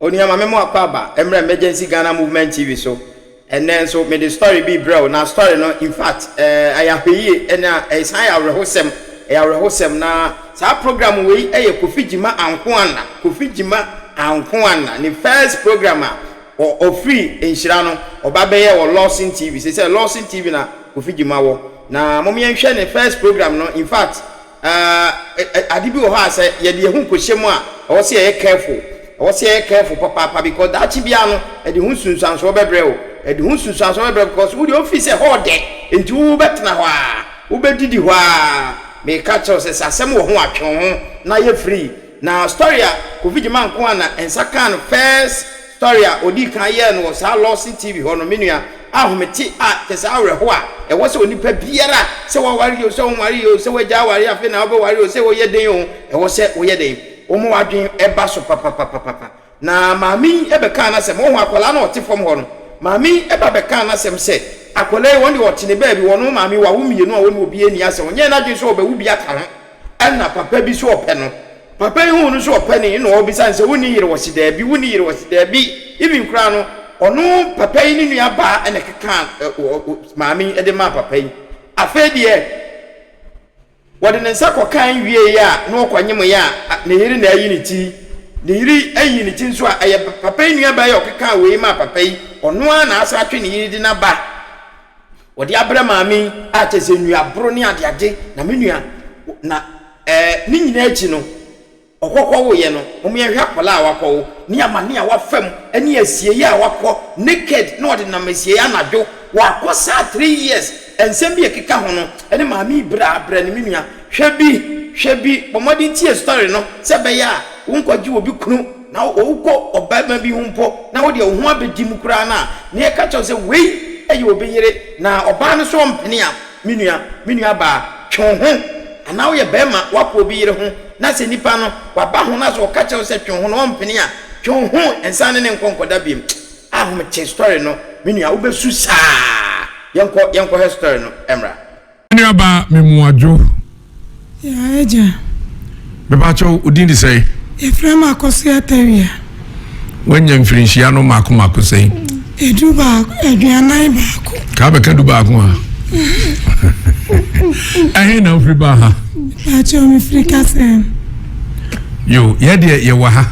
Onua ma me mo akwaaba mmra Emergency Ghana Movement TV so. Ɛnnɛ nso mede story bi rebrɛ wo na story no in fact ɛyɛ ahwɛyie ɛna ɛsan yɛ awerɛhosɛm, ɛyɛ awerɛhosɛm na saa program wei ɛyɛ Kofi Gyima Ankoana, Kofi Gyima Ankoana ne first program a ɔfiri Nhyira no ɔba bɛyɛ wɔ Lawson TV, seesei Lawson TV na Kofi Gyima wɔ na mom yɛnhwɛ ne first program no in fact Ahh ade bi wɔ hɔ a sɛ yɛde yɛn ho kɔhyɛ mu a ɛwɔ sɛ yɛyɛ careful, ɛwɔ sɛ yɛyɛ careful papaapa because daakye biara no ɛde ho nsunsuansoɔ bɛbrɛ wo, ɛde ho nsunsuansoɔ bɛbrɛ wo because wo deɛ wofii sɛ ɛhɔ ɔdɛ nti wobɛtena hɔ ara, wobɛdidi hɔ ara, meka kyerɛ wo sɛ sɛ asɛm wɔ ho a twe wo ho na yɛ free. Na story a Kofi Gyimah nko ara na nsa kaa no first story a odii kan yɛɛ no wɔ saa Lawson TV hɔ no me nua ahomete a kyerɛ sɛ awerɛhoɔ a ɛwɔ sɛ onipa biara sɛ waware o sɛ wonware o sɛ wagya aware afei na wobɛware o sɛ woyɛ den o ɛwɔ sɛ woyɛ den woma w'adwene ba so papapapapa na maame yi bɛkaa n'asɛm wohu akwadaa no a ɔte fam hɔ no maame yi ba bɛkaa n'asɛm sɛ akwadaa yi wɔn deɛ ɔte ne baabi wɔn maame yi wawo mmienu a wɔne obiara nni asɛm ɔnyɛɛ n'adwene sɛ ɔbɛwo bi aka ho Ɛna papa bi so ɔpɛ no. Papa yi huu no sɛ ɔpɛ no yi na ɔbisa no sɛ wonni yere ɔse daabi, wonni yere ɔse daabi. Even koraa no ɔno papa yi ne nua baa ɛna ɛkekaa maame yi de maa papa yi. Afei deɛ wɔde ne nsa kɔkan wieeɛ a na ɔkɔnyemeeɛ a ne yere na ayi ne ti. Ne yere ayi ne ti nso a ɛyɛ papa yi nua baa yi a ɔkekaa wei maa papa yi, ɔno ara na asan atwe ne yere de no aba. Wɔde abrɛ maame yi a kyerɛ sɛ nnuaboro ne adeade na me nua na ɛɛ ne nyinaa akyi no ɔkɔ kɔwoeɛ no mom yɛnhwɛ akwadaa a wakɔwo ne amane a wafa mu ne asieeɛ a wakɔ naked na ɔde nam asieeɛ anadwo wakɔ saa 3 years nsɛm bi a ɛkeka ho no ɛne maame yi brɛ abrɛ no me nua hwɛ bi hwɛ bi bɔ mmɔden tie story no sɛ ɛbɛyɛ a wonkɔgye obi kunu Na wokɔ ɔbarima bi ho mpo na wo deɛ wo ho abɛdi mu koraa no a, na yɛka kyerɛ wo sɛ wei yɛ obi yere, na ɔbaa no nso ɔmpene a, me nua, me nuabaa, twe wo ho. Anaa woyɛ barima, woakɔ obi yere ho, na sɛ nipa no, waba ho na sɛ ɔka kyerɛ wo sɛ twe wo ho na ɔmpene a, twe wo ho, nsan ne no nkɔ nkɔda bio. Ahomete story no, me nua, wobɛsu saa. Yɛnkɔ, yɛnkɔhwɛ story no mmra. Me nua baa me muadwo. Yaa agya. Mepakyɛw, wo din de sɛn? Yɛfrɛ me Akosua Tawia. Woanya mfirinhyia no mmaako mmaako sɛn? Edu baako, aduanan baako. Kaa bɛka du baako a. Ɛhe na wofiri baa ha? Mepakyɛw, mefiri Kasɛm. Yo, yɛ deɛ yɛwɔ ha.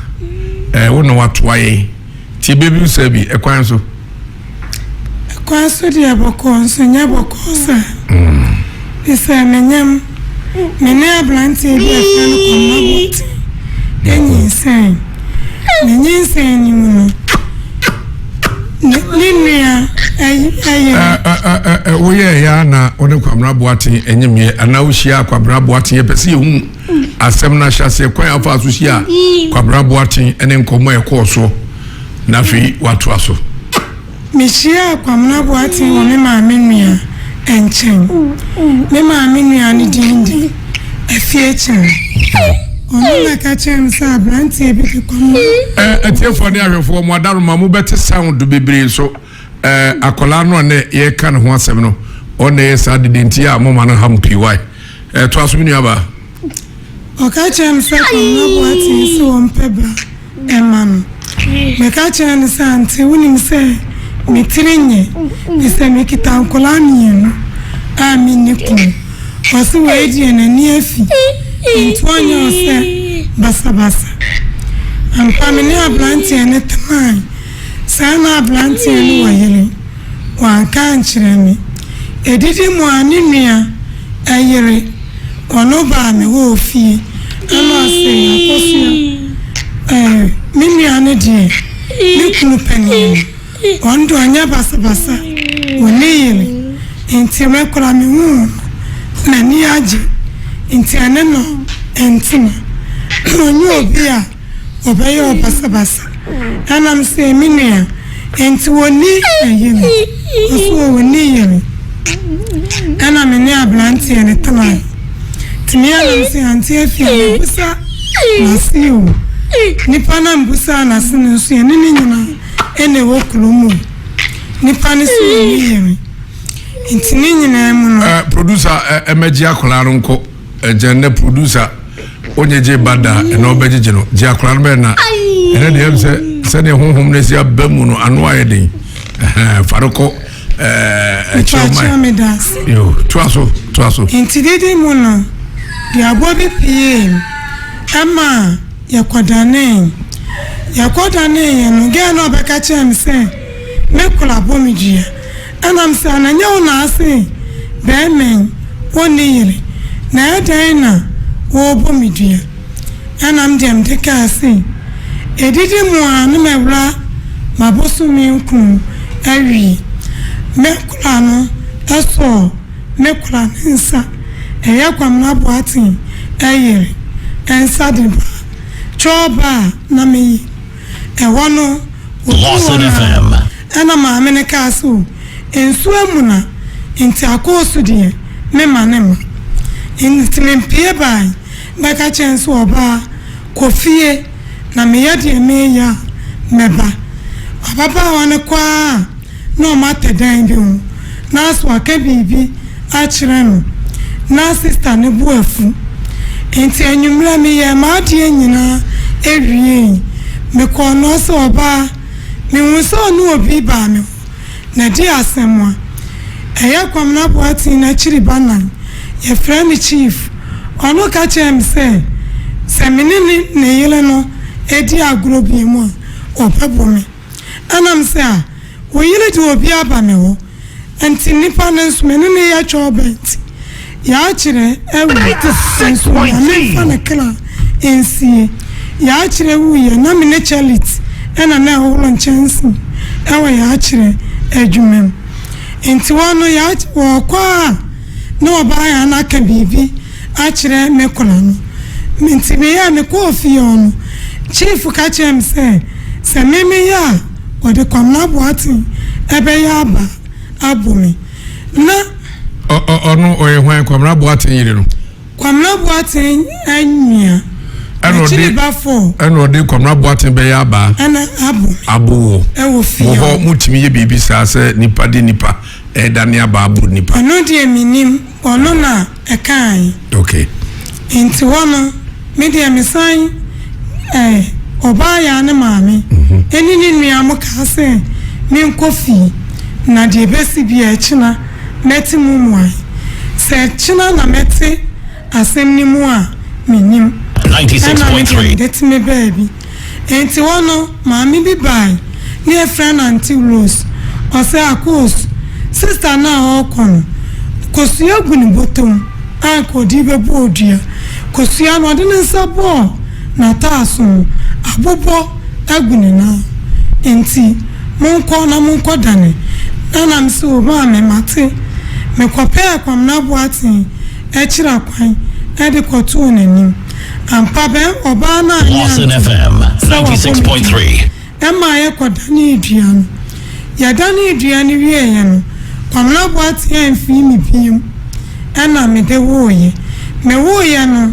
Ɛɛ, wo na watoa yɛn. Tie bɛbi sɛ bi, ɛkwan so. Kwan so deɛ bɔkɔɔ nso nyɛ bɔkɔɔ saa. Mesɛ menyam, me ne aberanteɛ bi a yɛfrɛ no Kwamina Boateng nyinsɛn. Ne nyinsɛn no mu no, ne ne nua ɛyere. Woyɛɛ ya na wo ne Kwamina Boateng nyemmeɛ anaa wohyiaa Kwamina Boateng? Yɛpɛ sɛ yɛhu asɛm no ahyɛaseɛ, kwan a wofaa so hyiaa Kwamina Boateng ne nkɔmmɔ a ɛkɔɔ soɔ na afei woatoa so. Mehyiaa Kwamina Boateng wɔ me maame nua nkyɛn. Me maame nua no din de Afiekyere. Ɔno na ɛka kyerɛɛ me sɛ aberanteɛ bi de Kwamina. Eh, atiefoɔ ne ahwɛfoɔ, mo adaroma, mobɛte sound bebree nso. Eh, akwadaa no a na yɛreka ne ho asɛm no, ɔno na ɛyɛ saa dede nti a moma no ha mo pii. Why? Eh, toa so, me nuabaa. Ɔka kyerɛɛ me sɛ Kwamina Boateng se ɔmpɛ ba mma no. Meka kyerɛɛ no sɛ, Ante, wonim sɛ me tiri nyɛ, efisɛ mekita nkwadaa mmienu a menni kunu. Ɔse wei deɛ n'ani afi, nti ɔnyɛ wo sɛ basabasa. Ampa me ne aberanteɛ no tenae. Saa na aberanteɛ no wɔ yere, wanka ankyerɛ me. Ɛdidi mu a ne nua yere, ɔno baa me hɔ wɔ fie ɛna ɔse Akosua eh, me nua no deɛ me kunu panin no, ɔno deɛ ɔnyɛ basabasa, ɔnni yere, nti me koraa mehuu no m'ani agye, nti ɛne no ntena. Ɔnyɛ obi a Wɔbɛyɛ wo basabasa. Ɛna me se, me nua, enti wɔnni yere? Ɔse wɔnni yere. Ɛna me ne abranteɛ no tenae. Nti me ara me se, Auntie Afia, mabusa n'ase o. Nipa no a mebusaa n'ase no nso, yɛne no nyinaa ɛna ɛwɔ kurom o. Nipa no se ɔnni yere. Nti ne nyinaa mu no. Eh, producer, eh, ɛmɛgye akwadaa no nkɔ. Ɛgyɛ nnɛ producer onye gye ba da ɛna ɔbɛgyegye no gye akwadaa no bɛyɛ na ɛnɛ deɛ ɛm sɛ. Sɛdeɛ honhom no asi aba mu no, ano ayɛ den. Fa no kɔ ɛkyerɛ ɔman. Meda ase. Yo, toa so, toa so. Nti didi mu no, duabɔ bi piee mu ɛma yɛkɔdanee. Yɛkɔdaneeɛ no, gɛɛ no ɔbɛka kyerɛɛ me sɛ me kora bɔ me dua. Ɛna me sɛ, ana nyɛ wo na ase bɛɛma yi ɔnni yere, na ɛdɛn na worebɔ me dua? Ɛna me deɛ mede kaa sei, Ɛdidi mu ara ne mɛwura m'abosome nkron awie. Me kora no sɔɔ me kora ne nsa, ɛyɛ Kwamina Boateng yere nsa de baa Twɔɔ ba a na meyɛ. Ɛhɔ no, wɔduruu hɔ no ara, ɛna maame no kaa sɛ, O, nsuo amuna, nti akɔɔso deɛ, memma no mma. Nti mepue bae bɛka kyerɛɛ no sɛ, Ɔbaa, kɔ fie, na meyɛ deɛ mereyɛ a, mɛba. Ababaawa no kɔ ara a, na wɔatɛ dan bi ho, na so waka biribi akyerɛ no, na sista no bo afu. Enti anwummerɛ meyɛɛ m'adeɛ nyinaa wiei. Mekɔɔ no hɔ sɛ, Ɔbaa, mehuu sɛ ɔne obi baa me hɔ, na ɛdeɛn asɛm a? Ɛyɛ Kwamina Boateng n'akyiri ba nan, yɛfrɛ no Chief. Ɔno ka kyerɛɛ me sɛ, sɛ me ne ne yere no di agorɔ bio a, ɔbɛbo me. Ɛna me sɛ, Ah, wo yere de obi aba me hɔ, nti nipa no nso me ne no yɛ twɔbɛ nti, yɛakyerɛ awu, nso Nyame mfa ne kra nsie. Yɛakyerɛ wuiɛ na me ne Charlit ɛna na ɛhohoro nkyɛnse ɛwɔ yɛakyerɛ adwuma mu. Nti hɔ no wɔkɔ a na ɔbaa yɛ a na aka biribi akyerɛ me kora no. Nti meyɛɛ mekɔɔ fie hɔ no, chief ka kyerɛɛ me sɛ, sɛ me meyɛ a, ɔde Kwamina Boateng ɛbɛyɛ aba abɔ me. Na. Ɔno ɔyɛ hwan? Kwamina Boateng yere no? Kwamina Boateng nua. Akyiri ba fɔ. Ɛna ɔde Kwamina Boateng bɛyɛ aba. Ɛna abɔ me. Abɔ wɔ. Ɛwɔ fie hɔ. Wɔ hɔ motumi yɛ biribi saa sɛ nipa de nipa ɛredane aba abɔ nipa? Ɛno deɛ mennim. Ɔno na ɛkaae. Okay. Nti hɔ no, me deɛ me san eh, ɔbaa yaa ne maame ɛne ne nua mo kaa sɛ me nkɔ fie na deɛ ɛbɛsi biaa ɛkyena mɛte mu mmuae. Sɛ ɛkyena na mɛte asɛm no mu a, mennim. Ɛna me deɛ mede te me baabi. Enti hɔ no, maame bi bae, na yɛfrɛ no Auntie Rose. Ɔse, Akos, sista no a ɔrekɔ no, kosua gu ne bɔtɔ mu a anka ɔde rebɛbɔ odua. Kosua no, ɔde ne nsa bɔɔ n'ataaso no, abobɔ agu ne nan ho. Enti monkɔ na monkɔdane. Ɛna mese, O maame, mate. Mekɔpɛɛ Kwamina Boateng akyira kwan de kɔtoo n'anim. Ampa, bɛn ɔbaa no anyɛ Lawson ante FM sɛ wabɔ me dua. 96.3. Ɛma yɛkɔdanee dua no. Yɛdanee dua no wieeɛ no, Kwamina Boateng amfii me bio ɛna mede woeɛ. Mewoeɛ no,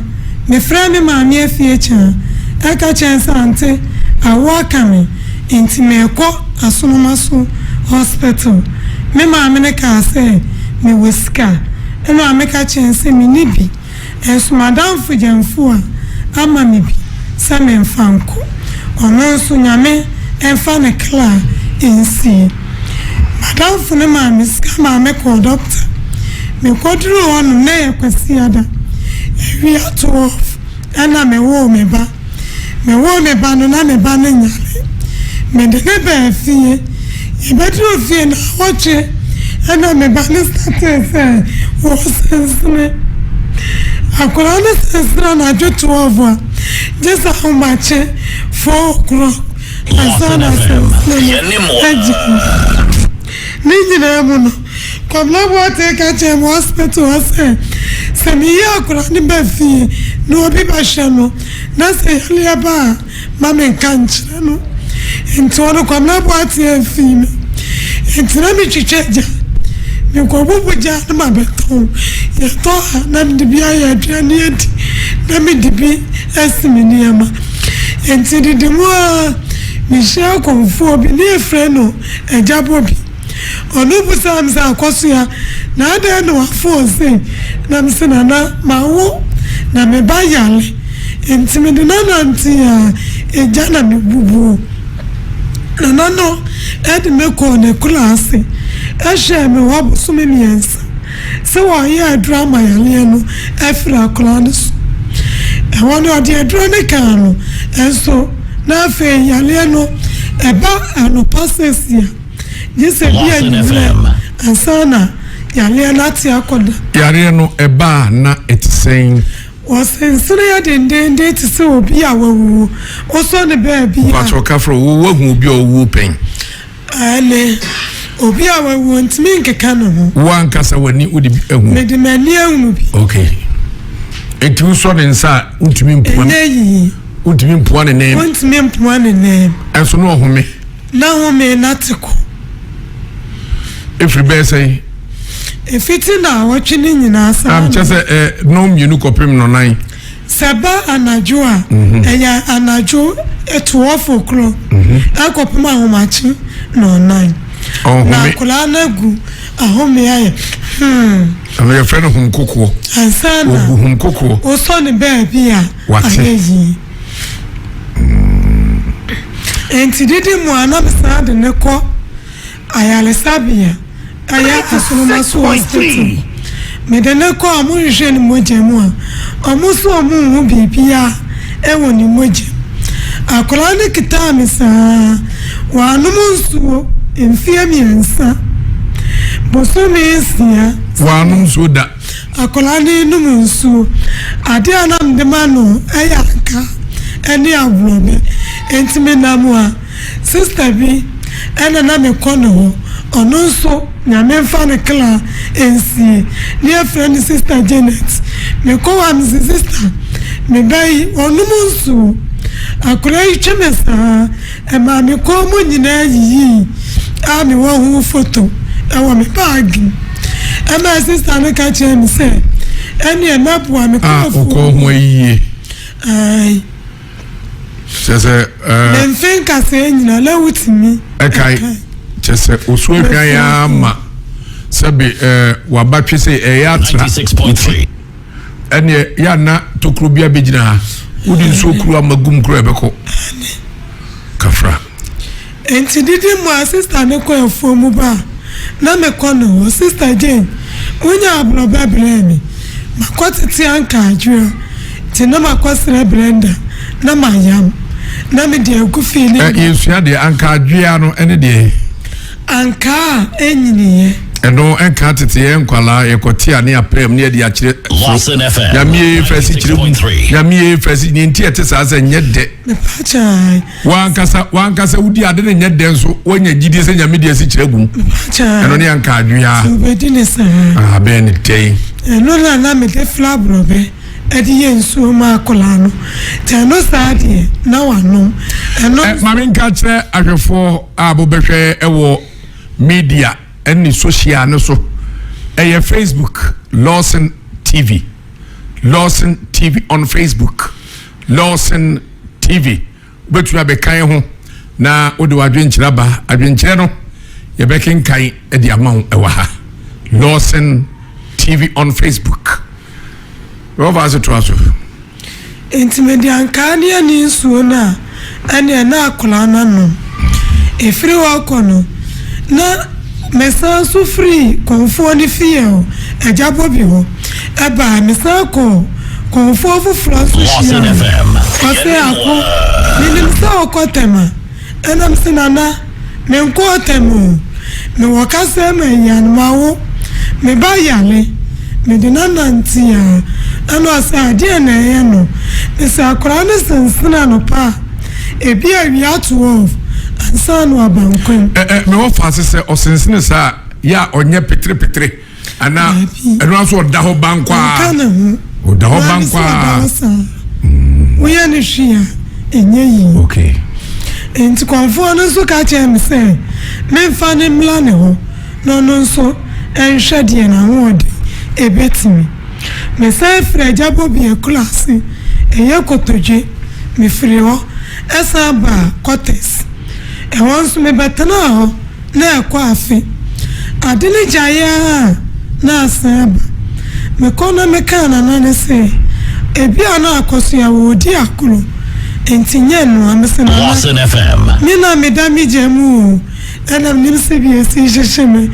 mefrɛɛ me maame afie kyaa ɛka kyerɛɛ no sɛ ante awoɔ aka me nti merekɔ Asonomaso Hospital. Me maame no kaa sɛ mewɔ sika ɛna meka kyerɛɛ no sɛ menni bi. Nso m'adamfo Gyamfua ama me bi sɛ memfa nkɔ. Ɔno nso Nyame mfa ne kra nsie. M'adamfo no maa me sika maa me kɔɔ dɔkta. Me kɔduruu hɔ nom na ɛyɛ Kwasiada awia 12 ɛna me woo me ba. Me woo me ba no na me ba no nyare. Me de no baa fie. Yɛbɛduruu fie naawɔtwe ɛna me ba no startee sɛ ɔresensene. Akwadaa no sensene anadwo 12 a, gye sɛ ahomakye 4 o'clock ansa na sensene no agyae. Ne nyinaa mu no, Kwabena Boateng ka kyerɛɛ me wɔ hospital hɔ sɛ, sɛ meyi akwadaa no ba fie na obi bɛhwɛ no na sɛ yareɛ ba a, ma menka nkyerɛ no. Nti ɔno Kwabena Boateng amfii me. Nti na metwitwa gya. Mekɔbubu gya no ma bɛtɔn. Yɛtɔ a, na mede bi ayɛ aduane adi, na mede bi asi me nneɛma. Nti dede mu ara, mehyiaa kɔmfoɔ bi, na yɛfrɛ no Agya Bobi. Ɔno bisaa me sɛ, Akɔsoa, na adɛn na w'afɔn sei? Na mese, Nana, mawo na me ba yare, nti mede no anante a, egya na mebubuo. Nana no de me kɔɔ n'akuraase hwɛɛ me hɔ bosome mmiɛnsa sɛ wɔreyɛ aduro ama yareɛ no afiri akwadaa no so. Ɛhɔ no ɔde aduro no kaa no nso na afei yareɛ no ɛba anɔpa seesia gye sɛ bi anwummerɛ ansa na yareɛ no ate akɔda. Yareɛ no ɛba a na ɛte sɛn? Ɔsensene yɛ dendeenden te sɛ obi a wawuo. Wosɔ no baabi a. Mpakyɛw ka frɛ wo, woahu obi a ɔwuo pɛn? Aane, obi a wawuo ntumi nkeka ne ho. Wo ankasa w'ani wode bi ahu? Mede m'ani ahunu bi. Okay. Enti wosɔ ne nsa a, wontumi mpoa. Ɛnyɛ yiye. Wontumi mpoa ne nan mu. Wontumi mpoa ne nan mu. Ɛnso na ɔhome. Na home na te kɔ. Efiri bɛyɛ sɛn? Efiti naawɔtwe no nyinaa saa na. Kyɛ sɛ ɛ nnɔn mmienu kɔpem nnɔnan. Sɛ ɛba anadwo a, ɛyɛ anadwo 12 o'clock ɛkɔpem ahomakye nnɔnnan. Na akwadaa no agu ahome ayɛ hmm. Ɛno yɛfrɛ no hom kokoɔ. Ansa na ogu hom kokoɔ. Wosɔ ne baabi a ayɛ yie. Enti didi mu a na mesan de no kɔ. Ayaresabea ɛyɛ Asonomaso Hospital. Mede no kɔ a wɔhwehwɛ ne mogya mu a, wɔn nso wɔn nhu biribiara wɔ ne mogya mu. Akwadaa no kitaa me saa, wannom nsuo mfeɛ mmiɛnsa, bosome nsia. Wannom nsuo da. Akwadaa no renom nsuo. Adeɛ a na mede ma no yɛ ankaa ne aborɔbɛ. Enti menam a. Sister bi ɛna na me kɔ ne hɔ ɔno nso Nyame nfa ne kra nsie ne yɛ frɛ no sister Janet me kɔ hɔ a me se sister me ba yi ɔnom nsuo akora yi twe me saa ɛmaa me kɔn mu nyinaa yiyii a me wɔ ho photo ɛwɔ me bag mu ɛmaa sister no ka kyerɛ me sɛ ɛneɛ mɛboa me kɔ afuo mu a wokɔn ho ayiyie ae. Kyerɛ sɛ ɛɛ. Ne mfe nkasɛɛ nyina na wotumi. Ɛkae. Kyerɛ sɛ osu ahwan yi ara ma sɛbe ɛɛ wabatwe sɛ ɛyɛ atra ne ti. Ɛneɛ yɛ ana tokuro bi abɛgyina ha. Wode nsuo kuru ama gum kura ɛbɛkɔ. Kafra. Enti didi mu a sista no kɔ afuo mu ba a, na mekɔ ne hɔ. Sista Jane, wonya aborɔbɛ brɛɛ me. Makɔtete anka adwoa nti na makɔsrɛ Brenda na mayam na mede agu fie ne Ɛ, yɛnsua deɛ, anka adwoa no ne deɛ? Ankaa a ɛnyiniiɛ. Ɛno ɛnka tete yɛn nkwalaa yɛkɔte a ne apɛm ne yɛde akyerɛ soro. Nyame fɛsi kyerɛ gu. Nyame fɛsi, ne nti ɛte saa sɛ nyɛ dɛ. Mepakyɛw. Wankasa wankasa wodi ade no nyɛ dɛ nso wanya gyidie sɛ nyame de asi kyerɛ gum. Mepakyɛw. Ɛno ne anka adwea. Sɛ wobɛdi ne saa. Ah, bɛn ne dɛn. Ɛno na na mede fla borɔbɛ ɛde yɛ nsuo ma akwadaa no. Nti ɛno saa deɛ na wanom. Ɛno. Ɛ maame nka kyerɛ ahwɛfoɔ a mobɛhwɛ ɛwɔ media ɛne social no so ɛyɛ Facebook Lawson TV Lawson TV on Facebook. Lawson TV, wobɛtumi abɛka yɛn ho na wode w'adwenkyerɛ aba. Adwenkyerɛ no yɛbɛkenkan de ama wo ɛwɔ ha. Lawson TV on Facebook. Wɔfa ase toa so. Enti mede ankaa ne ani nsuo no a ɛneɛ na akwadaa no anom. Ɛfiri hɔ kɔ no, na mesan nso firii kɔmfoɔ no fie hɔ, Agya Bobi hɔ, baeɛ. Mesan kɔɔ kɔmfoɔ foforɔ nso hyiaa no. Ɔse, Ako, menim sɛ wokɔ Tema. Ɛna mese, Nana, menkɔɔ Tema o. Mewɔ kasa ma Ian, mawo. Me ba yare. Mede no anante a. Ɛna ɔse, adeɛn na ɛyɛ no? Mese, akwadaa no sensene anɔpa a. Ebi awia 12 ansa na waba nkwa mu. Ɛ ɛ mewɔ faase sɛ ɔsensene saa a, yɛ a ɔnyɛ peterepetere anaa ɛno ara nso ɔda hɔ bankwaa. Ɔnka ne ho. Ɔda hɔ Maame sɛ ɔda bankwaa. hɔ saa. Woyɛ no hwee a, ɛnyɛ yie. Okay. Enti kɔmfoɔ no nso ka kyerɛɛ me sɛ memfa no mmra ne hɔ na ɔno nso nhwɛ deɛ n'ahoɔden ɛbɛtumi. Mesan firii Agya Bobi akuraase, ɛyɛ Kotodwe, mefirii hɔ san baa Kɔtɛs. Ɛhɔ nso mebɛtenaa hɔ na ɛkɔ afe. Ade no gyaeɛ ara a na asan aba. Mekɔ na mekaa Nana no sɛ ebia na Akɔsoa wɔredi agorɔ. Enti nyɛ noa. Mese Nana, Lawson FM. me na meda me gya mu o, ɛna menim sɛdeɛ ɛsi hyehye me.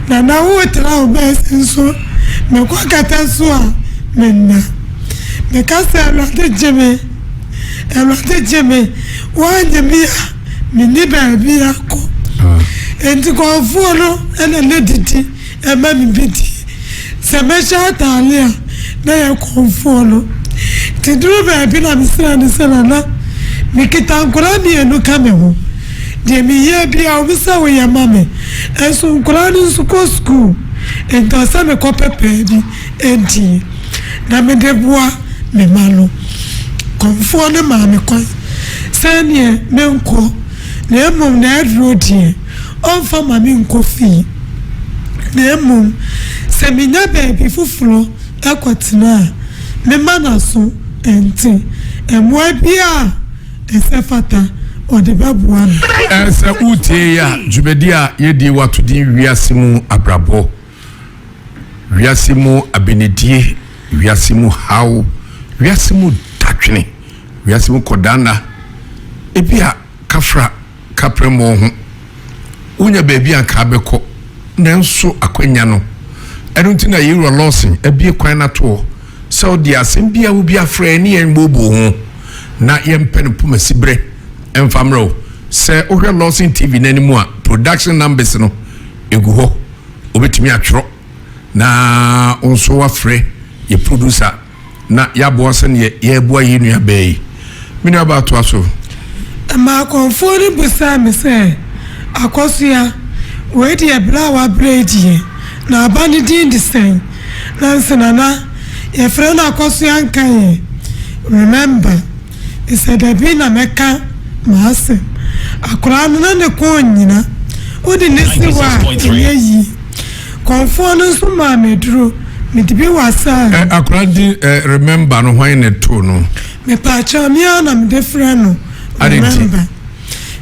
Nana wotra wo bɛs nso mekɔ kɛtɛ so a menna. Meka sɛ Awurade gye me, Awurade gye me, woannye me a menni baabi akɔ. Enti kɔmfoɔ no na na didi ma me bi die. Sɛ mɛhyɛ ataade a na yɛ kɔmfoɔ no. Nti duru baabi na mesrɛ no sɛ Nana mekita nkwadaa mmienu ka me ho. Deɛ mehia biara wo sɛ woyɛ ma me. Nso nkwadaa no nso kɔ sukuu nti ɔsɛ mekɔpɛ paa bi die na mede boa me mma no. Kɔmfoɔ no maa me kwan sɛ ɛneɛ menkɔ na mmom n'aduro deɛ ɔmfa ma me nkɔ fie na mmom sɛ menya baabi foforɔ kɔtena a, mema n'aso nte. Mmoa biara a ɛsɛ fata, ɔde bɛboa me. Sɛ woretie yi a, dwumadi a yɛdi wato din Wiase Mu Abrabɔ, Wiase Mu Abenedie, Wiase Mu Haw, Wiase Mu Dadwene, Wiase Mu Kɔdaanna, ebia kafra kaprɛ mmɔ wo ho. Wonya baabi a anka abɛkɔ, nanso akwanya no. Ɛno nti na yɛn Wura Lawson abue kwan no ato hɔ sɛ ɔde asɛm bi a wo bi afrɛ ne yɛn mbooboo ho na yɛmpɛ no pomasiberɛ mfa mmerɛ wo. Sɛ wohwɛ Lawson TV no anim a, production numbers no ɛgu hɔ. Wobɛtumi atwerɛ na wo nso woafrɛ yɛ producer. na yɛaboa sɛdeɛ yɛreboa yɛn nuabaa yi. Me nuabaa toa so. Ɛmaa akɔmfoɔ no bisaa me sɛ, Akɔsoa, wei deɛ berɛ a woabrɛ yi deɛ, na aba no din de sɛn? Nanso Nana, yɛfrɛ no Akɔsoa Nkaeɛ, remember. Mesɛ dabi na mɛka m'asɛm. Akwadaa no, na ne kɔn nnyina. Wode no si hɔ a, ɛnyɛ yie. Kɔmfoɔ no nso maa me aduro, mede bi wasaa no. Eh, akwadaa no din eh, Remember no, hwan na ɛtoo no? Mepaakyɛw, me ara na mede frɛ no Adɛn nti? Remember.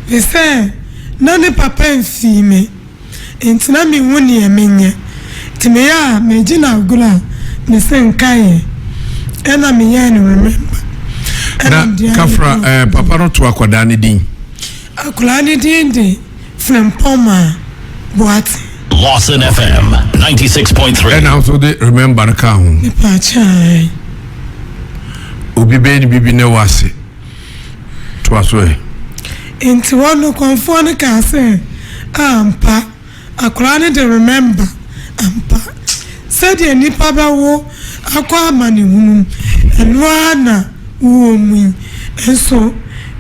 Efisɛ na ne papa mfii me, enti na menhu neɛ menyɛ. Nti meyɛ a, megye no agorɔ a, mese nkaeɛ. Ɛna meyɛɛ no Remember. Ɛna Na mede ayɛ Kafra, no. eh, papa no too akwadaa no din? Akwadaa no din de Frimpong Boateng. Lawson FM 96.3. Ɛna nso de remember no kaa ho. Mepaakyɛw. Obi bɛyɛ ne biribi na ɛwɔ ase. Toa so ɛ. Nti hɔ no kɔmfoɔ no kaa sɛ, Ampa. Akwadaa no de remember ampa. Sɛdeɛ nnipa bɛwo akɔ amanehunu mu, ɛno ara na wowɔ mu yi. Nso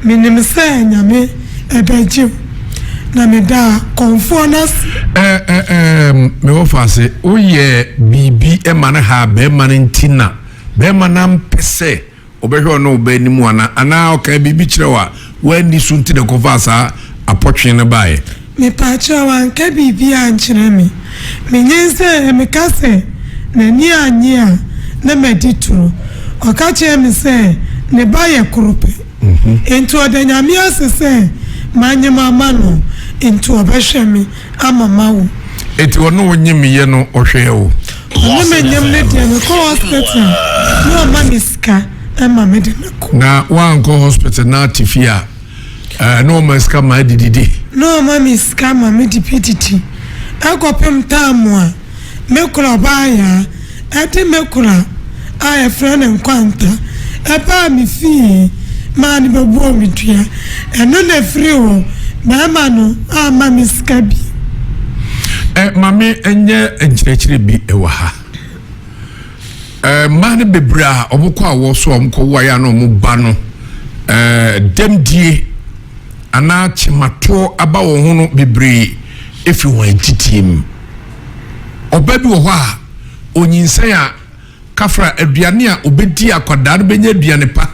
menim sɛ Nyame bɛgye wo. Na medaa kɔmfoɔ no ase. Ɛ ɛ ɛɛm, me wɔfaase, woyɛɛ biribi ma no haa barima no nti na barima no ampɛ sɛ Ɔbɛhwɛ ɔne wo ba anim anaa? Anaa ɔkaa biribi kyerɛɛ wo a woanni so nti na ɛkɔfaa saa apɔtwe no baeɛ? Mepaakyɛw, wanka biribiara ankyerɛ me. Minyinsɛn, meka sɛ n'ani annye a, na madi toro. Ɔka kyerɛɛ me sɛ ne ba yɛ koro pɛ. Enti ɔda Nyame ase sɛ manyem ama no, enti ɔbɛhwɛ me ama mawo. Enti ɔne wo nyemeyɛ no ɔhwɛɛ wo? Ɔne me nyem no deɛ mekɔ hospital na ɔma me sika ma me de me kɔ. Na woankɔ hospital na ate fie a na ɔma sika ma adi didi? Na ɔma me sika ma me de bi didi ɛkɔpem time a me kora ɔbaa yaa ɛde me kora a yɛfrɛ no Nkwanta ɛbaa me fie maa no bɛbɔɔ me dua. Ɛno na ɛfiri hɔ bɛrima no amma me sika bio. Ɛ ma me nyɛ nkyerɛkyerɛ bi wɔ ha. Ɛ mmaa no bebree a wɔkɔ awɔ so a wɔkɔ wo ayɛ a na wɔn ba no ɛ dɛmdie anaa kyematoɔ aba wɔn ho no bebree efiri wɔn antitie mu. Ɔbaa bi wɔ hɔ a onyinsɛn a Kafra, aduane a ɔbɛdi a akwadaa no bɛnya aduane pa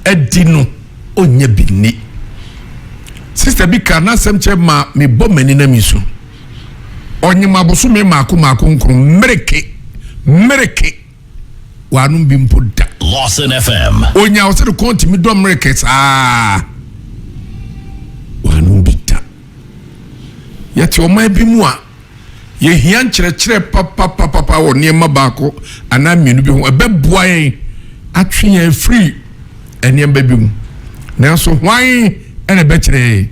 adi no, ɔnnya bi nni. Sista bi kaa n'asɛm kyerɛ maa mebɔ m'ani na mesu. Ɔnyem abosome mmaako mmaako nkron, mmereke, mmereke, wanom bi mpo da. Lawson FM. Onya ɔsɛ ne kɔn tumi dɔ mmereke saa, wanom bi da. Yɛte ɔman bi mu a, Yɛhia nkyerɛkyerɛ papapapapa wɔ nneɛma baako anaa mmienu bi ho. Ɛbɛboa yɛn atwe yɛn afiri nneɛma bi mu. Nanso hwan na ɛbɛkyerɛ yɛn?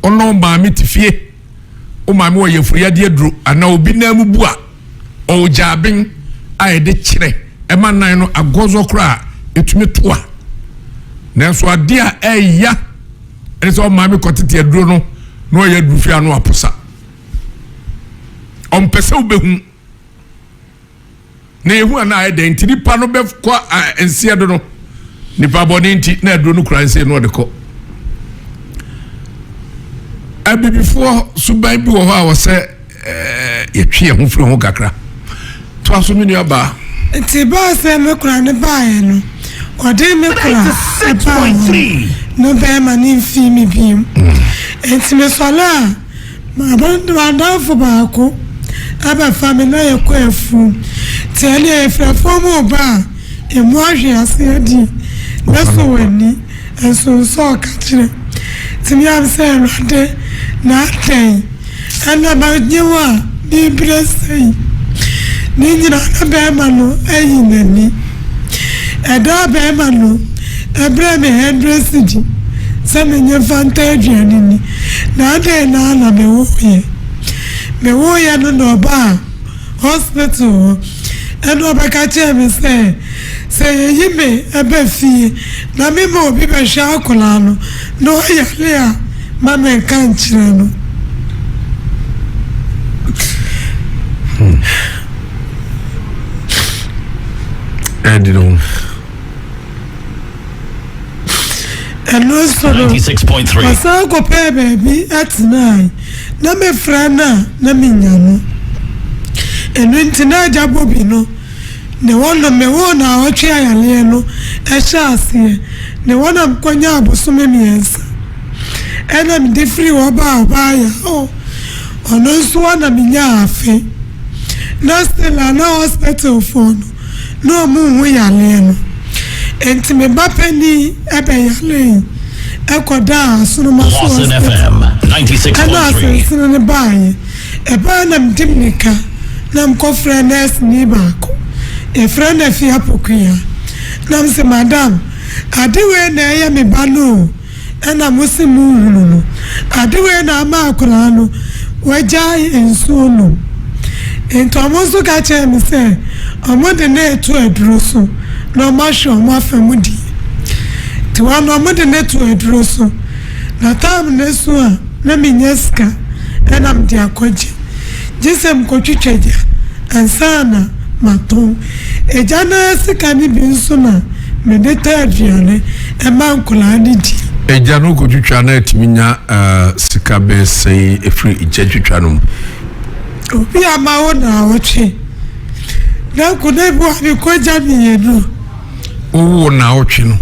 Ɔno wo maame te fie, wo maame wɔ yafuruyadeɛ aduro anaa obi nan mu bu a, ɔwɔ gyaben a yɛde kyerɛ ɛma nan no agɔzɔ koraa a ɛtumi to a. Nanso adeɛ a ɛya ɛne sɛ ɔmaame kɔtete aduro no na ɔyɛ aduru fie ano aposa. Ɔmpɛ sɛ wobɛhu. Na yɛhu a na ayɛ dɛn nti nipa no bɛkɔ nseɛ do no nipa bɔne nti na aduro no kura nseɛ no ɔde kɔ. Abibifoɔ suban bi wɔ hɔ a wɔsɛ yɛtwe yɛn ho firi ho kakra. Toa so me nua baa. Nti baa sɛ me kora no baeɛ no, ɔde me kora baa hɔ no bɛɛma no mfii me bio. Nti mesɔre a M'adamfo baako abɛfa me na yɛkɔ afuom. Nti ɛnneɛ yɛfiri afuom reba a, emu ahwe ase adi na sɔ w'ani nso nsɔ ɔkakyerɛ. Nti me ara mesɛ Awurade na adɛn ɛna manye wo a merebrɛ sei? Ne nyinaa na bɛrima no ayi n'ani. Ɛda a bɛrima no brɛɛ me hundred cedi sɛ menye mfa ntɔ aduane nni, na adɛn na na mewoeɛ? Mewoeɛ no na ɔbaa hospital hɔ ɛna ɔbɛka kyerɛɛ me sɛ, sɛ yɛyi me ba fie na mema obi bɛhwɛ akwadaa no na ɔyare a, ma menka nkyerɛ no. Ɛdi no. Ɛno nso no, ɔsan kɔpɛɛ baabi tenae, na mefrɛ no a, na menya no. Ɛno nti na Agya Bobi no ne hɔ no mewoo naawɔtwe ayareɛ no hyɛɛ aseɛ. Ne hɔ na mekɔnyaa abosome mmiɛnsa. Ɛna mede firii hɔ baa ɔbaa Yaw. Ɔno nso hɔ na menyaa afe. Na still a na hospital foɔ no na ɔmo nhu yareɛ no. Nti me ba panin bɛyaree kɔdaa Asoroma so hospital ɛna asensene no baeɛ. Ɛbaeɛ na mede mirika na mekɔfrɛɛ nurse ni baako, yɛfrɛ no Afia Pokuya. Na mese madam ade wei na ɛyɛ me ba no o. Ɛna mo se mo nhunu no. Ade wei na ama akoraa no wagyae nsuo nom. Nti ɔmo nso ka kyerɛɛ me sɛ ɔmo de no reto aduro so na ɔmo ahwɛ ɔmo afa mu deɛ. Nti hɔ no ɔmo de no too aduro so. Na time no so a na mennya sika ɛna mede akɔgye. Gye sɛ mekɔtwitwa gya ansa na matɔn. Agya no ara sika no bi nso na mede tɔ aduane ma nkwadaa no di. Agya no kɔtwitwa na atumi nya sika bɛyɛ sɛn ɛfiri gya twitwa no mu? Obi ama wo naawɔtwe na nkwadaa bi wɔ a mekɔgya mmienu. Wowoo naawɔtwe no?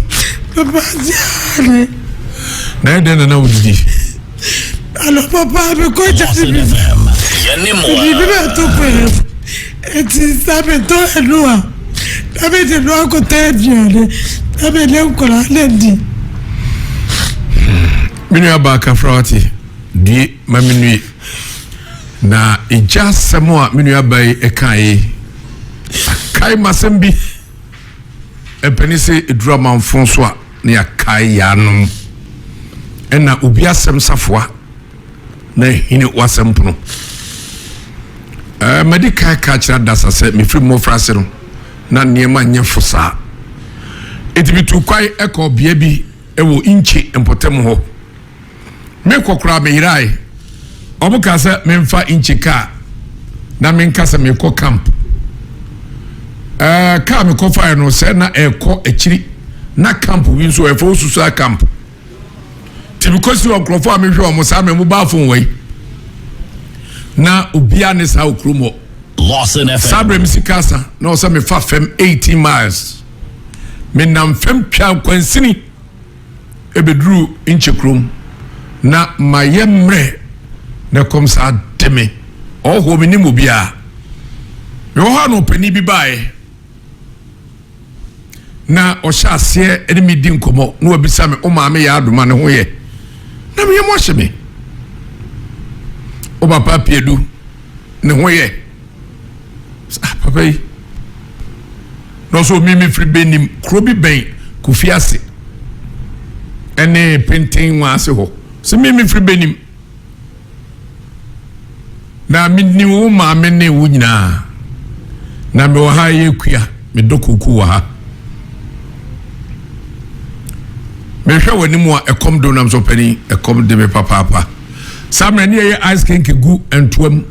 Papa gyaade. Na ɛdɛn na na wodidi? Anɔpa paa mekɔ gya ne bi biribi bɛto kwan mu eti sɛ metɔ ɛno a na mede no akɔtɔ aduane na mene nkwadaa no adi. Me nua baa kafra wate due ma me nue na egya asɛm a me nua baa yi ɛka yi akae masɛm bi ɛpɛni sɛ eduru amanfo so a na yɛakae yɛanom ɛna obi asɛm safoa na hene w'asɛm pono. Ɛɛ madi kan ka kyerɛ adasa sɛ mefiri mmɔfra ase no na nneɛma nyɛ fo saa. Enti metu kwan kɔɔ bea bi wɔ Nkye mpɔtam hɔ. Mekɔ koraa meyerae. Wɔn kaa sɛ memfa Nkye kaa na menka sɛ mekɔ camp. Ɛɛ kaa mekɔfaeɛ no sɛ na ɛrekɔ akyiri na camp bi nso ɛfɔ Osusa camp. Nti mekɔsi hɔ nkurɔfoɔ a mehwɛ wɔn saa mmerɛ mobile phone wɔ yi na obiara ne saa wɔ kurom hɔ. Lawson FM. Saa berɛ me sika asa na ɔsɛ mefa fam 18 miles. Menam fam twa nkwansini. Ebeduruu Nkyɛ kurom na mayɛ mmerɛ na ɛkɔm saa de me. Ɔhɔhoɔ mennim obiara. Mewɔ hɔ a na ɔpanin bi baeɛ na ɔhyɛ aseɛ ne me di nkɔmmɔ na wabisa me wo maame yɛ adoma ne ho yɛ na meyɛ mu ahyɛ me wo papa piedu ne ho yɛ ah papa yi na ɔsɛ omi mi firi benim kuro bi bɛn kofi ase. ne Penten Nwaase hɔ. Sɛ me mefiri Benim. Na menim wo maame ne wo nyinaa. Na mewɔ ha yɛ kua, medɔ koko wɔ ha. Mehwɛ w'anim a ɛkɔm de nam so panin, ɛkɔm de me papaapa. Saa mmerɛ ne yɛyɛ ice cake gu ntoa mu,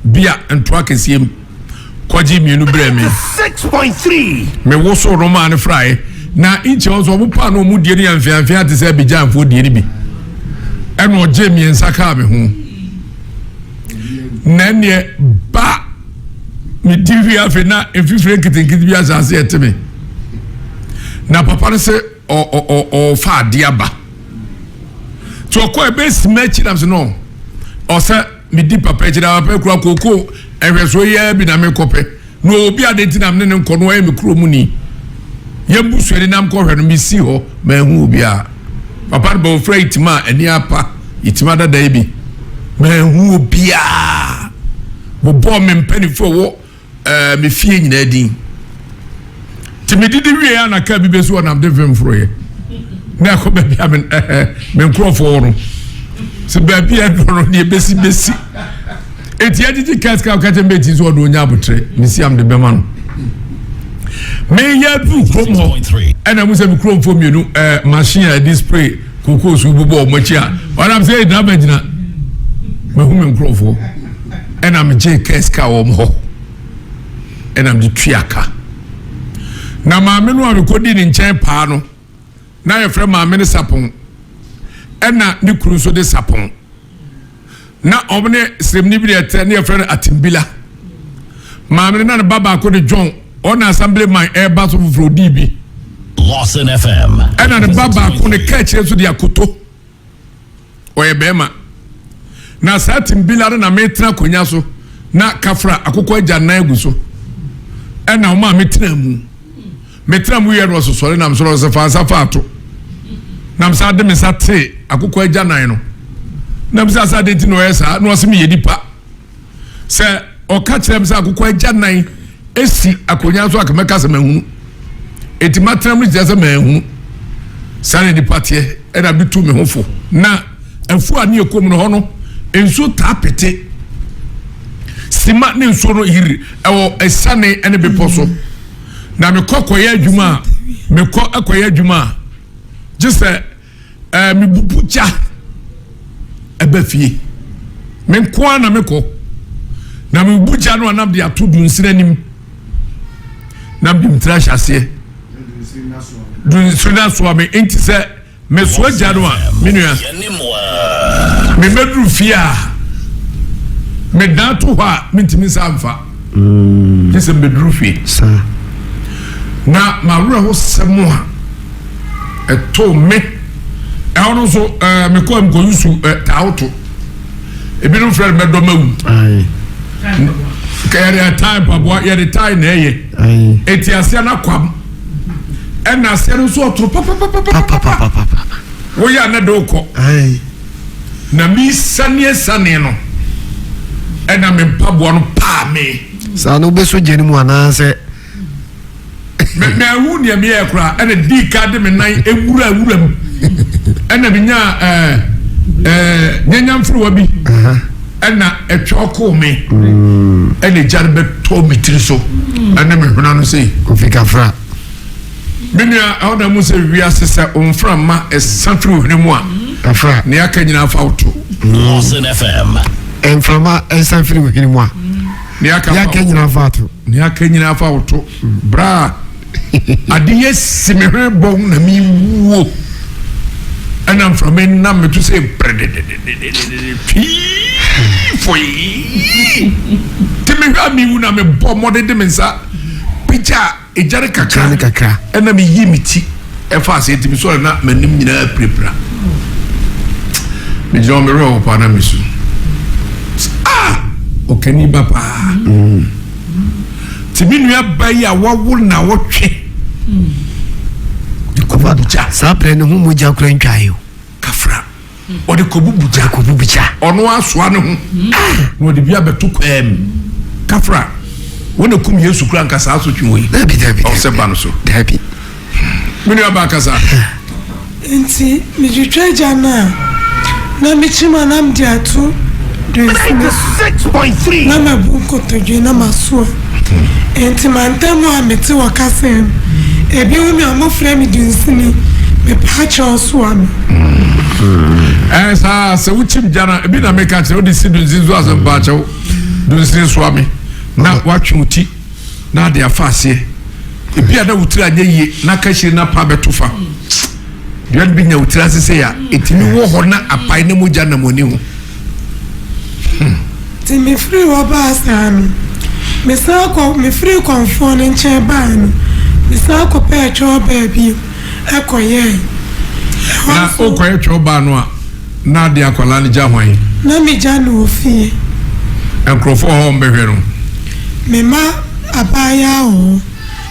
bia ntoa kɛseɛ mu. Kɔgye mmienu brɛ me. Mewoso no maa no fraeɛ. Na nkyɛ nso ɔmo paano ɔmo die no yɛ mfeamfea te sɛ Abidjanfoɔ die no bi. Ɛna ɔgye mmiɛnsa kaa me ho. Na ɛneɛ ba me di hwi afei na mfifire nketenkete bi ahyɛ ase ɛte me. Na papa no sɛ ɔfa adeɛ aba. Nti ɔkɔ ɛbɛsi m'akyi nam so no ɔsɛ Medi papa akyi na papa kura kookoo nhwɛsoɔ yi ara bi na mekɔpɛ na ɔwɔ bi ade nti na mene ne nkɔ no ɔyɛ me kuro mu ni yɛn busuani nam kɔhwɛ no mesi hɔ manhu obiara papa no bɛ ofura itima a ani apa itima dada yi bi manhu obiara bobɔɔ me mpanimfoɔ wɔ ɛɛ me fie nyinaa din nti medidi wie a na kaa bi bɛsi hɔ nam de vim foroyɛ na ɛkɔ baabi a me ɛɛ me nkurɔfoɔ wɔ no sɛ baabi a ɛdɔ no deɛ bɛsi bɛsi eti agyegye kaa sika ɔka kyɛn bɛti nso ɔde onya abotrɛ mesi am de bɛma no meyɛ aduru kurom hɔ ɛna mu sɛ me kuromfoɔ mmienu ɛɛ machine a ɛde spray kookoo so bobɔ wɔn akyi a ɔnam sɛ ɛgyina bɛgyina mahu me nkurɔfoɔ. Ɛna megyee kaa sika wɔ wɔn hɔ ɛna mede tua ka. Na maame no a mekɔdii ne nkyɛn paa no, na yɛfrɛ maame no Sapɔn, ɛna ne kunu nso de Sapɔn. Na wɔn ne sremni bi na ɛtɛ ne yɛfrɛ no Atimbila. Maame no na ne ba baako de John, ɔna assembly man ɛreba so foforɔ odii bi. Lawson FM. Ɛna ne ba baako ne kaa akyire nso de akoto. Ɔyɛ bɛrima. Na saa timbila no na metena akonnwa so na kafra akokɔ agya nan agu so. Ɛna ɔma metena mu. Metena mu yɛ no ɔsosɔre nam soro ɔsɛ fa nsa fa ato. Nam saa de me nsa tee akokɔ agya nan no. Nam sɛ asa de nti na ɔyɛ saa na ɔsɛ meyɛ nipa. Sɛ ɔka kyerɛ me sɛ akokɔ agya nan esi akonnwa so a mɛka sɛ mahunu. Eti matena mu kyerɛ sɛ mahunu. Saa na nipa teɛ ɛna bi tu me ho fo. Na afuo a ne yɛ kɔm no hɔ no nsuo taa pete. Sima ne nsuo no yiri ɛwɔ asiane ne bepɔ so. Na mekɔ kɔyɛ adwuma a mekɔ kɔyɛ adwuma a gye sɛ ɛɛ mebubu gya ɛbɛ fie me nko ara na mekɔ na mebubu gya no anam de ato dunsini anim na mede me tiri ahyɛ aseɛ dunsini asoa me nti sɛ mesoa gya no a me nua mebɛduru fie a medan to hɔ a mentumi nsa mfa gye sɛ mebɛduru fie na mawerɛhosɛm a ɛtoo me ɛhɔ no nso ɛɛ mekɔ mekɔ yusu ɛ taawoto ebinom frɛ no mɛdɔ mawu yɛde tae mpaboa yɛde tae na ɛyɛ eti aseɛ no akwam ɛna aseɛ no nso ɔtoro papapapapapa woyɛ a na de wokɔ na mi sani sani no ɛna me mpaboa no paa me. Saa no wobɛsɔ gya no mu anaasɛ. Me manhu nea meyɛɛ koraa ɛna dii ka de me nan ewura wura mu ɛna menya ɛɛ ɛɛ nyanyamforowa bi ɛna ɛtwa ɔkoo me mm. ɛna egya no bɛtɔ me tiri so ɛne me hwena no sei. Kofi Kafra. Me nua ɛhɔ na mu sɛ wiase sɛ mframa ɛsa firi ohwene mu a. Kafra. Nea aka nyinaa fa woto. Lawson FM. Mframa ɛsa firi ohwene mu a. Nea aka nyinaa fa to. Nea aka nyinaa fa wo to. Bra a ade yɛ si me hwene bɔn na mewuo. Ɛna mframa nam me to sɛ brɛdɛdɛdɛdɛdɛ pii foyi. Te mehwɛ a mewu na mebɔ mmɔden de me nsa pagya egya no kakra. Ɛna meyi me ti ɛfa ase nti mesɔre na m'anim nyinaa pirapira. Megyina hɔ mewerɛ hɔ paa na mesu. Ah! Ɔkani ba paa. Mm. Ti me nua ba yi a wawo na wɔtwe. De kɔbu bugya. Saa pɛrɛ ne ho mogya kura ntwae o. Kafra. Ɔde kɔbu bugya. Kɔbu bugya. Ɔno asoa ne ho. Na ɔde bi abɛto kwaa mu. Kafra. Wɔn na kum Yesu kura nka saa asotwe wɔ yi. Dabi dabi. Ɔsɛ ba no so. Dabi. Me nua ba kasa. Nti metwitwa gya no a, na mekyim a na mede ato dunsini so, na mabu nkotodwe na masoa. Nti mantam a mete wɔ kasa mu, ebi hu me a wɔfrɛ me dunsini, mepaakyɛw soa me. Ɛɛ saa sɛ wokyim gya no ebi na meka kyerɛ wode si dunsini so asɛ mpaakyɛw dunsini soa me na woatwe wo ti. na ade afa aseɛ. Ebi a na wo tiri anyɛ yie na kahyire na apa bɛto fa. Dua no bi nya wo tiri ase sɛ a ɛtumi wɔ hɔ na apae na mogya nam w'ani ho. Hmm. Nti mefiri hɔ baa saa no, mesan kɔ mefirii kɔmfoɔ no nkyɛn baa no, mesan kɔpɛɛ twɛw baa bio kɔyɛɛ. Ɛhɔ Na nso. wokɔyɛ twɛw baa no a, Na ade akwadaa no gya hwan? Na me gya no wɔ fie. Nkurɔfoɔ wɔ hɔ a wɔbɛhwɛ no? Me mma abaayaa wɔ hɔ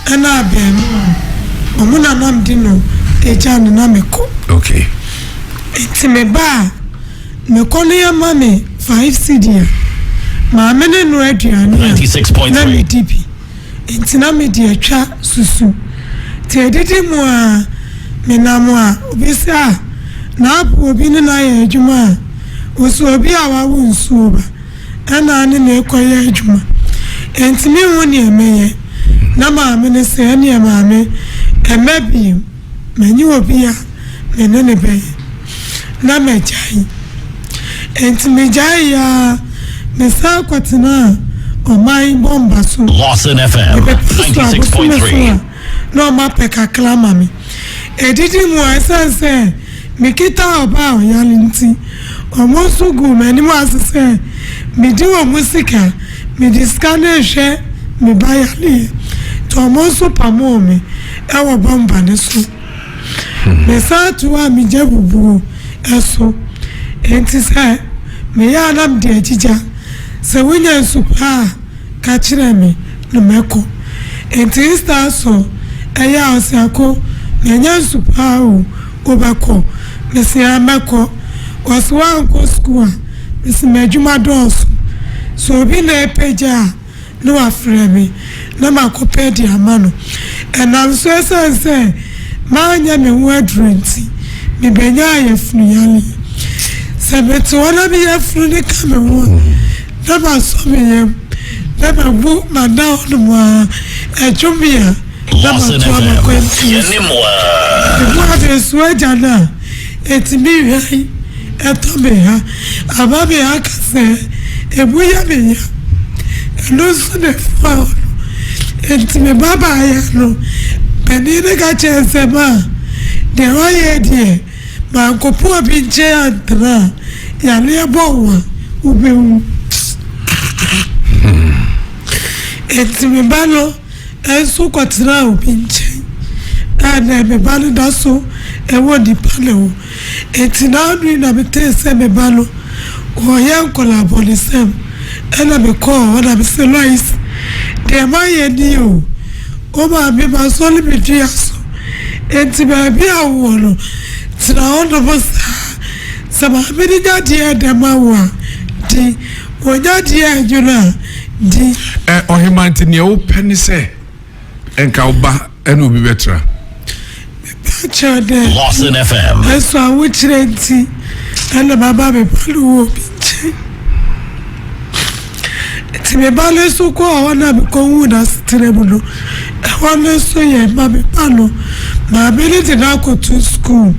ɛna abarimaa. Wɔn na na mede no gya no na mekɔ. Okay. Nti me ba a, mekɔ no yɛma me 5 cedi a, maame no noa aduane a na medi bi. Enti na mede atwa susu. Nti adidi mu a menam a, obi se ah, Naapo obi ne no ayɛ adwuma a, ose obi a wawo nsuo ba ɛna ne no rekɔyɛ adwuma. Enti menhu neɛ mɛyɛ. Na maame no se ɛneɛ maame, ɛmma bio, manyi obi a me ne no bɛyɛ. Na magyae. Enti megyaee ara, mesan kɔtenaa ɔman bɔmba so. Lawson FM Mebɛpɛ so abosome so 96.3. a, na wɔapɛ kakra ama me. Edidi mu a, esiane sɛ mekita ɔba a ɔyare nti, wɔn nso guu m'anim ase sɛ medi wɔn sika, mede sika no rehwɛ me ba yareɛ. Nti wɔn nso pamoo me wɔ bɔmba no so. Mesan toaa me gya bubuo so. Enti sɛ meyɛ a na mede agyigya. Sɛ wonya nsu pa a, ka kyerɛ me na mɛkɔ. Enti Easter so ɛyɛ a ɔse Ako, manya nsu pa o, wobɛkɔ? Mese aane mɛkɔ. Ɔse woankɔ sukuu a? Mese m'adwuma dɔɔso. Sɛ obi na ɛpɛ gya a, na wafrɛ me na makɔpɛ de ama no. Ɛnam so ɛsiane sɛ manyɛ me ho aduro nti, mebenyaa yafunu yareɛ. Sɛ mete hɔ na me yafunu no ka me ho a, na masɔ me yam, na mabu mada hɔnom ara, ɛdwo me a, na Lawson matoa FM, m'akwantuo so. yɛne mo ara. Mebɔ adesoa agya no a, ɛtumi hwan ɛtɔ me ha ama me aka sɛ ɛmu yɛ me ya. Ɛno nso na ɛfoa hɔ no. Enti me ba baeɛ no, panin no ka kyerɛɛ sɛ ma deɛ wayɛ deɛ mankɔpɔ obi nkyɛn antena a, yareɛ bɔ wo a wobɛwu. Enti me ba no nso kɔtenaa obi nkyɛn a na me ba no da so wɔ nipa no ho. Enti n'ano yi na metee sɛ me ba no ɔreyɛ nkwadaa-bɔnesɛm. Ɛna mekɔɔ hɔ na mese, Lois, deɛ mayɛ nie o. Wo maame masɔre me dua so. Enti baabi a wowɔ no, tena hɔnom saa. Sɛ maame no nya deɛ ɛdɛ ma wo a, di. Ɔnya deɛ ɛnwono a, di. Ɛ, ɔhemaa, nti neɛ wopɛ ne sɛ nka wo ba ne obi bɛtra? Mepa kyɛw dɛ, Lawson FM. nso ahokyerɛ nti ɛna maba me ba no wɔ obi nkyɛn. Nti me ba no nso kɔɔ hɔ na mekɔhuu n'asetena mu no, ɛhɔ no nso yɛ ma me ba no, maame no de no akɔto sukuu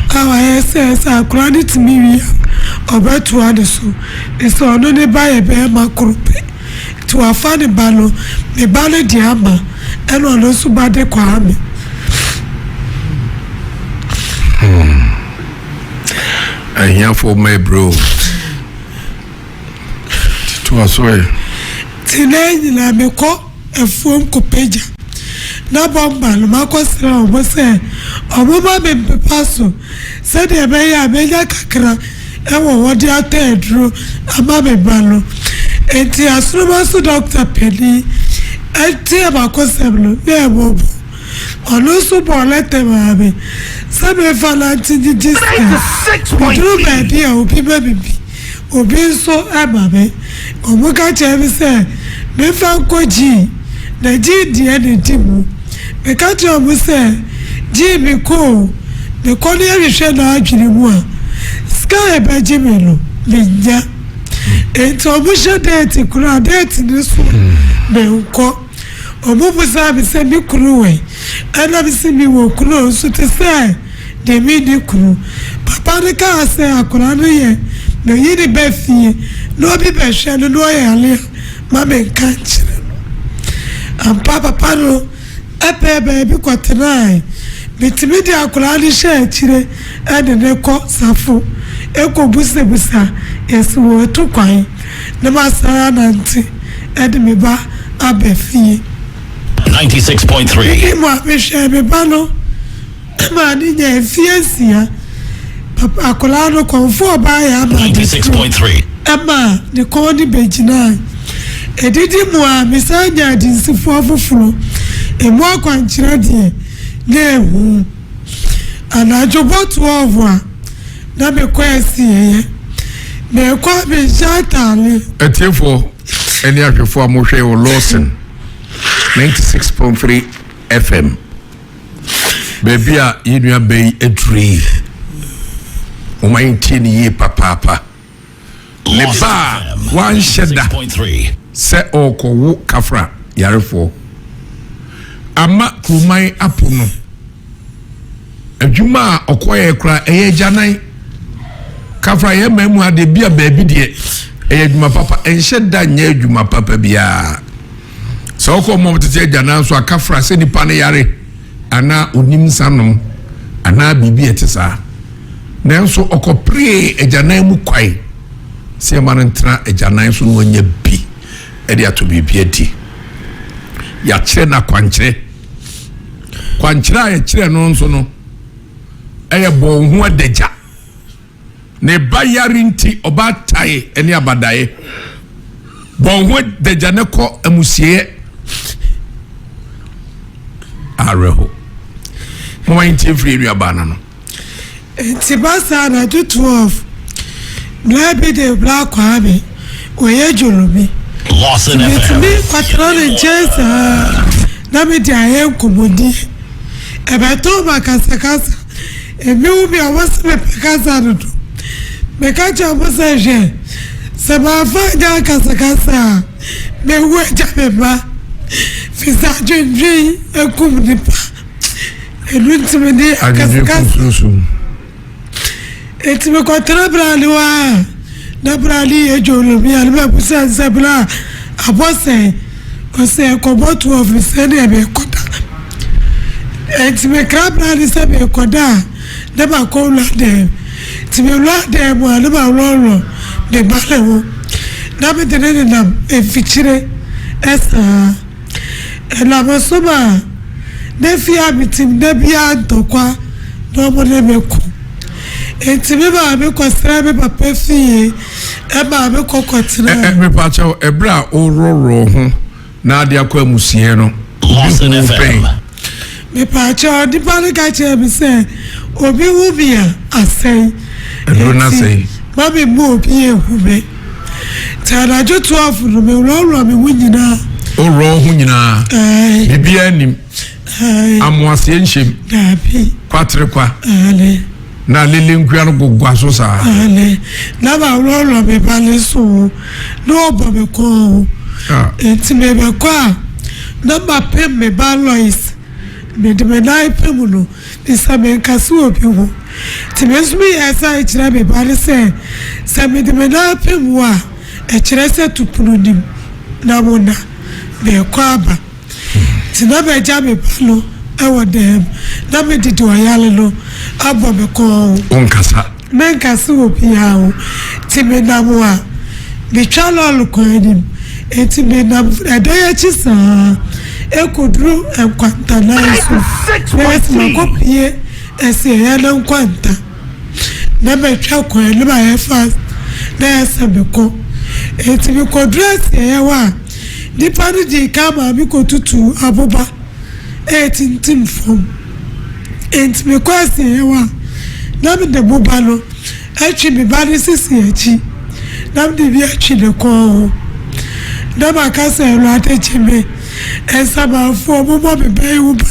a wayɛ sɛ sɛ akwadaa no tumi wie a, ɔbɛtoa ne so. Ne sɛ ɔno ne ba yɛ bɛrima koro pɛ. Nti wafa ne ba no, me ba no de ama, ɛna ɔno nso ba de Kwame. Ahiafoɔ mma ɛbrɛ o. Toa so ɛ. Nti na nyinaa mekɔ afuom kɔpagya na bɔmba no makɔsrɛ wɔn sɛ wɔmma me mpepa so sɛdeɛ ɛbɛyɛ a mɛnya kakra wɔ hɔ de atɔ aduro ama me ba no. Nti asoroma so dɔkta panin tee m'akosɛm no na ɛmmɔbɔ. Ɔno nso bɔɔ lɛtɛ maa me sɛ memfa nante ngyegye sika. Meduru baabi a obi ma me bi, obi nso ma me. Wɔka kyerɛ me sɛ memfa nkɔ Gyii, na Gyii deɛ na ɛdi mu. Meka kyerɛɛ wɔn sɛ, Gyii mekɔ o. Mekɔ na yɛhwehwɛ n'adwene mu a, sika a ɛbɛgye me no, mennya. Enti wɔhyɛ date koraa a, date no so menkɔ. Wɔbisaa me sɛ me kunu wɔ he? Ɛna mese mewɔ kunu o, nso te sɛ deɛ menni kunu. Papa no kaa sɛ akwadaa no yɛ meyi no ba fie na obi bɛhwɛ no na ɔyare a, ma menka nkyerɛ no. Ampa papa no pɛɛ baabi kɔtenae. Metumi de akwadaa no hyɛ akyire de no kɔ safo kɔbusabusa yɛse wɔatu kwan na masan anante de me ba aba fie. 96.3. Medi mu a mehwɛɛ me ba no maa no nyaa mfeɛ nsia. Papa akwadaa no kɔmfoɔ baeɛ ama abɛduru 96.3. ɛmaa ne kɔn no bɛgyinae. Ɛdidi mu a mesan nyaa adansifoɔ foforɔ. Ɛmu akwankyerɛ deɛ na ɛhu. Anadwo bɔ 12 a na mekɔ asieeɛ. Merekɔ a menhyɛ ataadeɛ. Atiefoɔ ne ahwɛfoɔ a mohwɛ wɔ Lawson 96.3 FM baabi a yɛn nua bɛ yi aduru yi, wɔn ayɛ ntie ne yie papaapa. Ne ba a wanhyɛ da sɛ ɔrekɔwo kafra yarefoɔ ama kuruman apo no adwuma a ɔkɔyɛ koraa ɛyɛ agyanan kafra yɛ mmaa mu adeɛ bi a baabi deɛ ɛyɛ adwuma papa ɛnhyɛ da nyɛ adwuma papa biara sɛ ɔkɔ mɔm tete agyanan so a kafra sɛ nipa no yare anaa onim nsa nom anaa biribi ɛte saa. Nanso ɔkɔperee agyanan mu kwae sɛ yɛma no ntena agyanan so na wanya bi de ato biribi adi. Yɛakyerɛ no akwankyerɛ. Kwankyerɛ a yɛkyerɛ no nso no, ɛyɛ bɔ wo ho adagya. Ne ba yare nti, ɔbaatae ne abadaeɛ. Bɔ wo ho adagya na kɔ amusieɛ. Awerɛho. Momma yɛntie mfiri yɛn nuabaa no ano. Ntsi ba saa anadwo 12, bra bi de bra Kwame, ɔyɛ dwolomi. Lawson Ntsi FM. metumi kɔtsena ne nkyɛn saa na mede ayɛ nkɔmbɔdie. Ɛbɛtoo ma akasakasa, emi wu me a wɔse mepɛ kasa dodo. Meka kyerɛ wɔn sɛ hwɛ, sɛ mamfa anyɛ akasakasa a, mewu agya me mma, fisɛ adwendwen ekum nipa. Ɛno nti mede Adwendwen kum akasakasa. sunsum. Enti mekɔtena brane hɔ a na brane yɛ dwolome a na mabisa no sɛ bra abɔ sɛn? Ɔsɛ ɛkɔbɔ 12 sɛ deɛ mekɔda. Enti mekra brane sɛ mekɔda a na makɔ wura dɛm. Nti mewura dɛm a na maworɔworɔ me ba ne ho na mede ne nenam mfikyire saa. Ɛnam so ma na fie a mete mu da biara ntɔkwa na wɔne me ko. Enti me maame kɔsrɛɛ me papa fie maa me kɔ kɔtenaa. Mepakyɛw, ɛberɛ a worɔworɔ ho na ade akɔ amusiɛ no, obi hu wo pɛn? Mepakyɛw, nipa no ka kyerɛɛ me sɛ obi hu me a, asɛe. Aduro no Enti asɛe. ma memma obi anhu me. Nti anadwo 12 no, meworɔworɔ me ho nyinaa. Worɔ wo ho nyinaa? Ae. Biribiara nnim? Ae. Amoaseɛ nhyɛm? Daabi. Kwatere kwa? Aane. Na lele nkua no gogua so saa? Aane. Na maworɔworɔ me ba no nso ho, na ɔbɔ me kɔn ho. Ah. Nti mebɛkɔ a, na mapem me ba Lois. Mede me nan pem no, ne sɛ menkasa obi ho. Nti me nso meyɛɛ saa kyerɛ me ba no sɛ, sɛ mede me nan pem wo a, ɛkyerɛ sɛ to pono nim na wo na merekɔ aba. Nti na magya me ba no wɔ dan mu na mede deɛ ɔyare no abɔ me kɔn ho. Wonkasa? Menkasa obiara ho. Nti menam a, metwa lɔre kwan no mu. Nti menam ɛdan akyi saa kɔduru nkwantanan so. Na ayɛ sɛ makɔpue asieeɛ no nkwanta. Na matwa kwan no mayɛ fast na ayɛ sɛ mekɔ. Nti mekɔduru asieeɛ hɔ a, nnipa no dii kan maa mekɔtutuu aboba retintim fam. Enti mekɔ asieeɛ hɔ a, na mede boba no atwi me ba no sisi akyi, na mede bi atwi ne kɔn ho, na maka sɛ, Awurade gye me, nsamanfoɔ, mommɔ me ba yi ho ban,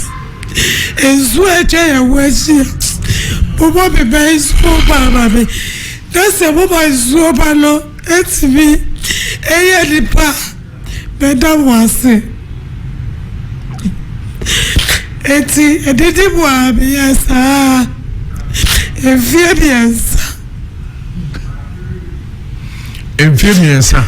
nsuo a atwa yɛn ho ahyia, Mobɔ me ba nsuo ba ma me. Na sɛ moma nsuo ba no tumi yɛ nipa a, mɛda mo ase. Enti ɛdidi mu a meyɛɛ saa ara mfeɛ mmiɛnsa. Mfeɛ mmiɛnsa.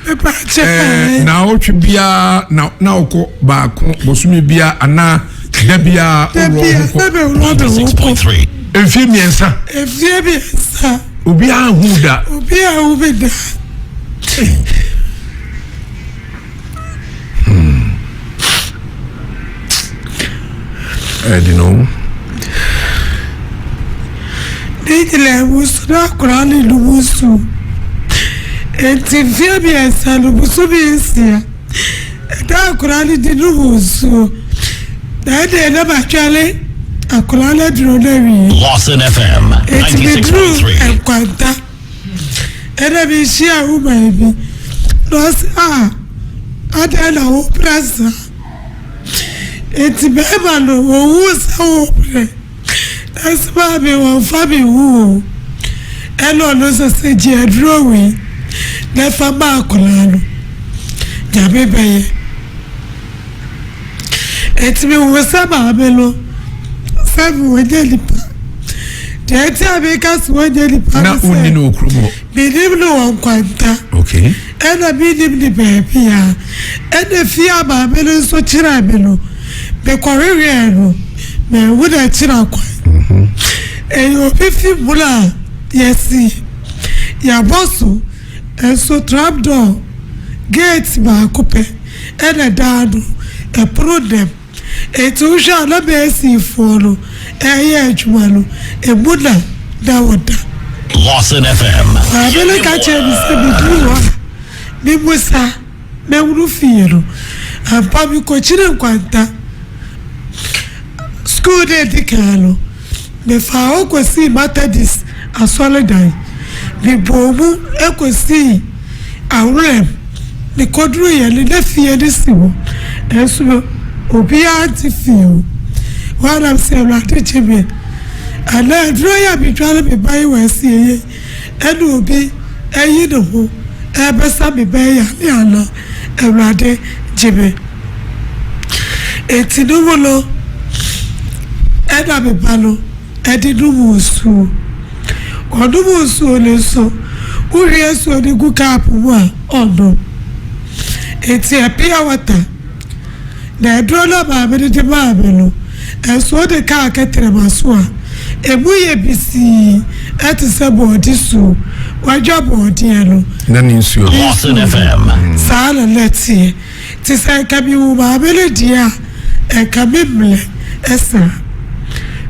Ɛɛ naawɔtwe biara na na ɔkɔ baako bosome biara anaa da biara ɔwɔ ho kɔ. Mfeɛ mmiɛnsa. Mfeɛ mmiɛnsa. Obiara hu da. Obiara hu bi da. Ɛdi no. Ne nyinaa mu nso na akwadaa no nom nsuo. Enti mfeɛ mmiɛnsa no bosome nsia ɛda akwadaa no di nom nsuo. Na ɛdeɛ na matwɛre akwadaa no aduro no awie. Lawson FM Enti meduru 96.3. Nkwanta. Ɛna mehyiaa woman bi na ɔse ah adɛn na wobrɛ saa enti bɛɛma no ɔhuu sɛ wobrɛ nanso maame wɔmfa me nwu o ɛna ɔno nso se gye aduro wei na fa ma akwadaa no Nyame bɛyɛ enti mehuu sɛ maame no sɛ wɔnyɛ nipa Deɛ nti a meka sɛ wɔnyɛ nipa Na ne wonni sɛ, no wɔ kurom hɔ? menim no wɔ Nkwanta. Okay. Ɛna menim no baabiara. Ɛna fie a maame no nso kyerɛɛ me no, mekɔhwehwɛɛ no, manhu n'akyiri akwan. Ɛyɛ obi fi mono a yɛasi, yɛabɔ so, nso trap door, gate baako pɛ ɛna ɛda ano, ɛpono nnam. Enti wohwɛ a na Meesinfoɔ no reyɛ adwuma no, emu na na wɔda. Lawson FM. Maame no ka kyerɛɛ me sɛ meduru hɔ a, memmisa mɛhunu fie no. Ampa mekɔkyinii nkwanta. Sukuu no a ɛdi kan no, mefaa hɔ kɔsii Methodist asɔredan. Mebɔɔ mu kɔsii Awuram. Mekɔduruiɛ no, na fie no si hɔ, nanso obiara nte fie hɔ. Hɔ ara na mesɛ, Awurade gye me. Anaa aduro yi a medware me ba yi wɔ asieeɛ yi, ɛna obi ayi ne ho rebɛsa me ba yi yare anaa? Awurade gye me. Enti no mu no, ɛna me ba no de nom nsuo. Ɔnom nsuo no nso, wohwie nsuo no gu cup mu a, ɔnnom. Enti ɛpia water. Na aduro no a maame no de maa me no, nsuo de kaa kɛtrɛma so a, ɛmu yɛ bisii te sɛ bɔɔde suo. Wadwa bɔɔdeɛ no. Na ne nsuo. Lawson FM. Saa na na ɛteɛ. Nti sɛ nka mewu maame no deɛ a, nka me mmerɛ saa.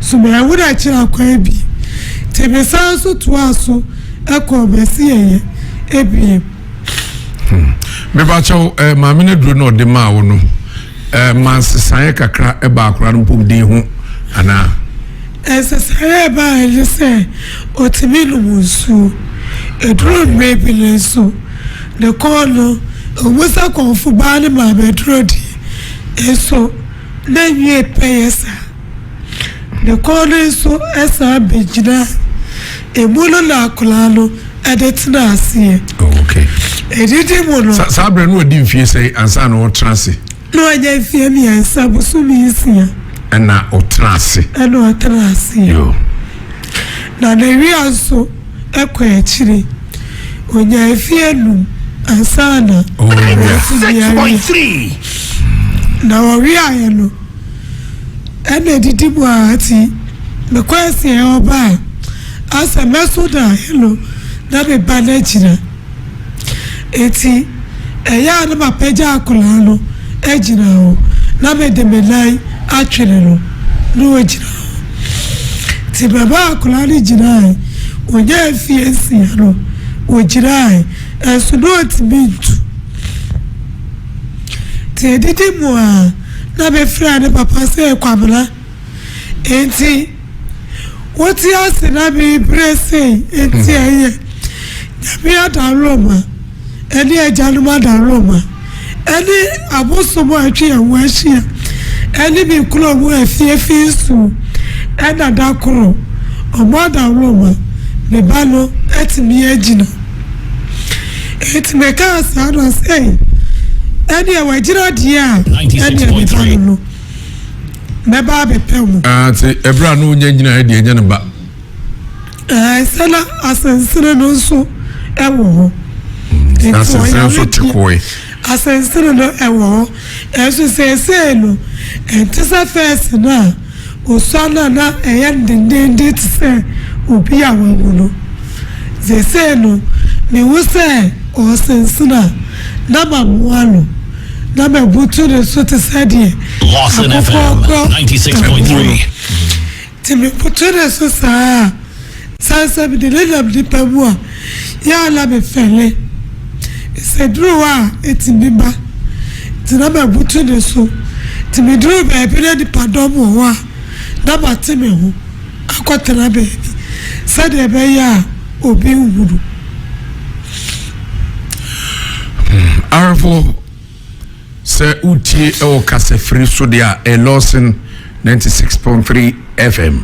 So manhunu akyiri akwan bi. Nti mesan nso toaa so kɔɔ m'asieeɛ bio. Hmm. Mepakyɛw, eh, maame no aduro na ɔde maa wo no, eh, ma nsesaeɛ kakra ɛbaa akwadaa no mpɔmuden ho anaa? Nsesaeɛ a ɛbaeɛ ne sɛ ɔtumi nom nsuo. Ɛduru mmerɛ bi no nso, ne kɔn no, ɛwom sɛ kɔmfo baa no maa me aduro deɛ, nso na nwie pɛyɛ saa. Ne kɔn no nso san bɛgyina emu no na akwadaa no de tena aseɛ. Oh, okay. Ɛdidi mu no. Saa berɛ no ɔdi mfie sɛn ansa na ɔtena ase? Na ɔnya mfie mmiɛnsa bosome nsia. Ɛna ɔtena ase. Ɛna ɔtena ase. Yo. Na ne wia nso ɛkɔ akyire. Ɔnya mfie num ansa na oh, ɔtumi awia. Na ɔwiaeɛ no. Ɛna edidi mu ara nti, mekɔ asieɛ hɔ ba a, asɛ mɛso daeɛ no na me ba no agyina. Nti ɛyɛ a na mapagya akwadaa no agyina hɔ na mede me nan atwere no na ɔgyina hɔ. Nti mɛma akwadaa no gyinae, ɔnyaa mfeɛ nsia no, ɔgyinae, nso na ɔntumi ntu. Nti edidi mu a na mefrɛ ne papa sɛ Kwabena. Enti wote ase na mebrɛ sei enti ɛyɛ Nyame adaworoma ɛne agyanom adaworoma ɛne abosom a atwa yɛn ho ahyia ɛne me kurom afiafi nsuo ɛna da koro. Ɔmo adaworoma, me ba no atumi agyina. Enti mekaa saa na ɔse, Ei, ɛneɛ wagyina deɛ a, ɛneɛ me ba no no, mɛba abɛpɛ wo. Ah, nti ɛberɛ a na ɔnya nyinaeɛ deɛ ɛnyɛ ne ba. Ɛɛ, sɛ na asensene no nso wɔ hɔ. Nti asensene nso te kɔe. Asensene no wɔ hɔ. Nanso seesei no, ɛnte sɛ fɛs no a osua no a na ɛyɛ no dendeenden te sɛ obi a wawu no. Seesei no, mihu sɛ ɔresensene a, na mamoa no, na mabutu ne so te sɛ deɛ Lawson akokɔ FM rekɔ 96.3. no. Nti mebutu ne so saa a, sane sɛ mede no nam nnipa mu a, yɛ a na mefɛle. Sɛ ɛduru hɔ a, ɛtumi ba. Nti na mabutu ne so. Nti meduru baabi na nnipadɔm wɔ hɔ a, na mate me ho akɔtena baabi sɛdeɛ ɛbɛyɛ a obi nhunu. Ahwɛfoɔ, Sɛ wotie wɔ kasafiri so deɛ a, ɛyɛ Lawson 96.3 FM.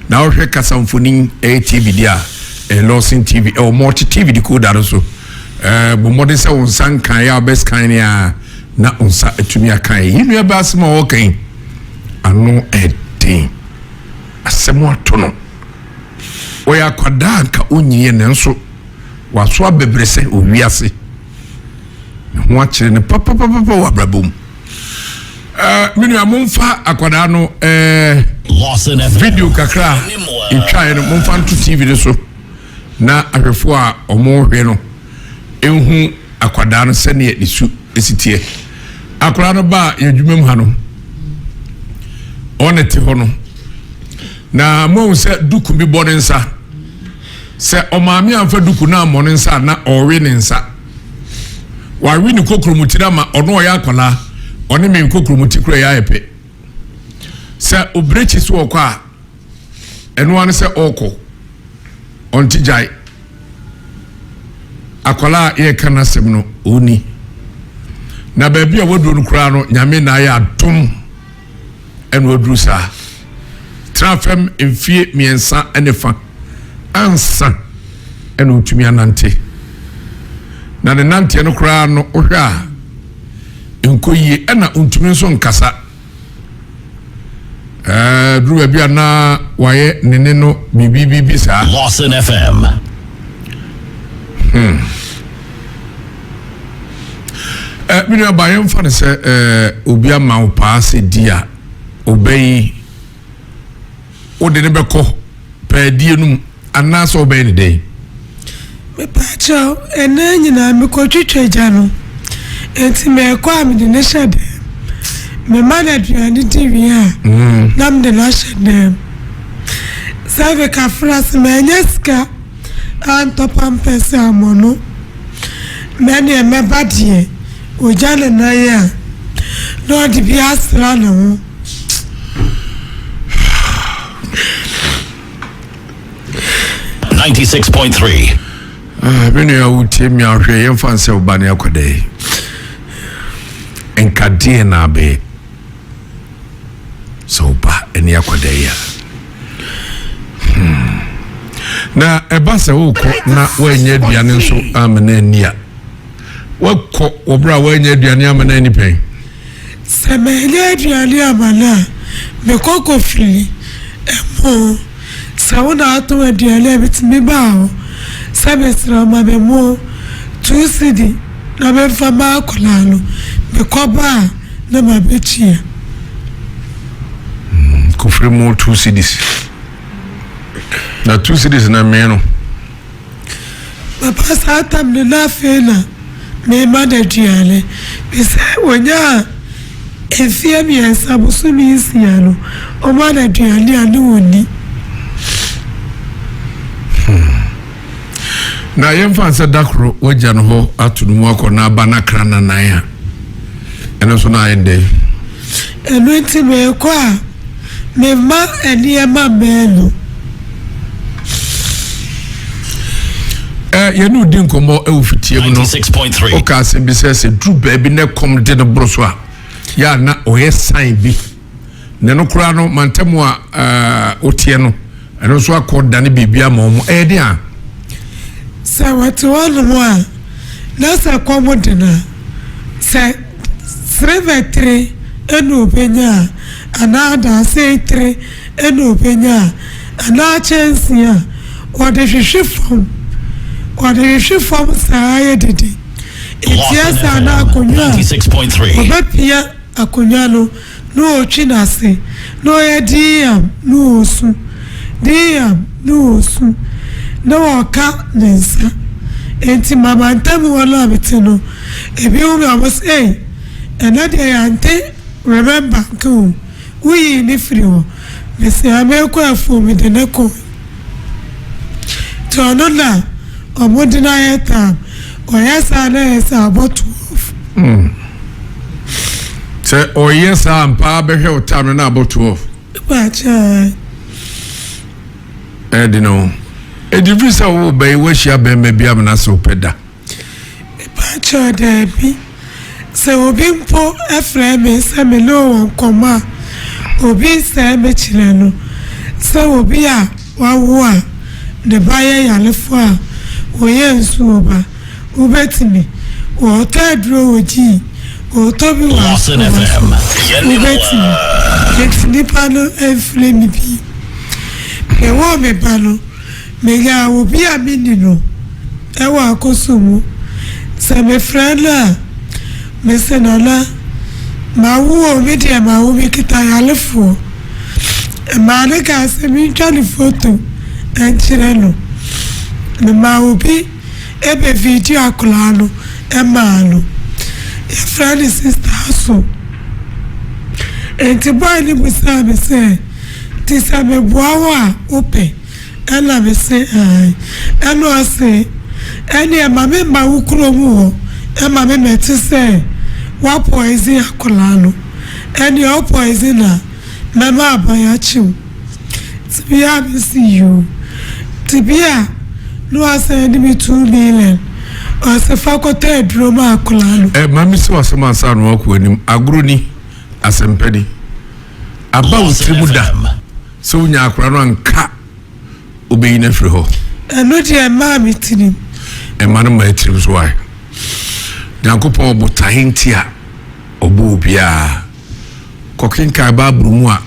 Na wohwɛ kasamfonin ɛyɛ TV deɛ a, ɛyɛ Lawson TV ɛwɔ Multi TV decoder no so. Ɛɛ bɔ mmɔden sɛ wo nsa nkan yɛ a wobɛscan ne a na wo nsa atumi akan. Yi nua bɛ asɛm a ɔreka yi, ano ɛden. Asɛm ato no. Ɔyɛ akwadaa a nka ɔnyiiɛ nanso waso abɛbrɛsɛ wɔ wiase. Ne ho akyere no papapapa wɔ abrabɔ mu. Uh, me nua momfa akwadaa no uh, video kakra a ɛtwaeɛ no momfa nto tv no so na ahwɛfoɔ a wɔhwɛ no ɛhu akwadaa no sɛdeɛ ne su ɛsi teɛ. Akwadaa no baa yɛn adwuma mu ha no ɔne te hɔ no na moahu sɛ duku bi bɔ ne nsa sɛ ɔmaame amfa duku no ammɔ ne nsa a na ɔrewe ne nsa. Wawe ne kokuromoti no ama ɔno ɔyɛ akwadaa, ɔne me nkokuromoti kura yɛ ayɛ pɛ. Sɛ obirekyi so ɔkɔ a, ɛno ara ne sɛ ɔrekɔ, ɔnte gyae. Akwadaa a yɛreka n'asɛm no, ɔnni. Na baabi a waduro no koraa no, Nyame na ayɛ adom. ɛna waduru saa. Tena fam mfie mmiɛnsa ne fa ansa ɛna ɔtumi anante. Na ne nanteɛ no koraa no wohwɛ a nkɔ yie ɛna ɔntumi nso nkasa. Ɛɛ duru baabi a na wayɛ ne ne no biribi biribi saa. Lawson FM. Eh, me nua ba yɛmfa no sɛ eh, obi ama wo paa sɛ di a ɔbɛ yi wode ne bɛkɔ paadie no mu anaasɛ wobɛyɛ ne dɛn? Mepaakyɛw, ɛnnɛ nyinaa mekɔtwitwa gya no, enti mekɔ a mede no hyɛ dɛm. Mema no aduane di wie a, na mede no ahyɛ dɛm. Sɛ mekafra sɛ manya sika antɔ pampɛs ammɔ no, mɛneɛ mɛba deɛ ɔgya ne nan a, na ɔde bi asra ne ho. 96.3. Ah, me nua wotie me ahwɛ yɛmfa nsɛ wo ba ne akwadaa yi nka deɛ na abɛyɛ sɛ wo ba ne akwadaa yi a hmm. Na ɛba sɛ wokɔ na woanya aduane nso amena ani a woakɔ wɔ berɛ a woanya aduane amena ani pɛn? Sɛ mannya aduane amma no a, mekɔ kɔfiri ɛmo. Sɛ wo na atɔn aduane a, metumi ba hɔ sɛ mesrɛ wo ma me mo 2 cedi na memfa ma akwadaa no. Mekɔba a na mabɛtua. Kɔfiri mo 2 cedis. Na 2 cedis na mmee no. Papa saa tam no na afei na mema no aduane. Mesɛ ɔnyaa mfeɛ 3 bosome 6 no, ɔma no aduane a ne ɔnni. Na yɛmfa nsɛ da koro wagya no hɔ ato no mu akɔ na aba no akra nanan a, ɛno nso na ayɛ dɛn? Ɛno nti meekɔ a, memma nneɛma mmɛn no. Ɛ yɛne wo di nkɔmmɔ wɔ fitie mu no, 96.3. woka asɛm bi sɛ sɛ duru baabi na ɛkɔm de no boro so a, yɛ a na ɔyɛ sign bi. Na ɛno koraa no, mantam a ɛɛ woteɛ no, Ɛno nso akɔ dane biribi ama wɔn. Ɛyɛ den a. Sɛ wɔte hɔnom a, na sɛ kɔm de no a, sɛ silver tire na ɔbɛnya a, anaa dadesɛn tire na ɔbɛnya a, anaa kyɛnsee a, ɔde hwehwe fam. Ɔde hwehwe fam saa ara yɛ dede. Ɛtia saa na akonnwa a, ɔbɛpia akonnwa no na ɔretwi n'ase, na ɔyɛ dinn na ɔresu, dinn na ɔresu, na ɔreka ne nsa. Enti m'amantam hɔ no a mete no, ebi hu me a wɔse, Ei, ɛnnɛ deɛ yɛante Remember nka o, woyii no firii hɔ. Mese, Aa merekɔ afuom, mede no kɔe. Nti ɔno na wɔde no ayɛ tam. Ɔyɛ saa na ɛyɛ sɛ abɔ 12. Sɛ ɔyɛ saa ampa ara bɛhwɛ wo tam no na abɔ 12. Mpakyɛ. Ɛde no. Ɛdi firi sɛ wo ba yi woahyia bɛrima bi amena sɛ wopɛ da. Mpakyɛ daabi. Sɛ obi mpo frɛ me sɛ me ne wɔ nkɔmmɔ a, obi sɛe me kyerɛ no sɛ obi a wawo a ne ba yɛ yarefo a ɔyɛ nsuo ba. Wobɛtumi. Wɔtɔ aduro wɔ gyii, wɔtɔ bi wɔ Lawson asɔre FM. so. Wobɛtumi. Enti nnipa no mfrɛ me bio. Mewoo me ba no, menyaa obi a menni no wɔ akoso mu. Sɛ mefrɛ no a, mese Nana, mawo o, me deɛ mawo, mekita yarefoɔ. Ɛmaa no kaa sɛ mentwa ne foto nkyerɛ no. Memaa obi bɛ video akwadaa no maa no. Yɛfrɛ no Sister Aso. Nti boy no bisaa me sɛ, nti sɛ meboa wo a wopɛ? Ɛna me se aane. Ɛna ɔse, ɛneɛ ma me mma wo kurom hɔ ma me mɛte sɛ wa poison akwadaa no. Ɛneɛ wo poison a mɛma aban akye wo. Tebea a mesi yi o, tebea a na wasan de me 2 million, ɔse fa kɔtɔ aduro ma akwadaa no. Ɛ ma mesi w'asɛm ansa na wakɔ anim. Agorɔ ni, asɛmpa ni. Aba wo Lawson tiri mu da FM. sɛ wonya akwadaa no anka wobɛyi no afiri hɔ. Ɛno deɛ ɛmaa me tirim. Ɛma no ma tirim so wae. Nyankopɔn ɔbotae nti a ɔbɔ obiara. Kɔkenkan Bible mu a,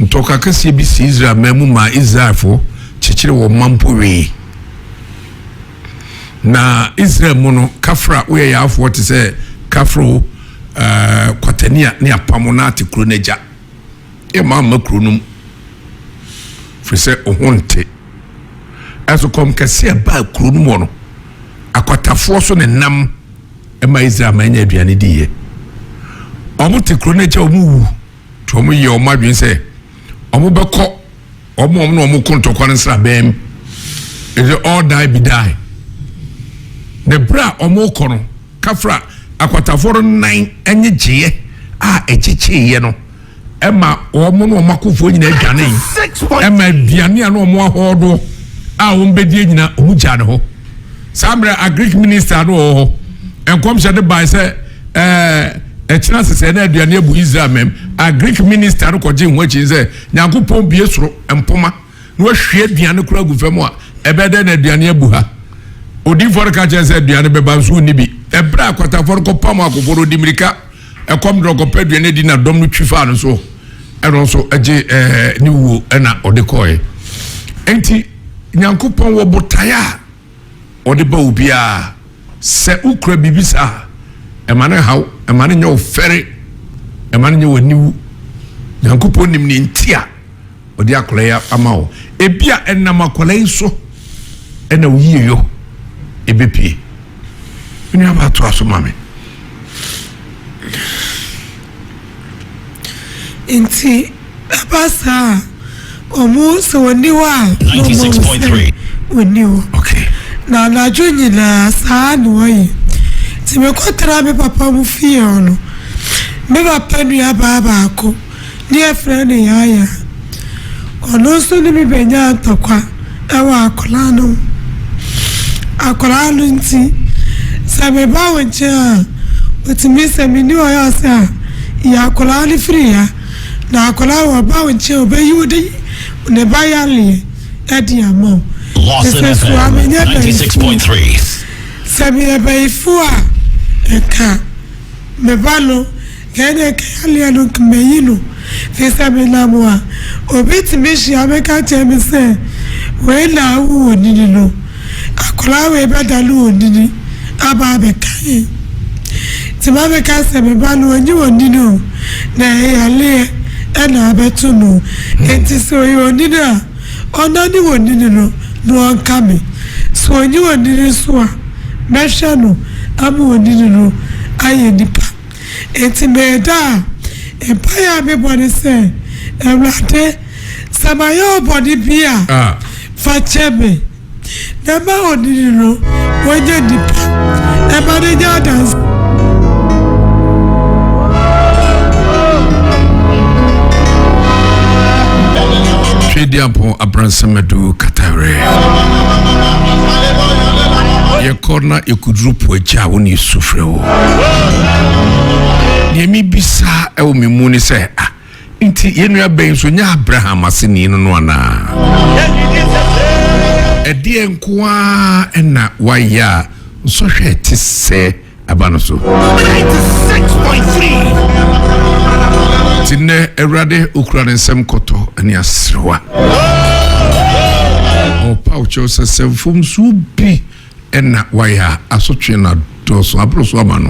ntɔkwa kɛseɛ bi si Israel man mu maa Israelfoɔ kyekyere wɔn mma mpo wee. Na Israel mu no, kafra woyɛ yaafoɔ te sɛ kafro, kwatani a ne apam na ate kuro no agya. Yɛ maa mma kuro no mu, firi sɛ wo ho nte. Ɛso kɔm kɛseɛ ɛbaa kuro no mu no, akwatafoɔ so ne nam ɛma Israel ma anya aduane diiɛ. Ɔmo te kuro no akyi a ɔmo wu, nti ɔmo yɛ ɔmo adwene sɛ ɔmo bɛkɔ ɔmo na ɔmo ko ntɔkwa no nsrabɛn mu. Ɛsɛ all die be die. Na ebere a ɔmo kɔ no, kafra akwatafoɔ no nan ɛnye gyeɛ a ɛkyekyeeɛ no ɛma ɔmo na ɔmo akofoɔ nyinaa adwane, ɛma aduane a na ɔmo ahɔɔdoɔ a ɔmo bɛdie nyinaa ɔmo gyaa ne hɔ. Saa mmerɛ agric minister no wɔ hɔ, nkɔmhyɛ de bae sɛ ɛkyena sesɛ na aduane abu Israel mɛm. Agric minister no kɔgye ho akyi sɛ Nyankopɔn bie soro mpoma na wahwie aduane koraa agu fam a, ɛbɛyɛ dɛn na aduane abu ha? Odiyifoɔ no ka kyerɛ sɛ aduane bɛba nso ɔnni bi. Ɛberɛ a akwatafoɔ no kɔpam akofoɔ no, ɔdi mmirika ɛkɔm de ɔkɔpɛ aduane di na dɔm no twi faa no so, ɛno nso gye ne wuo ɛna ɔde kɔɛ. Enti Nyankopɔn wɔ botaeɛ a ɔde ba obiara. Sɛ wokura biribi saa, ɛma no haw, ɛma no nyɛ wo fɛre, ɛma no nyɛ w'aniwu. Nyankopɔn nim ne nti a ɔde akwadaa yi ama wo. Ebi a ɛnam akwadaa yi so ɛna wo yie yɔ ebepie. Me nua ba, to aso ma me. Nti ɛba saa a, ɔmo sɛ wɔnni hɔ a, na ɔmo ahu sɛ wɔnni hɔ. Na anadwo nyinaa saa na wɔyɛ. Nti mekɔtena me papa mu fie hɔ no, me papa nua baa baako ne yɛfrɛ no Yaaya. Ɔno nso ne me bɛnyaa ntɔkwa ɛwɔ akwadaa no ho. Akwadaa no nti, sɛ meba wo nkyɛn a, otumi sɛ menni hɔ yɛ ɔsɛ a, yi akwadaa no firi ha. Na akwadaa wɔ ɔba wo nkyɛn a, ɔbɛyi wo de ne ba yareɛ de ama wo. Lawson Mesɛ so a FM menyɛ bayifoɔ. 96.3. Sɛ meyɛ bayifoɔ a, nka me ba no, nka ɛnneɛ nka yareɛ no nka mayi no. Firi sɛ menam a, obi tumi hyia me ka kyerɛ me sɛ, wei na awo onini no. Akwadaa wei bɛdane onini aba abɛka yɛn. Nti ma meka sɛ me ba no ɔnyi onini o, na ɛyɛ yareɛ ɛna abɛto no. Nti sɛ ɔyɛ onini a, ɔnane onini no na ɔnka me. Sɛ ɔnyi onini nso a, mɛhwɛ no ama onini no ayɛ nipa. Nti meda a, mpaeɛ a mebɔ ne sɛ, Awurade, sɛ mayɛ wo bɔne bi a, fa kyɛ me. Na ma onini no wɔnyɛ nipa. Ɛma no nyɛ adanse. Twediampɔn Abransɛmadu Katawerɛ. Yɛkɔ na yɛkɔduru po agya a wo ne yɛsu frɛ wo. Deɛ mebisa ɛwɔ me mu ne sɛ, ah, Nti yɛn nua bɛn nso nyɛ Abraham aseni no no anaa? Ɛdeɛ nko ara na wayɛ a nsɔhwɛ ɛte sɛ aba no so. Nti nnɛ Awurade okura ne nsɛm kɔtɔ ne aserewa. Ɔpa wo kyɛw sɛ sɛ mfomsoɔ bi na wayɛ a asotwe na dɔɔso aboro so ama no.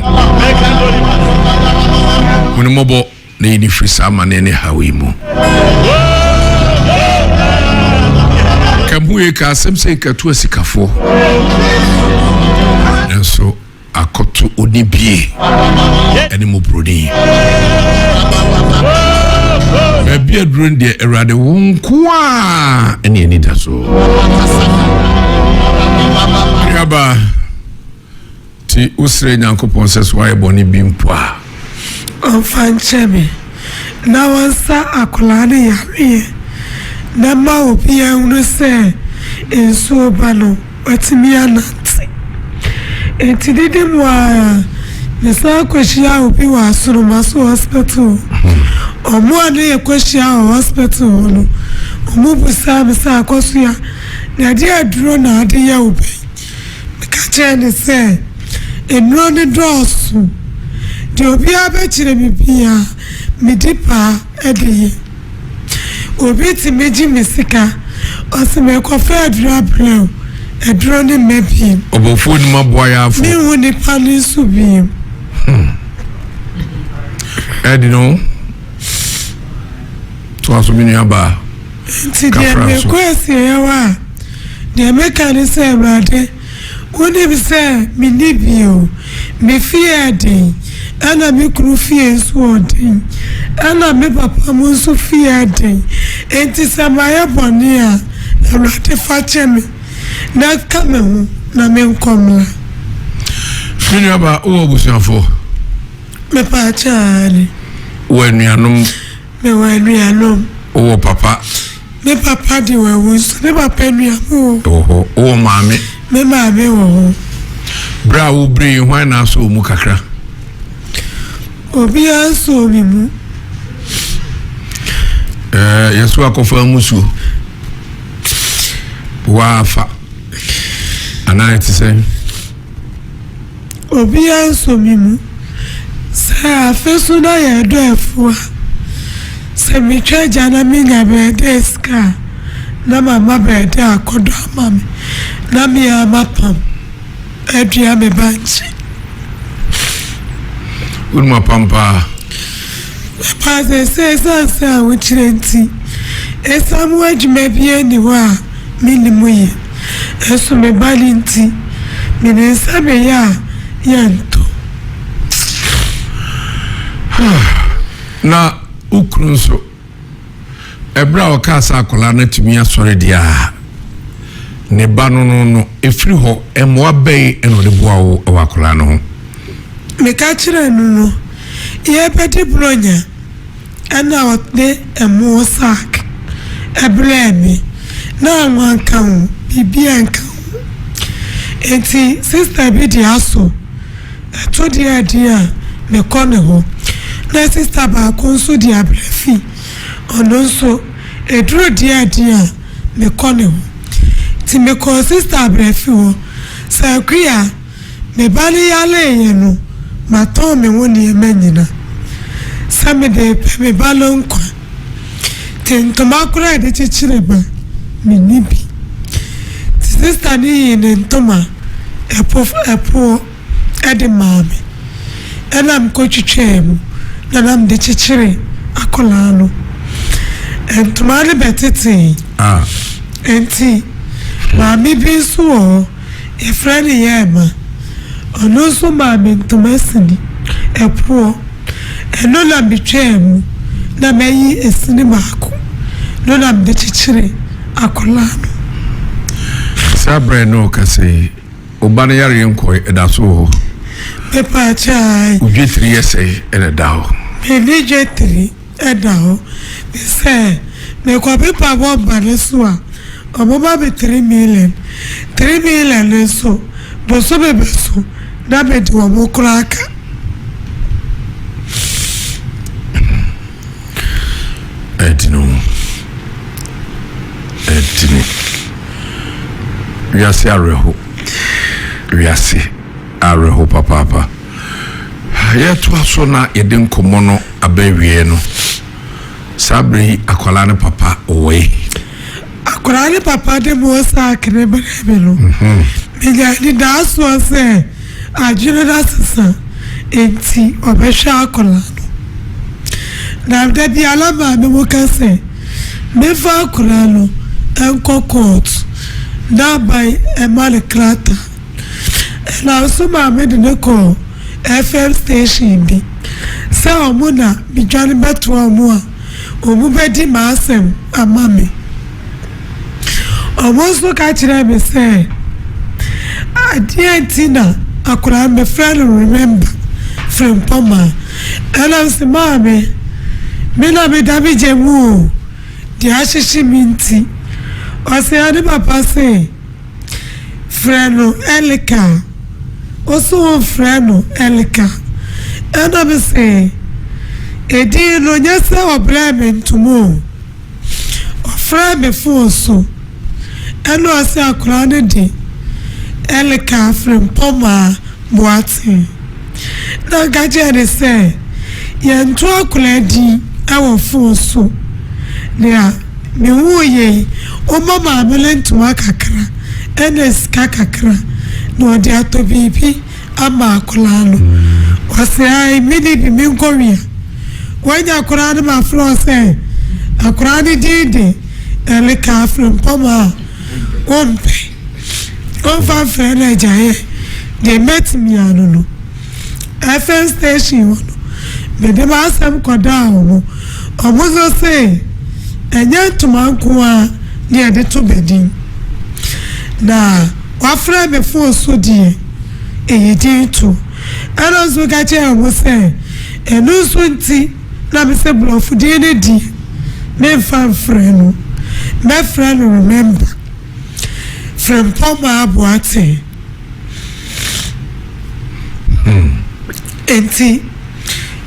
Hu no mmɔbɔ. Na yi no firi saa amaneɛ ne haw yi mu. Kambuye ka asɛm sɛ katu asikafoɔ nanso akɔto onibie ɛne mmɔborɔni. Baabi aduro no deɛ Awurade wo nko a ɛne ani da so. Nuaba. Nti wosrɛ Nyankopɔn sɛ sɛ woayɛ bɔne bi mpo a. Ɔmfa nkyɛ me, na ɔnsa akwadaa no yareɛ, na ma obiara nhunu sɛ nsuo ba no, watumi anante. Enti didi mu ara, mesan kɔhyiaa obi wɔ Asonomaso Hospital. Wɔn a na yɛkɔhyia wɔ hospital hɔ no, wɔbisaa me sɛ, Akosua, na ɛdeɛn aduro na wode yɛ wo ba yi? Meka kyerɛɛ no sɛ, Nnuro no dɔɔso. Deɛ obiara bɛkyerɛ me biara, medi paa de yɛ. Obi tumi gye me sika, ɔse merekɔfa aduro abrɛ wo, aduro no mma bio. Ɔbɔfoɔ nim aboa yɛ afɔ. Menhu nipa no nso bio. Ɛde no, toa so me nua baa. Enti deɛ mekɔ asieeɛ hɔ a, deɛ meka ne sɛ, Awurade, wonim sɛ menni bio. Me fie yɛ den, ɛna me kunu fie nso wɔ den, ɛna me papa mo nso fie yɛ den. Enti sɛ mayɛ bɔne a, Awurade fa kyɛ me, na ka me ho na menkɔ mmra. Me nuabaa, wowɔ abusuafoɔ? Mepaakyɛ, aane. Wowɔ anuanom? Mewɔ anuanom. Wowɔ papa? Me papa de wawu nso me papa nua mo wɔ. Wɔ hɔ. Wowɔ maame? Me maame wɔ hɔ. Berɛ a wobrɛ yi, hwan na asɔ wo mu kakra? Obiara nsɔɔ me mu. Ɛɛ, yɛso akɔfa mmusuo. Woafa. Anaa ɛte sɛn? Obiara nsɔ me mu. Sɛ afe so na yɛredɔ afuw a, sɛ mitwa gya na minya bɛɛdɛɛ sika a, na mama bɛɛdɛɛ akɔdɔ ama me, na me ara mapam adua me bankye. Wonim apam paa? Papa, seesei esiane sɛ ahokyerɛ nti, esiam ho adwuma biara nni hɔ a minnim yɛ. Nso me ba no nti, menim sɛ meyɛ a yɛntɔ. Na wo kunu nso, ɛberɛ a ɔkaa sɛ akwadaa no atumi asɔre deɛ a, ne ba no no no, ɛfiri hɔ, mmoa bɛn na ɔde boa wo wɔ akwadaa no ho? Meka kyerɛɛ no no, yɛrebɛdi Buronya. Ɛnna ɔde ɛmo sack brɛɛ me. Na anwa nka ho, biribiara nka ho. Enti sista bi de asɔ ɛto deɛ ɛden a, mekɔ ne hɔ. Na sista baako nso de abrɛ fi, ɔno nso. Ɛduru deɛ deɛ a, mekɔ ne hɔ. Nti mekɔɔ Sista Abrɛfi hɔ. Sɛ Akua, me ba no yareeɛ no, matɔn me ho nneɛma nyina sɛ mede repɛ me ba no nkwa. Nti ntoma koraa a yɛde kyekyere ba, menni bi. Nti sista no yii ne ntoma ɛpo ɛpoɔ de maa me. Ɛna mekɔtwitwaa mu na na mede kyekyere akwadaa no. Ntoma no bɛtetee. Ah. Nti maame bi nso wɔ hɔ, yɛfrɛ no Yɛɛma. Ɔno nso maa me ntoma sini ɛpoɔ. Ɛno na metwaa mu na mayi esini baako no na mede kyekyere akwadaa no. Saa berɛ no ɔkasa yi, wo ba no yareɛ nkɔe, ɛda so wɔ hɔ? Mepaakyɛ ae. Wo dwetiri yɛ sɛn na ɛda hɔ? Menni dwetiri ɛda hɔ. Sɛ mekɔ pepa bɔmba no so a, wɔbɛma me 3 million. 3 million no nso, bosome bɛso na mede wɔn koraa ka. Ɛdini o, ɛdini. Wiase awerɛho, wiase awerɛho papaapa. Yɛtoa so na yɛde nkɔmmɔ no aba awieɛ no, saa berɛ yi akwadaa no papa ɔwɔ yi. Akwadaa ne papa de mo saake ne brɛ me no, menya anidaasoɔ sɛ adwene no asesa nti ɔbɛhwɛ akwadaa no. Na da biara maame mo ka sɛ memfa akwadaa no nkɔ court na aban ɛma no krataa. Ɛna nso maame de ne kɔɔ FM station bi sɛ ɔmo na medwane bɛtoa ɔmo a ɔmo bɛdi m'asɛm ama me. Ɔmo nso ka kyerɛɛ me sɛ adeɛ nti na akwadaa no mefrɛ no Remember Frimpɔmaa. Ɛna mese maame, me na meda me gya mu o, deɛ ahyehye me nti. Ɔse ɔne papa se frɛ no Elika. Ɔse wɔmfrɛ no Elika. Ɛna mese edin no nyɛ sɛ ɔbrɛɛ me ntoma o. Ɔfrɛɛ me phone so ɛna ɔse akwadaa no de Elika Frimpɔmaa Boateng. Na nka kyerɛ ne sɛ yɛnto akwadaa din ɛwɔ phone so. Nea mehuu yei, ɔma maame no ntoma kakra ɛna sika kakra na ɔde atɔ biribi ama akwadaa no. Ɔse ae menni bi menkɔwia. Wanya akwadaa no ma frɛ sɛ akwadaa no din de Elika Frimpɔmaa a ɔmpɛ. Ɔmfa mfrɛ no agyaeɛ deɛ mɛtumi ano no. FM station hɔ no, mede m'asɛm kɔdaa ɔmo. Ɔmo nso se ɛnyɛ ntoma nko ara ne yɛde to bɛdin. Na wafrɛ me phone so deɛ ɛyɛ din to. Ɛna nso ka kyerɛɛ ɔmo sɛ ɛno nso nti na me sɛ borɔfo din no deɛ memfa mfrɛ no. Mɛfrɛ no Remember Frimpɔmaa Boateng. Nti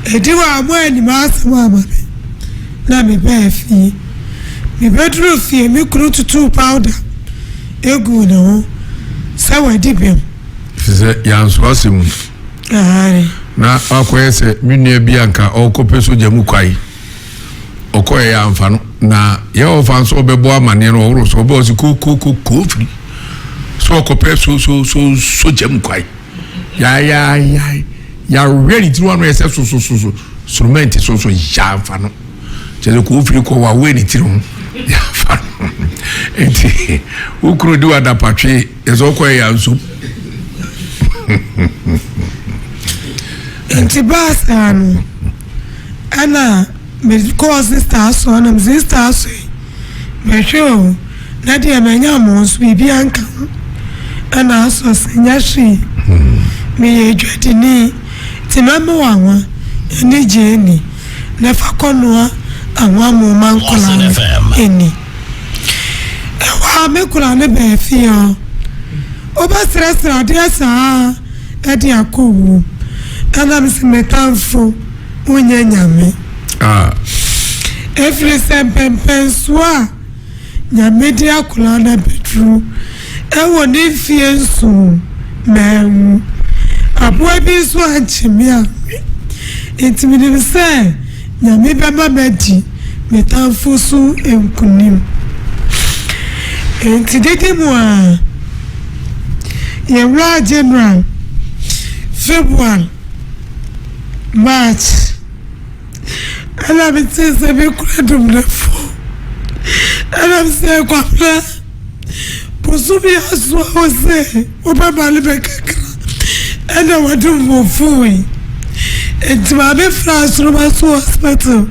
ɛdi hɔ a mo anim asɛm ama me na mebaa fie. Mebɛduruu fie me kunu tutuu powder eguu ne ho sɛ wadi bem. Fi sɛ yɛanso asɛm mu. Aane. Na wakɔyɛ sɛ me nua bi anka ɔrekɔpɛ sogya mu kwae. Ɔkɔɛ yɛ amfa no na yɛ ɔfa nso ɔbɛbɔ amaneɛ no ɔworo so ɔbɛ ɔsi ko ko ko ko firi so ɔkɔpɛ so so so sogya mu kwae. Yaayaaya yɛawerɛ ne tiri ano yɛ sɛ so so so so soromɛnti so so yɛamfa no. Kyerɛ sɛ ko firi kɔ wawe ne tiri ho yɛamfa no. Nti wo kunu di wadapatwe yɛ sɛ ɔkɔɛ yɛ ansom. Nti baa saa no ɛna mekɔɔ sista asɔ na me sista asɔ yi mehwɛ o na deɛ manya mo nso biribi anka ho ɛna asɔ sɛ nyɛ hwee meyɛ adwadini nti mɛma wo anwa ɛne gyeene na fa kɔnoa anwa mo ma nkɔlaa no ɛni. Ɛhɔ a me kora ne bɛɛ fie hɔ wobɛsrɛsrɛ adeɛ saa ɛde akɔ wuom ɛna mese me tamfo wonyɛ nyame. Ah. Ɛfiri sɛ mpɛnpɛnsoɔ a Nyame de akwadaa no abɛduru wɔ ne mfeɛ nson manwu. Aboa bi nso ankye me anwe. Enti menim sɛ Nyame bɛma madi me tamfo so nkonim. Enti didi mu ara, yɛwuraa January, February, March. Ɛna metee sɛ me kura dum no fo. Ɛna mesɛ Kwabena, bosome aso a wo sɛ wobɛma no bɛkakra ɛna wadum wo fo yi. Nti maame frɛ Asoroma so hospital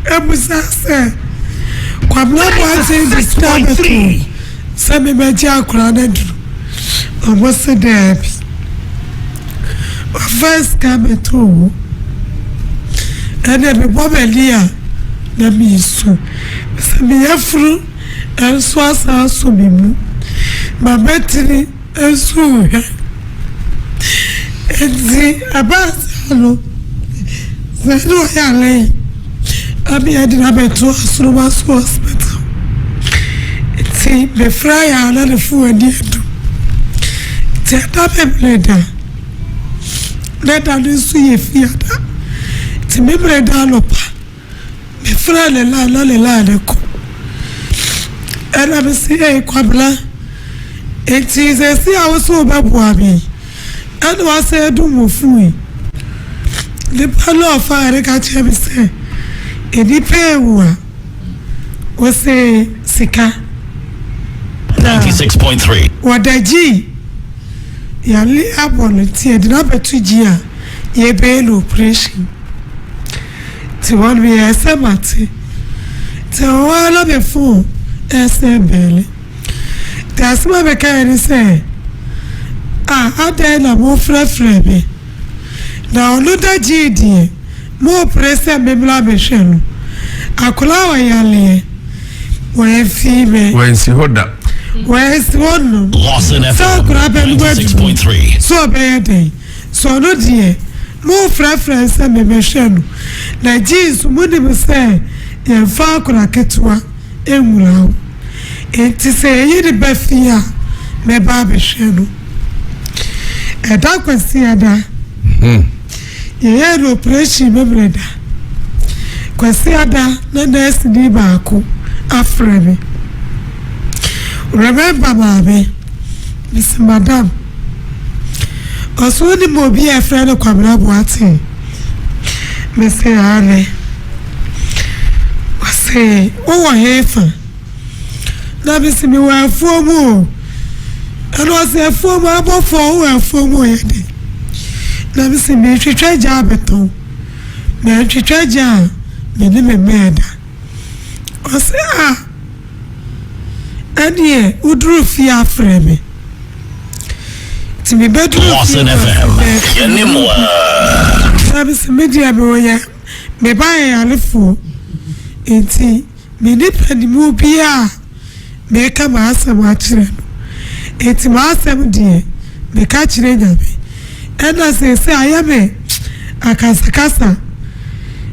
ɛbusa sɛ Kwabena Boateng de sika abɛto sɛ mebɛgye akwadaa no aduru. Ɔmo se daabi. Ɔfaa sika bɛtoo hɔ. Ɛnna mebɔ m'ani a, na meresu. Sɛ me yafunu nso asan asɔ me mu. M'abatiri nso rehwɛ. Enti ɛbaa saa no, sɛ na ɔyare yi, ama yɛde no abɛto Asoroma so hospital. Nti mefrɛ yɛ a na ne fon ani adu. Nti ɛda Memeneda, na da no nso yɛ Fiada. Nti Memeneda anɔpa, mefrɛɛ ne line na ne line no kɔ. Ɛna mese, Ei Kwabena, nti seesei a wo se wobɛboa me yi, ɛna woasan adum wo fon yi? Nipa no a ɔfaeɛ no ka kyerɛɛ me sɛ, nnipa awu a, Ose sika na 96.3. wɔda gyi yale abɔ no nti yɛde no abɛto gyi a yɛbɛyɛ no operation nti hɔ no meyɛɛ sɛ mate nti ɛwɔ hɔ ara na me phone ɛsɛn bɛɛle nti asɛm a mekaeɛ ne sɛ ah adɛn na mofrɛfrɛ me na ɔno da gyii deɛ Mopere sɛ memmra bɛhwɛ no. Akwadaa a ɔyareɛ, wɔamfii me. Wansi hɔ da. Wansi hɔ nom. Lawson Sɛ FM akwadaa bɛnom aduro, 96.3. sɛ ɔbɛyɛ dɛn? Sɛ ɔno deɛ, mofrɛfrɛ no sɛ memmɛhwɛ no. Na gyee nso, monim sɛ yɛmfa akwadaa ketewa nwura hɔ. Enti sɛ yɛyi no ba fie a, mɛba abɛhwɛ no. Ɛda Kwasiada. Yɛyɛɛ no oprehyɛn Memeneda. Kwasiada na nɛɛseni baako afrɛ me. Remember maame? Mese madam. Ɔse wonim obi a yɛfrɛ no Kwabena Boateng? Mese aane. Ɔse wowɔ hefa? Na mese mewɔ afuo mu o. Ɛna ɔse afuo mu abɔfoɔ wowɔ afuo mu yɛ dɛn? Na mese metwitwa gya abɛtɔn. Mantwitwa gya a me ne me mma ɛda. Ɔse ah ɛneɛ woduru fie a frɛ me. Nti mebɛduru fie Lawson na ɔse FM. mɛfrɛ Yɛne mo a. Na mese me deɛ mewɔ yɛ me ba yɛ yarefoɔ nti Menni panimu biara a meka m'asɛm akyerɛ no, enti m'asɛm deɛ, meka kyerɛ Nyame. Ɛna seesei ayɛ me akasakasa,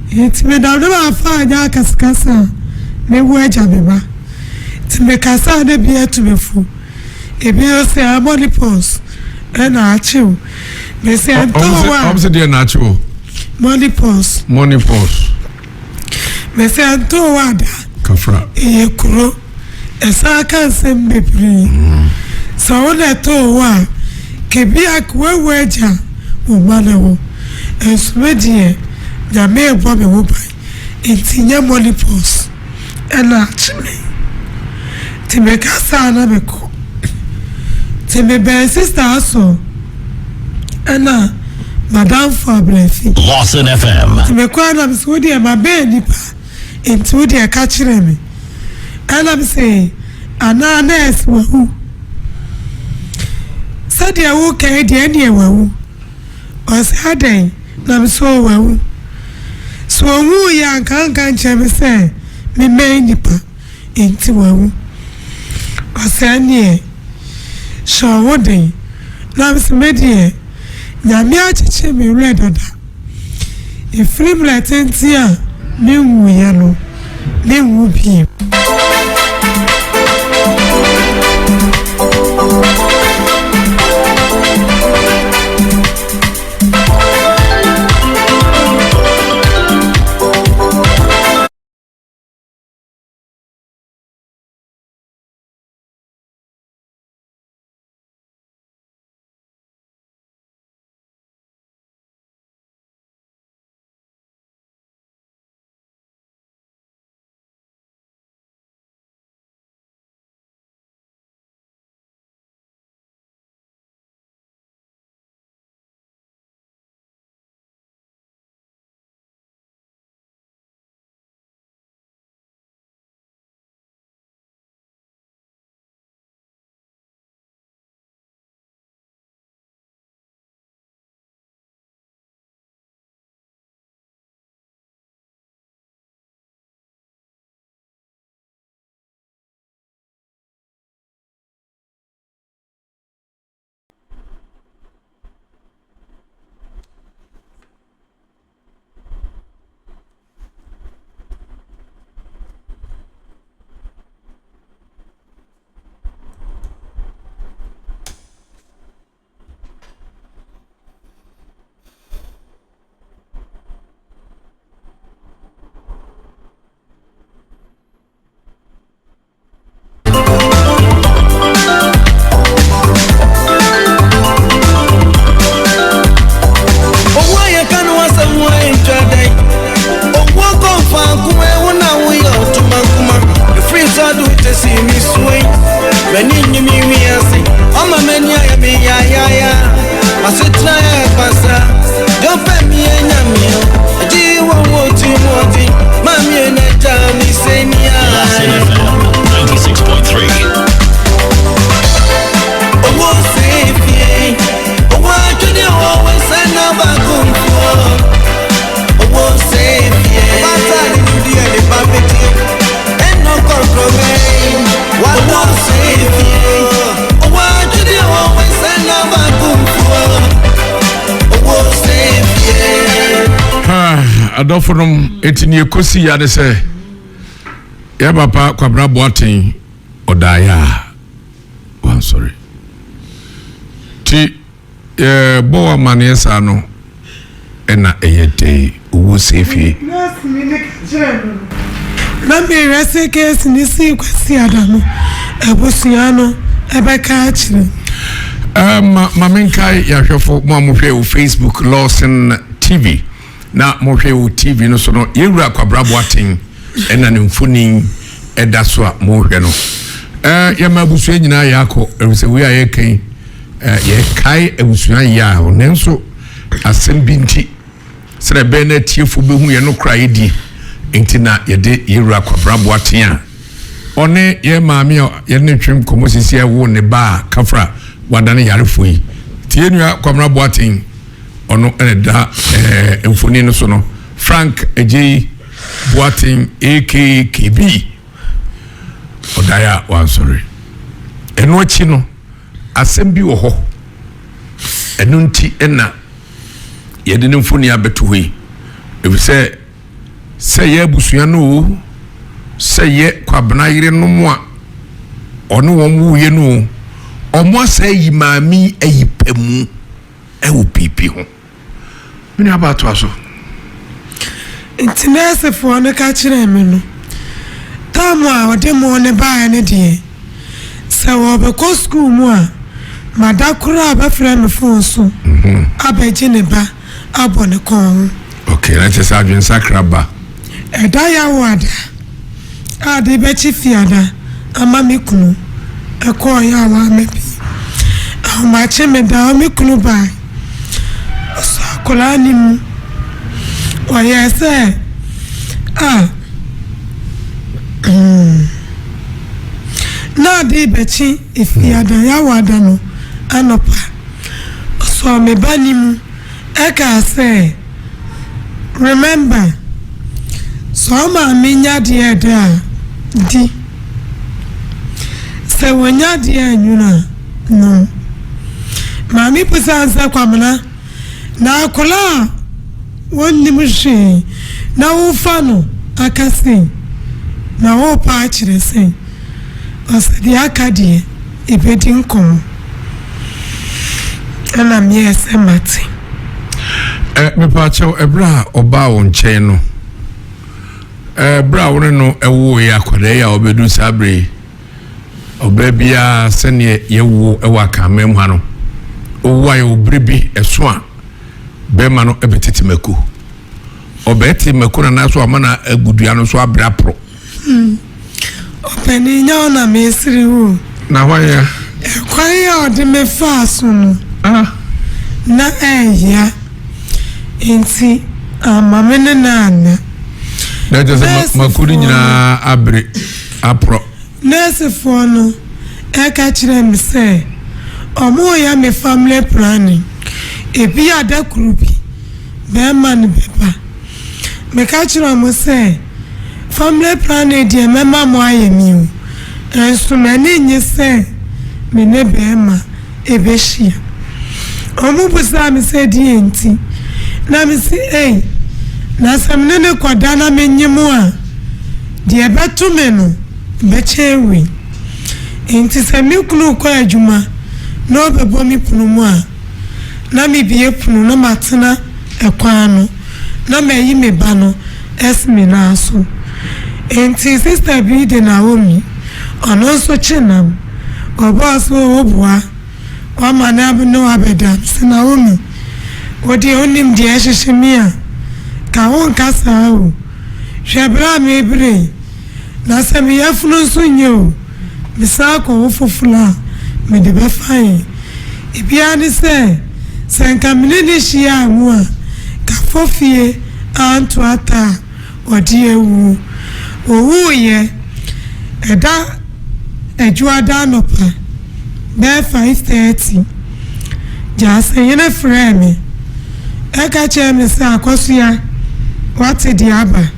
enti menam ne m'afa anyɛ akasakasa a, mɛwu agya me ba. Nti mekasa a na bi atu me fo, ebi nso se ah money pause ɛna akye wo. Mese ɛntɔ wo a. Ɔmo se deɛ na akye wo? Money pause. Money pause. Mese ɛntoo wo ada. Kafra. Ɛyɛ kuro. Ɛsan ka nsɛm bebree. Sɛ wo na ɛtoo wo a, kebia woawu agya wo mma no ho. Nso me deɛ, Nyame rebɔ me ho ban nti nyɛ money pause ɛna akye me. Nti meka saa na mekɔ. Nti mebɛn sister Asor ɛna madamfo Abrafi. Lawson FM. Nti mekɔɛ na mese wo deɛ mabɛn nipa nti wo deɛ ka kyerɛ me. Ɛna mese anaa nurse wawu. Sɛdeɛ woka yi deɛ ɛneɛ wawu. Ɔse adɛn? Na mese oo wawu. Sɛ ɔwuiɛ a anka anka nkyerɛ me sɛ memmɛn nipa nti wawu. Ɔse ɛneɛ hyɛ wo ho den. Na mese medeɛ Nyame akyekye me werɛ dada. Ɛfiri mmerɛ tenten a menwuiɛ no. Menwu bio. Lasin FM 96.3. Adɔfo nom, eti nea ekosi ya ne sɛ yɛ papa Kwabena Boateng ɔdaeɛ a wansɔre. Ti yɛbɔ wɔ amaneɛ saa no ɛna ɛyɛ dee owuo sɛe fie. Nurse ni ne ka kyerɛɛ me no, na merehwɛ sɛ case no sii Kwasiada no, abusua no bɛka akyerɛ me. Eh, ma, ma menkae yɛahwɛfo mo a mohwɛ wɔ Facebook Lawson TV na mohwɛ wɔ TV no so no, yɛwura Kwabra Boateng ɛna ne mfoni ɛda so a mohwɛ no. Eh, yɛma abusua nyinaa yɛakɔ, ɛfisɛ wei a yɛka yi, eh, yɛkae abusua yɛ a, nanso asɛm bi nti, sɛdeɛ ɛbɛyɛ na atiefo bɛhu yɛn nokorɛ a yɛdie nti na yɛde yɛn wura Kwabena Boateng a ɔne yɛn maame a yɛne no twem nkɔmmɔ sisi a ɛwoo ne ba a kafra wadane yarefoɔ yi nti yɛn nua Kwabena Boateng ɔno ɛna da ɛɛ mfoni no so no Frank Agyei Boateng aka KB ɔdaeɛ a wansɔre ɛno akyi no asɛm bi wɔ hɔ ɛno nti ɛna yɛde ne mfoni abɛto hɔ yi efisɛ sɛ yɛ abusua no o sɛ yɛ kwabena yerenom a ɔne wɔn wuiɛ no o wɔn asɛ yi maame yi ayi pɛ mu ɛwɔ biribi ho me nua baa toa so. Nti nɛɛsefoɔ no ka kyerɛɛ me no, tam a ɔde mo no baeɛ no deɛ, sɛ wɔrebɛkɔ sukuu mu a, ma da koro a bɛfrɛ me fon so abɛgye ne ba abɔ ne kɔn ho. Ok, na kyerɛ sɛ adwensakra ba. Ɛda Yawoada a ade rebɛkye Fiada ama me kunu kɔeɛ a wamma bi. Ahomakye medaa hɔ me kunu bae. Ɔsɔɔ akwadaa no mu. Ɔyɛɛ sɛ a mm na ade rebɛkye Fiada Yawoada no anɔpa. Ɔsɔɔ me ba no mu ɛkaa sɛ, Remember, sɛ wo maame nya adeɛ ɛdɛ a, di. Sɛ wɔnya adeɛ ɛnwono a, nom. Maame bisaa no sɛ, Kwamena, na akwadaa a wɔnnim hwee na wofa no aka sei? Na worepɛ akyerɛ sɛn? Ɔse deɛ aka deɛ yɛbɛdi nkɔmmɔ. Ɛna meyɛɛ sɛ mate. Ɛ, mepaakyɛw, ɛberɛ a ɔbaa wo nkyɛn no, ɛberɛ a wo ne no woeɛ akwadaa yi a ɔbɛdu saa berɛ yi, ɔbaa biara sɛdeɛ yɛwo wɔ Akanman mu ha no, ɔwo a yɛwɔ berɛ bi ɛso a bɛrima no bɛtete mako. Ɔbɛte mako no anaasɛ wama no agu dua no so abrɛ aporo. Hmm. Ɔpanin nyɛ wo na mesere wo o. Na hwan ya? Ɛkwan a ɔde me faa so no, ah. na ɛɛya. Nti amma me ne no anna. Na kyerɛ sɛ mako no nyinaa abere aporɔ. Nɛɛsefoɔ no ɛka kyerɛɛ me sɛ wɔreyɛ me family planning. Ebia da koro bi bɛrima no bɛba. Meka kyerɛɛ wɔn sɛ, Family planning deɛ mɛma mo ayɛ me o, nso m'ani nnye sɛ me ne bɛrima ɛbɛhyia. Wɔbisaa me sɛ deɛn nti, na mese ei, na sɛ me ne no kɔda na menyem a, deɛ ɛbɛto me no bɛkyɛn wei. Enti sɛ me kunu rekɔ adwuma na ɔbɛbɔ me pono mu a, na mebue pono na matena ɛkwan ano na mayi me ba no asi me nan so. Enti sista bi de Naomi, ɔno nso kye nam. Ɔbaa so ɔboa, wama ne ne wabɛda. Mese Naomi, wo deɛ wonim deɛ ɛhyehye me a, ka wonka saa o. Hwɛ berɛ a merebrɛ yi, na sɛ me yafunu nso nyɛ o, mesan akɔwo foforɔ a, mede bɛfa he? Ebiara ne sɛ, sɛ nka me ne no hyiaa mu a, nka fofie anto ata a ɔde awuo. Owuiɛ ɛda Adwuada anɔpa bɛyɛ 5:30. Gyasehene frɛɛ me ɛka kyerɛɛ me sɛ Akɔsoa, woate deɛ aba?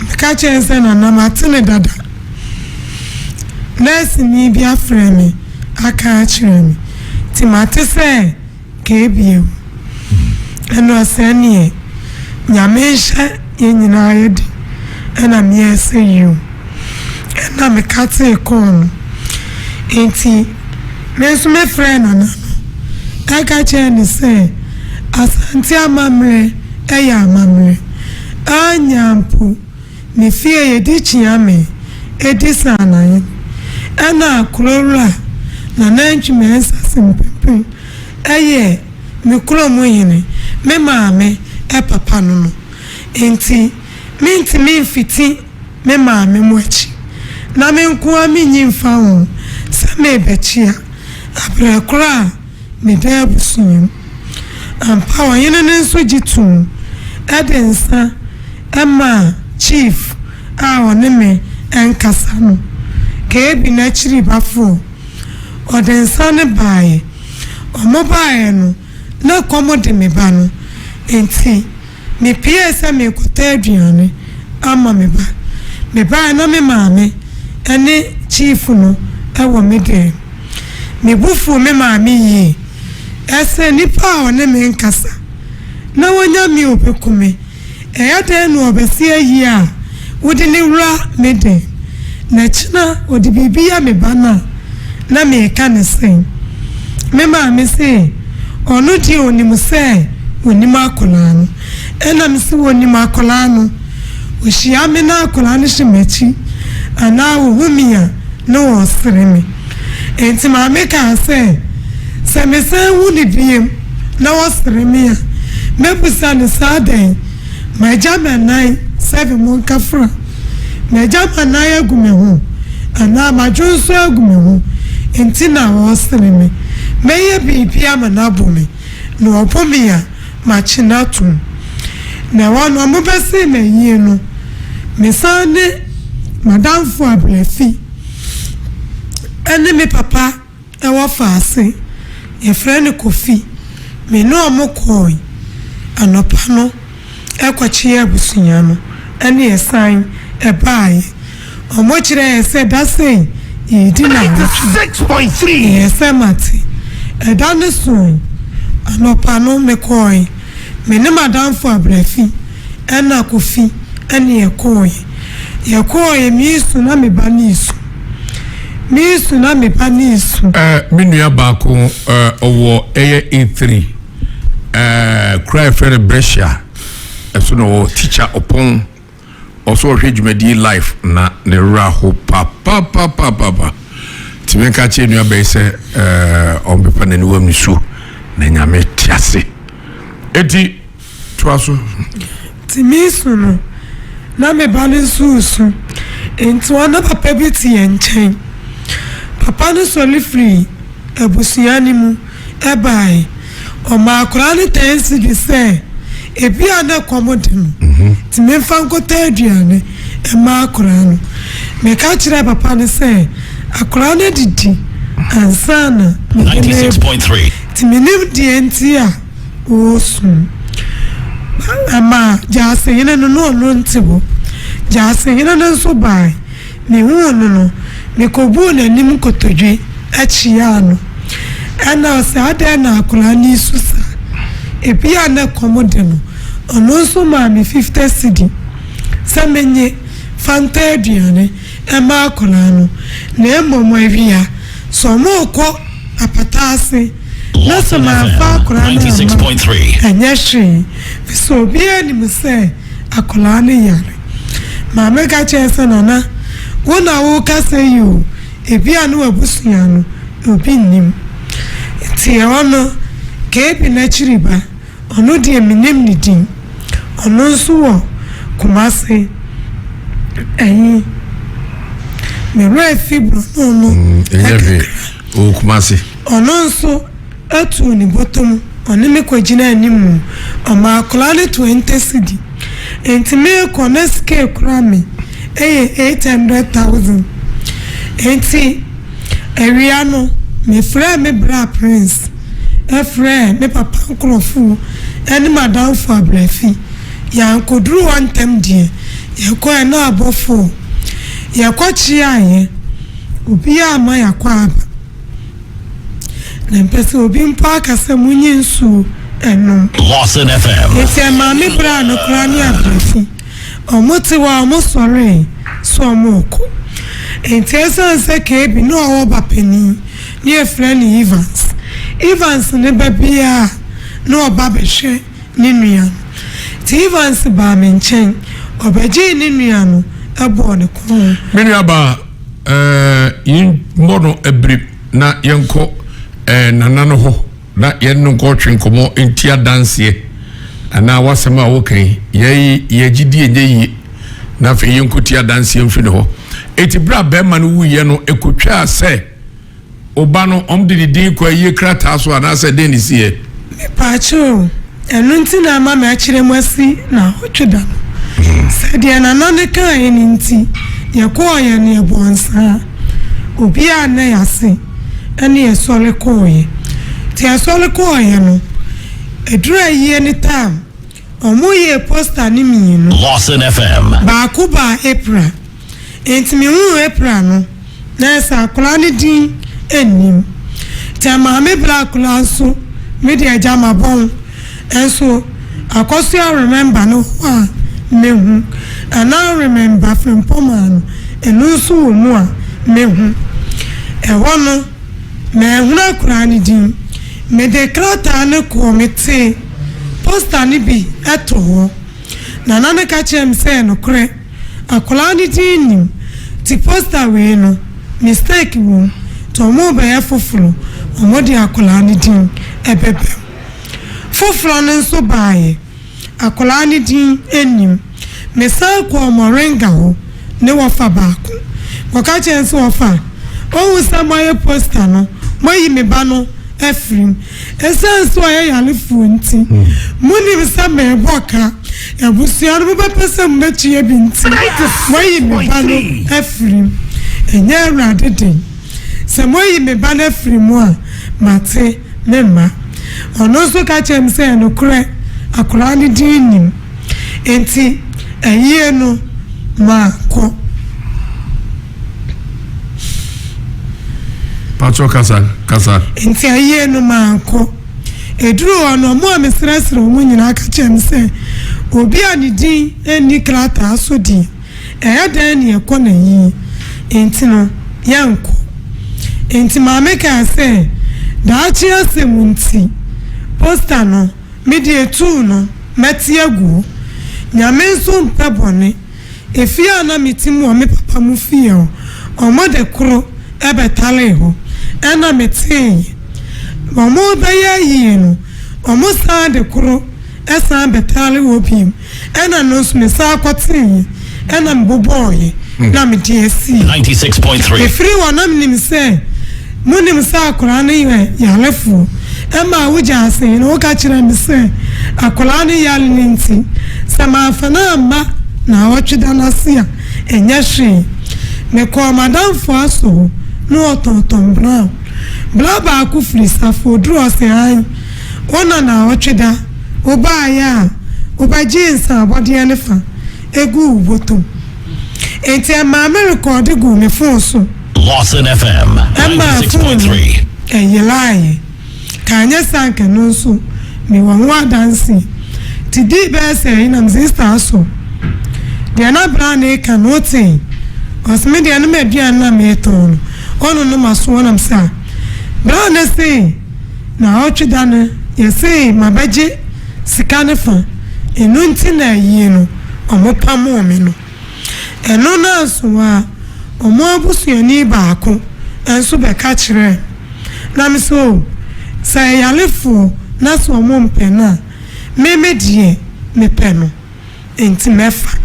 Meka kyerɛɛ no sɛ Nana mate no dada. Nɛɛseni bi afrɛ me aka akyerɛ me nti mate sɛ kebiem. Ɛna ɔsɛ ɛneɛ Nyame nhyɛ yɛn nyinaa yɛ den. Ɛna meɛ sɛ yiw. Ɛna me katee kɔɔ no. Nti me nso me frɛɛ Nana no ɛka kyerɛɛ no sɛ Asante amammerɛ ɛyɛ amammerɛ. Anya mpo Me fie yɛdi kyea me edi saanaye ɛna kurowura Nana Antwi Mensah Simpempen ɛyɛ me kurom hene me maame papa no no nti mentumi mfiti me maame mo akyi na me nkoa menyi mfa ho sɛ merebɛkyea abrɛ koro a meda abusua mu. Ampa ɔhene no nso gye toom de nsa maa chief a ɔne me nkasa no. KB n'akyiri bafoɔ. Ɔde nsa no baeɛ. Ɔmo baeɛ no na kɔm de me ba no nti me piee sɛ merekɔtɔ aduane ama me ba. Me baeɛ na me maame ne chief no wɔ me dan mu. Me bo fuu me maame yie. Ɛsɛ nipa a ɔne me nkasa na wanya me ɔbɛku me. Ɛyɛ dɛn na ɔbɛse ayie a wode no wura me dɛn? Na kyena ɔde biribi yɛ me ba no a, na meka no sɛn? Me maame se ɔno deɛ ɔnim sɛ ɔnim akwadaa no. Ɛna mese ɔnim akwadaa no? Ɔhyia me na akwadaa no hyɛ m'akyi anaa ɔhu me a na ɔresere me. Enti maame kaa sɛ, sɛ mesan hu no bio na ɔsere me a, mɛbisa no sɛ adɛn magya m'anan sɛbe monka fra, magya m'anan agu me ho anaa madwonsɔ agu me ho nti na ɔresere me. Mɛyɛ biribi ama no abo me, na ɔbo me a, makye no atom. Na ɛhɔ no, wɔbɛsee me ayie no, mesan ne m'adamfo Abrafi ne me papa wɔ Faase, yɛfrɛ no Kofi, me ne wɔn kɔɔe anɔpa no kɔkyeaa abusua no ne yɛsan baeɛ. Wɔkyerɛɛ yɛn sɛ da sei yɛredi nnawɔtwe. Meyɛɛ sɛ mate. Ɛda no soe, anɔpa no mekɔɔe, me ne m'adamfo Abrafi ɛna Kofi ne yɛkɔɔeɛ. Yɛkɔɔeɛ, meresu na me ba no resu. Meresu na me ba no resu. Eh, me nua baako eh, ɔwɔ ɛyɛ A3 eh, kura yɛfrɛ no Brescia ɛso na ɔwɔ teacher ɔpɔn ɔso ɔhwɛ dwumadie life na ne werɛ aho papapapapa nti menka kyerɛ nua bɛyi sɛ eh, ɔmpepa n'aniwa mu nisuo na nyame te ase eti Toa so. Nti meresu no, na me ba no nso resu. Enti ɔne papa bi te yɛn nkyɛn. Papa no sɔre firii abusua no mu baeɛ. Ɔmaa akwadaa no ten cedis sɛ ebia na ɛkɔm de no, nti memfa nkɔtɔ aduane mma akwadaa no. Meka kyerɛɛ papa no sɛ akwadaa no adidi ansa na mede no reba. Nti mennim deɛ nti a. Ɔresu. Ɛmaa gyaasehene no, na ɔno nte hɔ. Gyaasehene no nso bae. Mehuu no no, mekɔbuu n'anim nkotodwe kyeaa no. Ɛnna ɔse, Adɛn na akwadaa no resu saa? Ebia na ɛkɔm de no. Ɔno nso maa me fifte cedi sɛ menye fa ntɔ aduane mma akwadaa no. Na mmom awia, sɛ wɔrekɔ apata ase na sɛ mamfa akwadaa no amma a, ɛnyɛ hwee, ɛfiri sɛ obiara nim sɛ akwadaa no yare. Maame ka kyerɛɛ sɛ, Nana, wo na worekasa yi o, ebia ne w'abusua no, obi nnim. Nti ɛhɔ no, KB n'akyiri ba, ɔno deɛ mennim ne din, ɔno nso wɔ Kumasi, ɛyi, me werɛ afi borɔno no Ɛnyɛ hwee, kakra. ɔwɔ Kumasi. Ɔno nso tuu ne bɔtɔ mu, ɔne me kɔgyinaa anim. Ɔmaa akwadaa no 20 cedi. Enti merekɔ na sika a ɛkura me yɛ 800,000. Enti awia no, mefrɛɛ me bra Prince, frɛɛ me papa nkurɔfoɔ ne m'adamfo Abrafi. Yɛankɔduru hɔ ntɛm deɛ, yɛkɔeɛ na abɔ four. Yɛkɔkyeaeɛ, obiara amma yɛakɔ aba. Na mpɛ sɛ obi mpo aka sɛ monyi nsuo nnom. Lawson FM. Enti ɛmaa me braa no koraa ne abrɛfi. Ɔmo te hɔ a ɔmo sɔree sɛ ɔmo rekɔ. Enti ɛsiane sɛ KB na ɔwɔ ba panin ne yɛfrɛ no Evans. Evans ne ba biara na ɔba bɛhwɛ ne nua no. Nti Evans baa me nkyɛn, ɔbɛgyee ne nua no bɔɔ ne kɔn ho. Me nuabaa, Eh, yɛmmɔ no abirib na yɛnkɔ eh, nana no hɔ na yɛne no nkɔtwe nkɔmmɔ nti adanseɛ anaa w'asɛm a woka yi yɛyi yɛgyidie nyɛ yie na afei yɛnkɔti adanseɛ mfiri ne hɔ. Eti berɛ a bɛrima no wuiɛ no ɛkɔtwaa sɛ Wo ba no, wɔde ne din kɔ ayie krataa so anaasɛ dɛn na ɛsiiɛ? Mepaakyɛw o, ɛno nti na ama m'akyerɛ mu asi naawɔtwe da no. Sɛ deɛ Nana no kaeɛ no nti, yɛkɔeɛ no yɛbɔɔ nsaa. Obiara anna yɛn ase ɛne yɛsɔre kɔeɛ. Nti yɛsɔre kɔeɛ no, ɛduru ayie no time, wɔyɛɛ poster no mmienu. Lawson FM. Baako baa April. Enti mehuu April no, na ayɛ sɛ akwadaa no din nnim. Nti maame bra akwadaa nso, me deɛ agya mabɔn. Nso Akosua remember no hɔ a mehu. Anaa remember Frimpong no, ɛno nso wɔ mu a mehu. Ɛhɔ no, manhunu akwadaa no din. Mede krataa no kɔɔ metee poster no bi too hɔ. Nana no ka kyerɛɛ me sɛ nokorɛ akwadaa no din nnim nti poster wei no mistake wom nti ɔmo rebɛyɛ foforɔ ɔmo de akwadaa no din ɛbɛba mu. Foforɔ no nso baeɛ akwadaa no din nnim. Me san kɔɔ Moringa hɔ ne wɔfa baako kɔka kyerɛɛ no sɛ wɔfa woahu sɛ moayɛ poster no moayi me ba no afiri mu. Esiane sɛ ɔyɛ yarefoɔ nti, monim sɛ merebɔ ka. Abusua no, mobɛpɛ sɛ mobɛtua bi nti, moayi me ba no afiri mu. Ɛnyɛ Awurade den. Sɛ moayi me ba no afiri mu a, mate, meremma. Ɔno nso ka kyerɛɛ me sɛ, Nokorɛ, akwadaa no din nnim. Enti ayie no, mankɔ. Patrɔ kasa kasa. Nti ayie no mankɔ. Ɛduruu hɔ no, wɔn a mesrɛsrɛ wɔn nyinaa ka kyerɛɛ me sɛ, obi a ne din nni krataa so deɛ, Ɛyɛ dɛn na yɛkɔ n'ayie? Enti no, yɛnkɔ. Enti maame kaa sɛ, Daakye asɛm nti, poster no, me deɛ tuu no, mɛte agu hɔ. Nyame nso mpɛ bɔne. Efie a na mete mu wɔ me papa mo fie hɔ, wɔde koro bɛtaree hɔ. Ɛna meteeɛ. Wɔrebɛyɛ ayie no, wɔsan de koro san bɛtaree hɔ bio. Ɛna no nso mesan kɔteeɛ, ɛna mebobɔeɛ na mede asii. 96.3. Ɛfiri hɔ na menim sɛ monim sɛ akwadaa no yɛ yarefoɔ. Ɛmaa wogyaa ase no woka kyerɛɛ me sɛ akwadaa no yare no nti sɛ mamfa no amma naawɔtwe da no ase a ɛnyɛ hwee. Mekɔɔ m'adamfo aso hɔ na ɔtɔn Tom Brown. Bra baako firi Safo ɔduruu hɔ ɔse aane wo na naawɔtwe da wobaeɛ a wobɛgyee nsaabɔdeɛ no fa guu wo bɔtɔm. Enti ɛmaa me rekɔɔde guu me fon so. Lawson FM Ɛmaa fon no 96.3. yeraeɛ. Ka anyɛ saa anka ɛno nso mewɔ ho adanseɛ. Nti dii bɛyɛ sɛ ɛyi na me sista so. Deɛ na bra no reka no wotee? Ɔse me deɛ no m'aduane na meretɔn no ɔno no maso hɔ na me sɛ ah. Bra no se naawɔtwe da no yɛse mabɛgye sika no fa ɛno nti na ayie no ɔmo pamoo me no. Ɛno no anso a ɔmo abusuani baako nso bɛka kyerɛɛ me na me sɛ oh sɛ ayarefoɔ na sɛ ɔmo mpɛ no a me me deɛ mepɛ no nti mɛfa.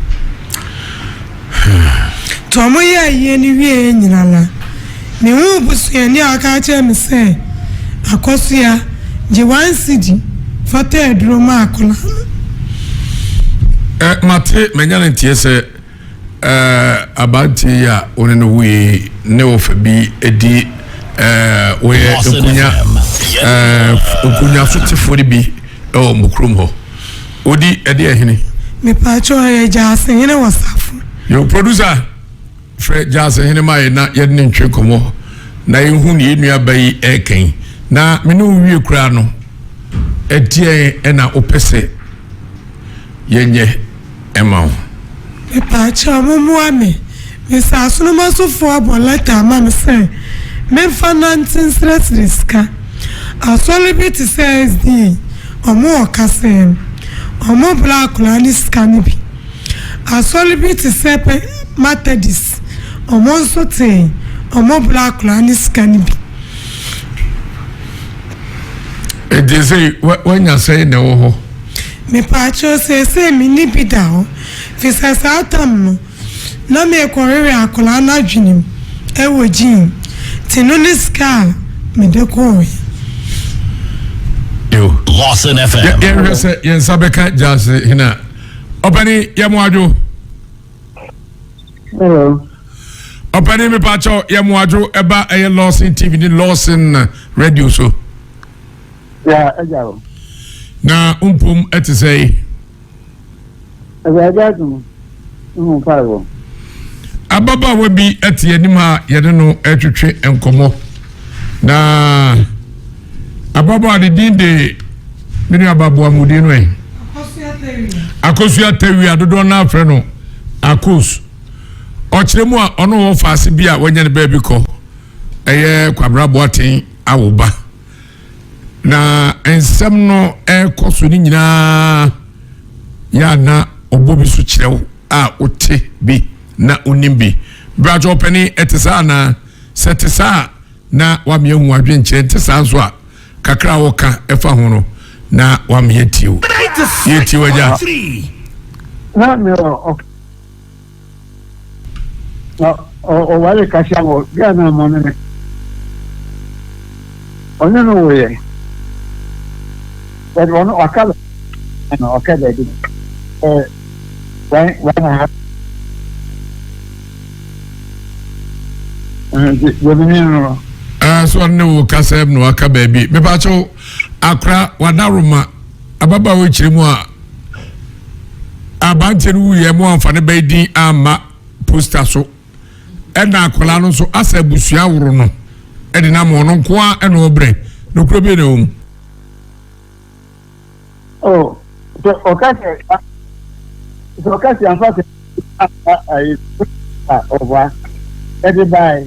Nti ɔmo yɛɛ ayie no wieɛ nyina la mehuu busuani a ɔka kyerɛɛ me sɛ Akosua gye one cedi fa tɔ aduro ma akwadaa no. Eh, mate, manya no nteɛ sɛ eh, aberanteɛ yi a wo ne no woe ne wɔfa bi di eh, wɔyɛ Lawson nkonya FM. eh, nkonya sotefoɔ no bi wɔ mo kurom hɔ. Odi ɛde ɛhene. Mepaakyɛw ɔyɛ Gyaasehene wɔ Safo. Yo, producer, frɛ Gyaasehene ma yɛ na yɛde ne ntwe nkɔmmɔ na yɛhu ne yɛn nua ba yi ɛreka yi. Na me ne wo wie koraa no, ɛdeɛn ɛna wopɛ sɛ yɛnyɛ ɛma wo? Mepaakyɛw mommoa me. Mese asonomasofoɔ abɔ lɛta ama me sɛ memfa nnante nsrɛsrɛ sika. Asɔre bi te sɛ SDA, ɔmo wɔ kasɛɛ no, ɔmo brɛ akwadaa no sika no bi. Asɔre bi te sɛ pɛ Matadis, ɔmo nso tee, ɔmo brɛ akwadaa no sika no bi. Enti sei wanya sɛn na ɛwɔ hɔ? Mepaakyɛw seesei menni bi da hɔ, fisɛ saa tam no na merekɔwewe akwadaa no adwenem wɔ gym nti no ne sika a mede kɔɔeɛ. Yo. Lawson FM. Yɛnhwɛ sɛ yɛn nsa bɛka gyaase hene a. Ɔpani yɛ mo adwo. Hello. Ɔpani mepakyɛw yɛ mo adwo ɛba ɛyɛ Lawson TV ne Lawson Radio so. Ya ɛgya o. Na mpom ɛte sɛ yi. Awurade adom ho mpaebɔ. Ababaawa bi te anim a yɛne no retwetwe nkɔmmɔ. Na ababaawa ne din de me nua baboa mu din no ɛ. Akosua Tawia dodoɔ no afrɛ no Akos. Ɔkyerɛ mu a ɔno wɔ faase bi a wanya ne baabi kɔ ɛyɛ Kwabena Boateng awo ba. Na nsɛm no ɛrekɔ so no nyinaa yɛ a na ɔbɔ bi so kyerɛ wo a wote bi na wonim bi. Brajɔ ɔpanin ɛte saa anaa? Sɛ ɛte saa a na wame ahu adwenkyerɛ, nte saa nso a kakra a wɔka ɛfa ho no na wame atie wo. Yɛtie wo agya. Na mewɔ Na ɔware kasia wɔ bia na mo ne ne ɔne no woyɛ but ɔno ɔka na ɔka baabi ɛ wɔn wɔn na ha nti baabi ne no. Ɛɛ so ɔne wo kasa mu na waka baabi mepaakyɛw akora wadaroma ababaawa kyerɛ mu a. Aberanteɛ no wuiɛ mo amfa ne bɛyi din amma poster so ɛna akwadaa no nso asɛ abusua woro no ɛde nam ɔno nko ara ɛna ɔbrɛ nokorɛ bi na ɛwɔ mu. Oh, sɛ ɔka sɛ sɛ ɔka sɛ amfa sɛ. ayi a ɔboa ɛde bae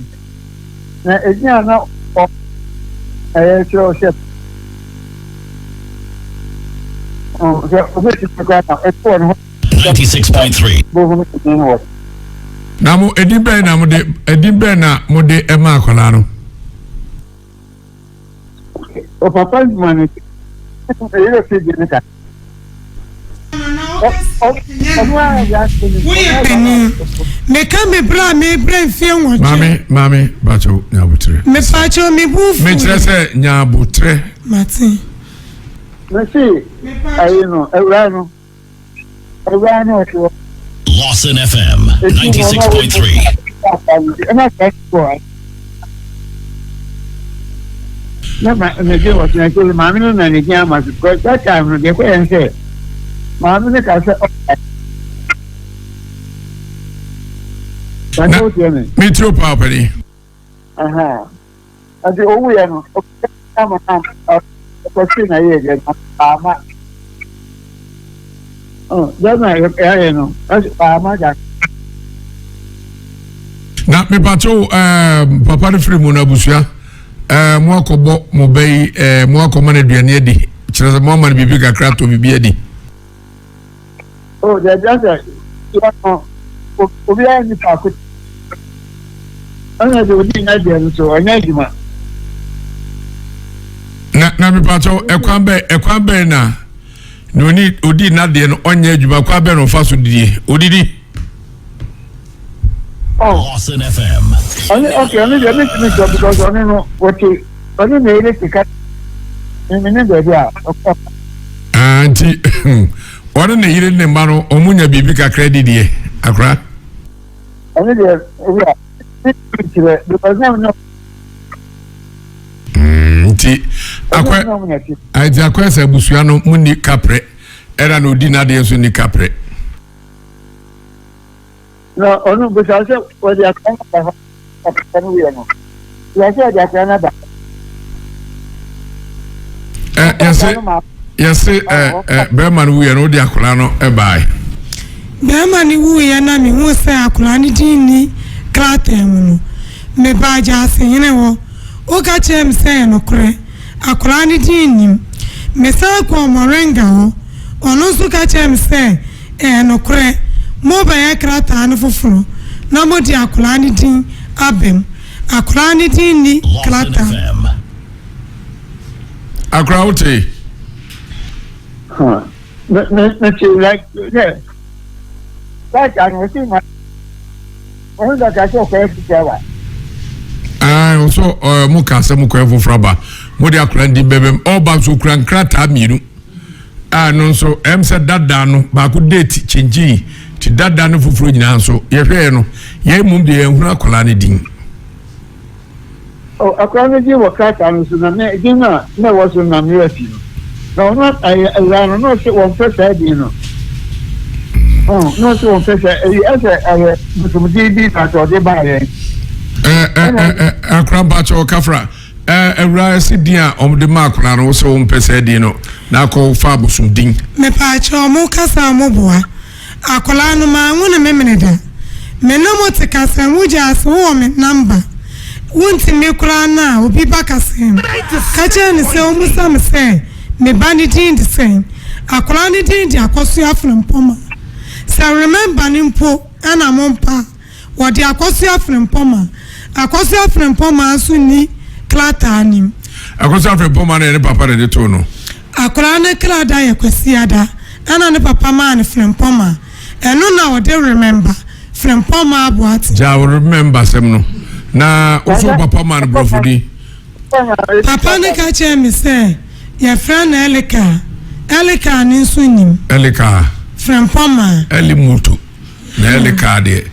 na edin a na ɔ ɛyɛ kyerɛw sɛ sɛ obetumi koraa na ɛto wɔn ho. 96.3. Bohunu edin wɔ. Na mo edin bɛn na mo de edin bɛn na mo de ɛma akwadaa no. Ɔpapa ma no ɛyɛ fi di ne ka. Woyɛ panin. Meka me berɛ a mebrɛ mfeɛ nwɔtwe. Maame, maame, bakyɛw nyabotrɛ. Mepakyɛw me bo fu. Mekyerɛ sɛ nyabotrɛ. Mate. Mese ayi no awura no awura no ɔte hɔ. Lawson FM 96.3. Ɛna sɛ ɛkɔ na ma na gye wɔ tena kyerɛ maame no na ne gyina ama so because that time no deɛ kɔ yɛn sɛ maame no ka sɛ ɔka na mi tiri o paa ɔpɛni. Nti owu yɛ no ɔkɔ ama na ɔkɔ si na yɛ deɛ na ama dɛm na yɛayɛ no ama da. Na mepatwo ɛɛ papa no firi mu no abusua ɛɛ mo akɔbɔ mo bɛ yi ɛɛ mo akɔma no aduane adi kyerɛ sɛ mo ama no biribi kakra tɔ biribi adi. O dabi asɛ yɛ no obiara nni faako ɛna deɛ odi nya deɛ no so ɔnyɛ adwuma. Na na mepatwo ɛkwan bɛn ɛkwan bɛn na na oni odi n'adeɛ no ɔnyɛ adwuma kwan bɛn na ɔfa so didie odidi. Oh. Lawson FM. Ɔne okay ɔne deɛ mentumi sɔ because ɔne no wɔte ɔne na ɛyɛ sika ne baabi a ɔkɔ. Ah, nti ɔne ne yere ne mma no ɔmo nya biribi kakra di deɛ akora. Ɔne deɛ owura ne kyerɛ because na ɔne. Nti akɔ nti akɔ sɛ abusua no mu ni kaprɛ ɛna na odi n'adeɛ nso ni kaprɛ. Na ɔno bisa sɛ wɔde akora no aba hɔ ɔkasa no wiɛ no bisa sɛ wɔde akora no aba. Ɛ yɛse yɛse ɛ ɛ bɛrima no wuyɛ no wode akora no ɛbae. Bɛrima no wuyɛ na mehu sɛ akora no din ni krataa mu no mebaa Gyaasehene hɔ woka kyerɛ me sɛ ɛyɛ nokorɛ akora no din nnim mesan kɔɔ Moringa hɔ ɔno nso ka kyerɛ me sɛ Ɛyɛ nokorɛ, mobɛyɛ krataa no foforɔ na mode akwadaa no din aba mu. Akwadaa no din nni krataa mu. Akwadaa wo te? Me me me te like yeah. Like I no see my. Ɔno da ka sɛ ɔkɔyɛ foforɔ aba. Ɛɛ ɔsɔ ɛɛ mo ka sɛ mo kɔyɛ foforɔ aba. Mo de akwadaa no din bɛbɛm. Ɔba nso okura nkrataa mmienu. a no nso ɛm sɛ dada no baako date kyenkyii ti dada no foforɔ nyinaa nso yɛhwɛɛ no yɛn mmom deɛ yɛnhunu akwadaa no din. Oh, akwadaa no din wɔ krataa no so na me din no a na ɛwɔ so na me afi no na ɔno ayɛ awura no na ɔsɛ wɔmpɛ saa din no oh, na ɔsɛ wɔmpɛ saa ɛyi ɛsɛ ɛyɛ bosomdin bi na sɛ ɔde baa yɛn. Ɛɛ ɛɛ ɛɛ akora mpakyɛw kafra. Eh, awuraa ɛse din a wɔn de ma akwadaa no wosɛ wɔn mpɛ saa din no na akɔ fa abosom din. Mepaakyɛw mo kasa a mo boa. Akwadaa no maa nwo no memene da. Me ne mo te kasa mu gya ase wo wɔ me number. Wo ntumi koraa no a obi ba kasa mu. Ka kyerɛ no sɛ ɔmusa me sɛ me ba no din de sɛn. Akwadaa no din de Akɔsoa Frempɔma. Sɛ remember no mpo ɛna mo mpa a. Wɔde Akosua Frempɔma. Akosua Frempɔma nso nni krataa nim. Akosua Frempɔma no yɛ ne papa na ɛde too no. Akwadaa no kra da yɛ Kwasiada ɛna ne papa maa no Frempɔma. Ɛno na ɔde remember Frempɔma Aboate. Gyaa wo remember asɛm no na wo so wo papa maa no borɔfo din. Papa no ka kyerɛɛ me sɛ yɛfrɛ no Elika. Elika no nso nnim. Elika. Frempɔma. Eli Moto. Na ɛleka deɛ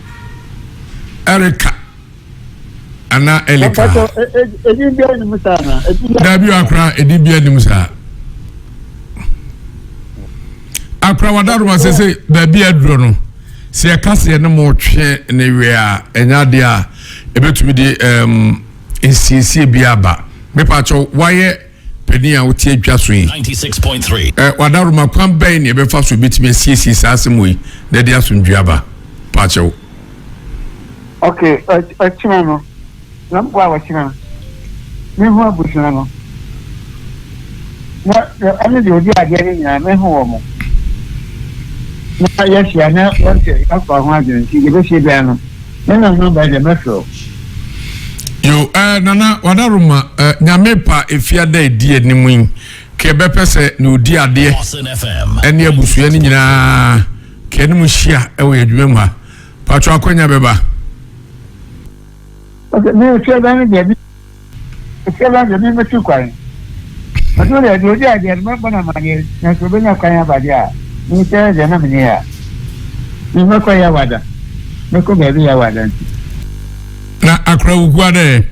ɛreka anaa ɛleka. Dabi akora edin bi anim saa. Akora wadaroma sɛ sɛ baabi aduro no sɛ yɛka sɛ yɛne mo twe ne wɛ a ɛnyɛ adeɛ a ɛbɛtumi de nsiesie bi aba. Mepa kyɛw wayɛ Panin a wote adwa so yi, ɛ, w'adaworoma kwan bɛn na yɛbɛfa so betumi asiesie saa asɛm wei na ɛde asomdwoe aba? Paakyɛw. Ok, ɔkyena no, na mpo a ɔkyena, mehu abusua no, na ɛne deɛ ɔdi adeɛ no nyinaa mehu wɔ mo. Na yɛahyia na wɔnte afa ho adwene nti yɛbɛhyia biara no, me na nɔmba deɛ mɛfrɛ wo. Yo, eh, Nana Wadaroma, eh, Nyame pa efiada edi anim yi, ka yɛbɛpɛ sɛ nea odi adeɛ ɛne abusua no nyinaa ka yɛne mo hyia ɛwɔ yɛn adwuma mu ha. Patro akwanya bɛba. Okay, me efiada no deɛ, efiada deɛ me mɛtu kwan. Ɔno deɛ deɛ odi adeɛ no mɛbɔ no amaneɛ na sɛ ɔbɛnya kwan aba deɛ a, me sɛ deɛ na menyɛ a, me mɛkɔ Yawada, mɛkɔ baabi Yawada nti. Na akora wukua dɛ.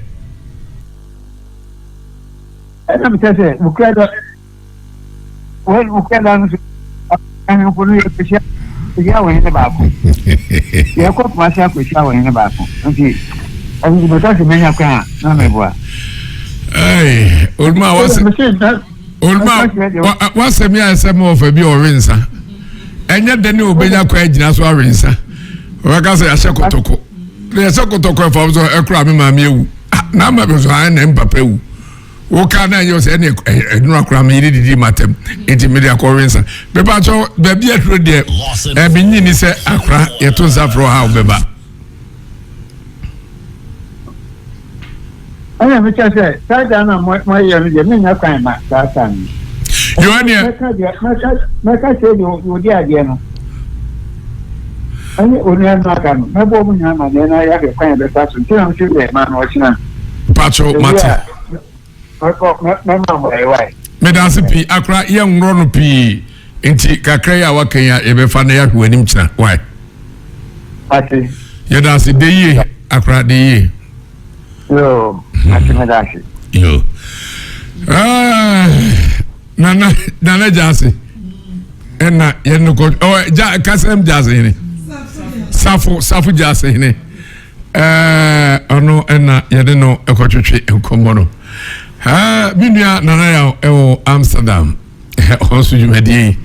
Ɛna mesɛ sɛ wukua dɛ. Wɔn wukua da no so ahemfo no yɛkɔhyia yɛhyia wɔ hene baako. Yɛkɔ Kumasi akɔhyia wɔ hene baako. Nti ɛno nti meka sɛ manya kwan a na meboa. Hey, oluma wase oluma wasɛm yɛ sɛ ma ɔfa bi ɔwe nsa. Ɛnyɛ dɛ ne obenya kwan agyina so awe nsa. Ɔbɛka sɛ yɛahyɛ kɔtɔkɔ. Na yɛhyɛ kɔtɔkɔ ɛfam so ɛkora me maame awu. Ah, na ama bi so ayɛ na mpapa awu. Woka na ɛnyɛ sɛ ɛne ɛnura koraa me yere didi matam nti mede akɔwe nsa. Mepa kyɛw baabi aduro deɛ ɛmi nyi ni sɛ akora yɛto nsa frɛ ɔha wobɛba. Ɛna mekyɛ sɛ saa da no a moayɛ no deɛ mennya kwan ma saa saa no. Yohane. Mɛka kyerɛ deɛ ɔdi adeɛ no ɛne onua no aka no mɛbɔ ɔmo nyinaa ma deɛ na yɛahwɛ kwan yɛbɛfa so nti na mese deɛ ma no ɔkyena. Patro mate. Mɛma mo ɛwae. Meda ase pii akora yɛnworɔ no pii nti kakra yi a waka yi a yɛbɛfa na yɛahwɛ w'anim kyena wae. Mate. Yɛda ase de yie akora de yie. Yoo, mate meda ase. Yoo. Ah, nana nana gyaase ɛna yɛn no kɔ ɔ gya kasɛm gyaase hene safo safo gyaase hene ɛɛ ɔno ɛna yɛde no ɛkɔtwetwe nkɔmɔ no ɛɛ mi nua nana yaw ɛwɔ Amsterdam. Ɔno nso dwumadie yi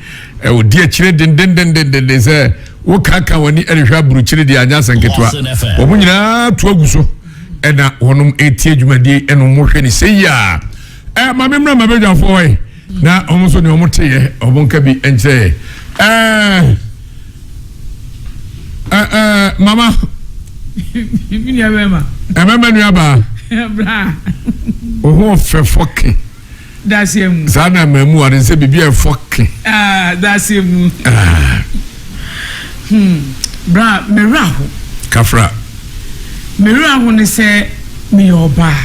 ɛwɔ di akyire dendendendenden sɛ wokaka w'ani ɛrehwɛ aburukyire deɛ anyɛ asɛ nketewa wɔn nyinaa to agu so ɛna wɔn etie dwumadie ɛna wɔn hwɛ ne sɛ yia ɛ maame mmerɛ ma bɛdwafoɔ yi na wɔn nso deɛ wɔn te yɛ wɔn nka bi nkyerɛ yɛ ɛɛ ɛɛ ɛɛ mama ɛmɛmɛ nua baa ohun ɔfɛ fɔke. Daseɛ mu. Saa na mmamu ade sɛ biribi a ɛfɔ ke. Ah, daseɛ mu. Ah. Hmm. Bra, me werɛ aho. Kafra. Me werɛ aho ne sɛ meyɛ ɔbaa.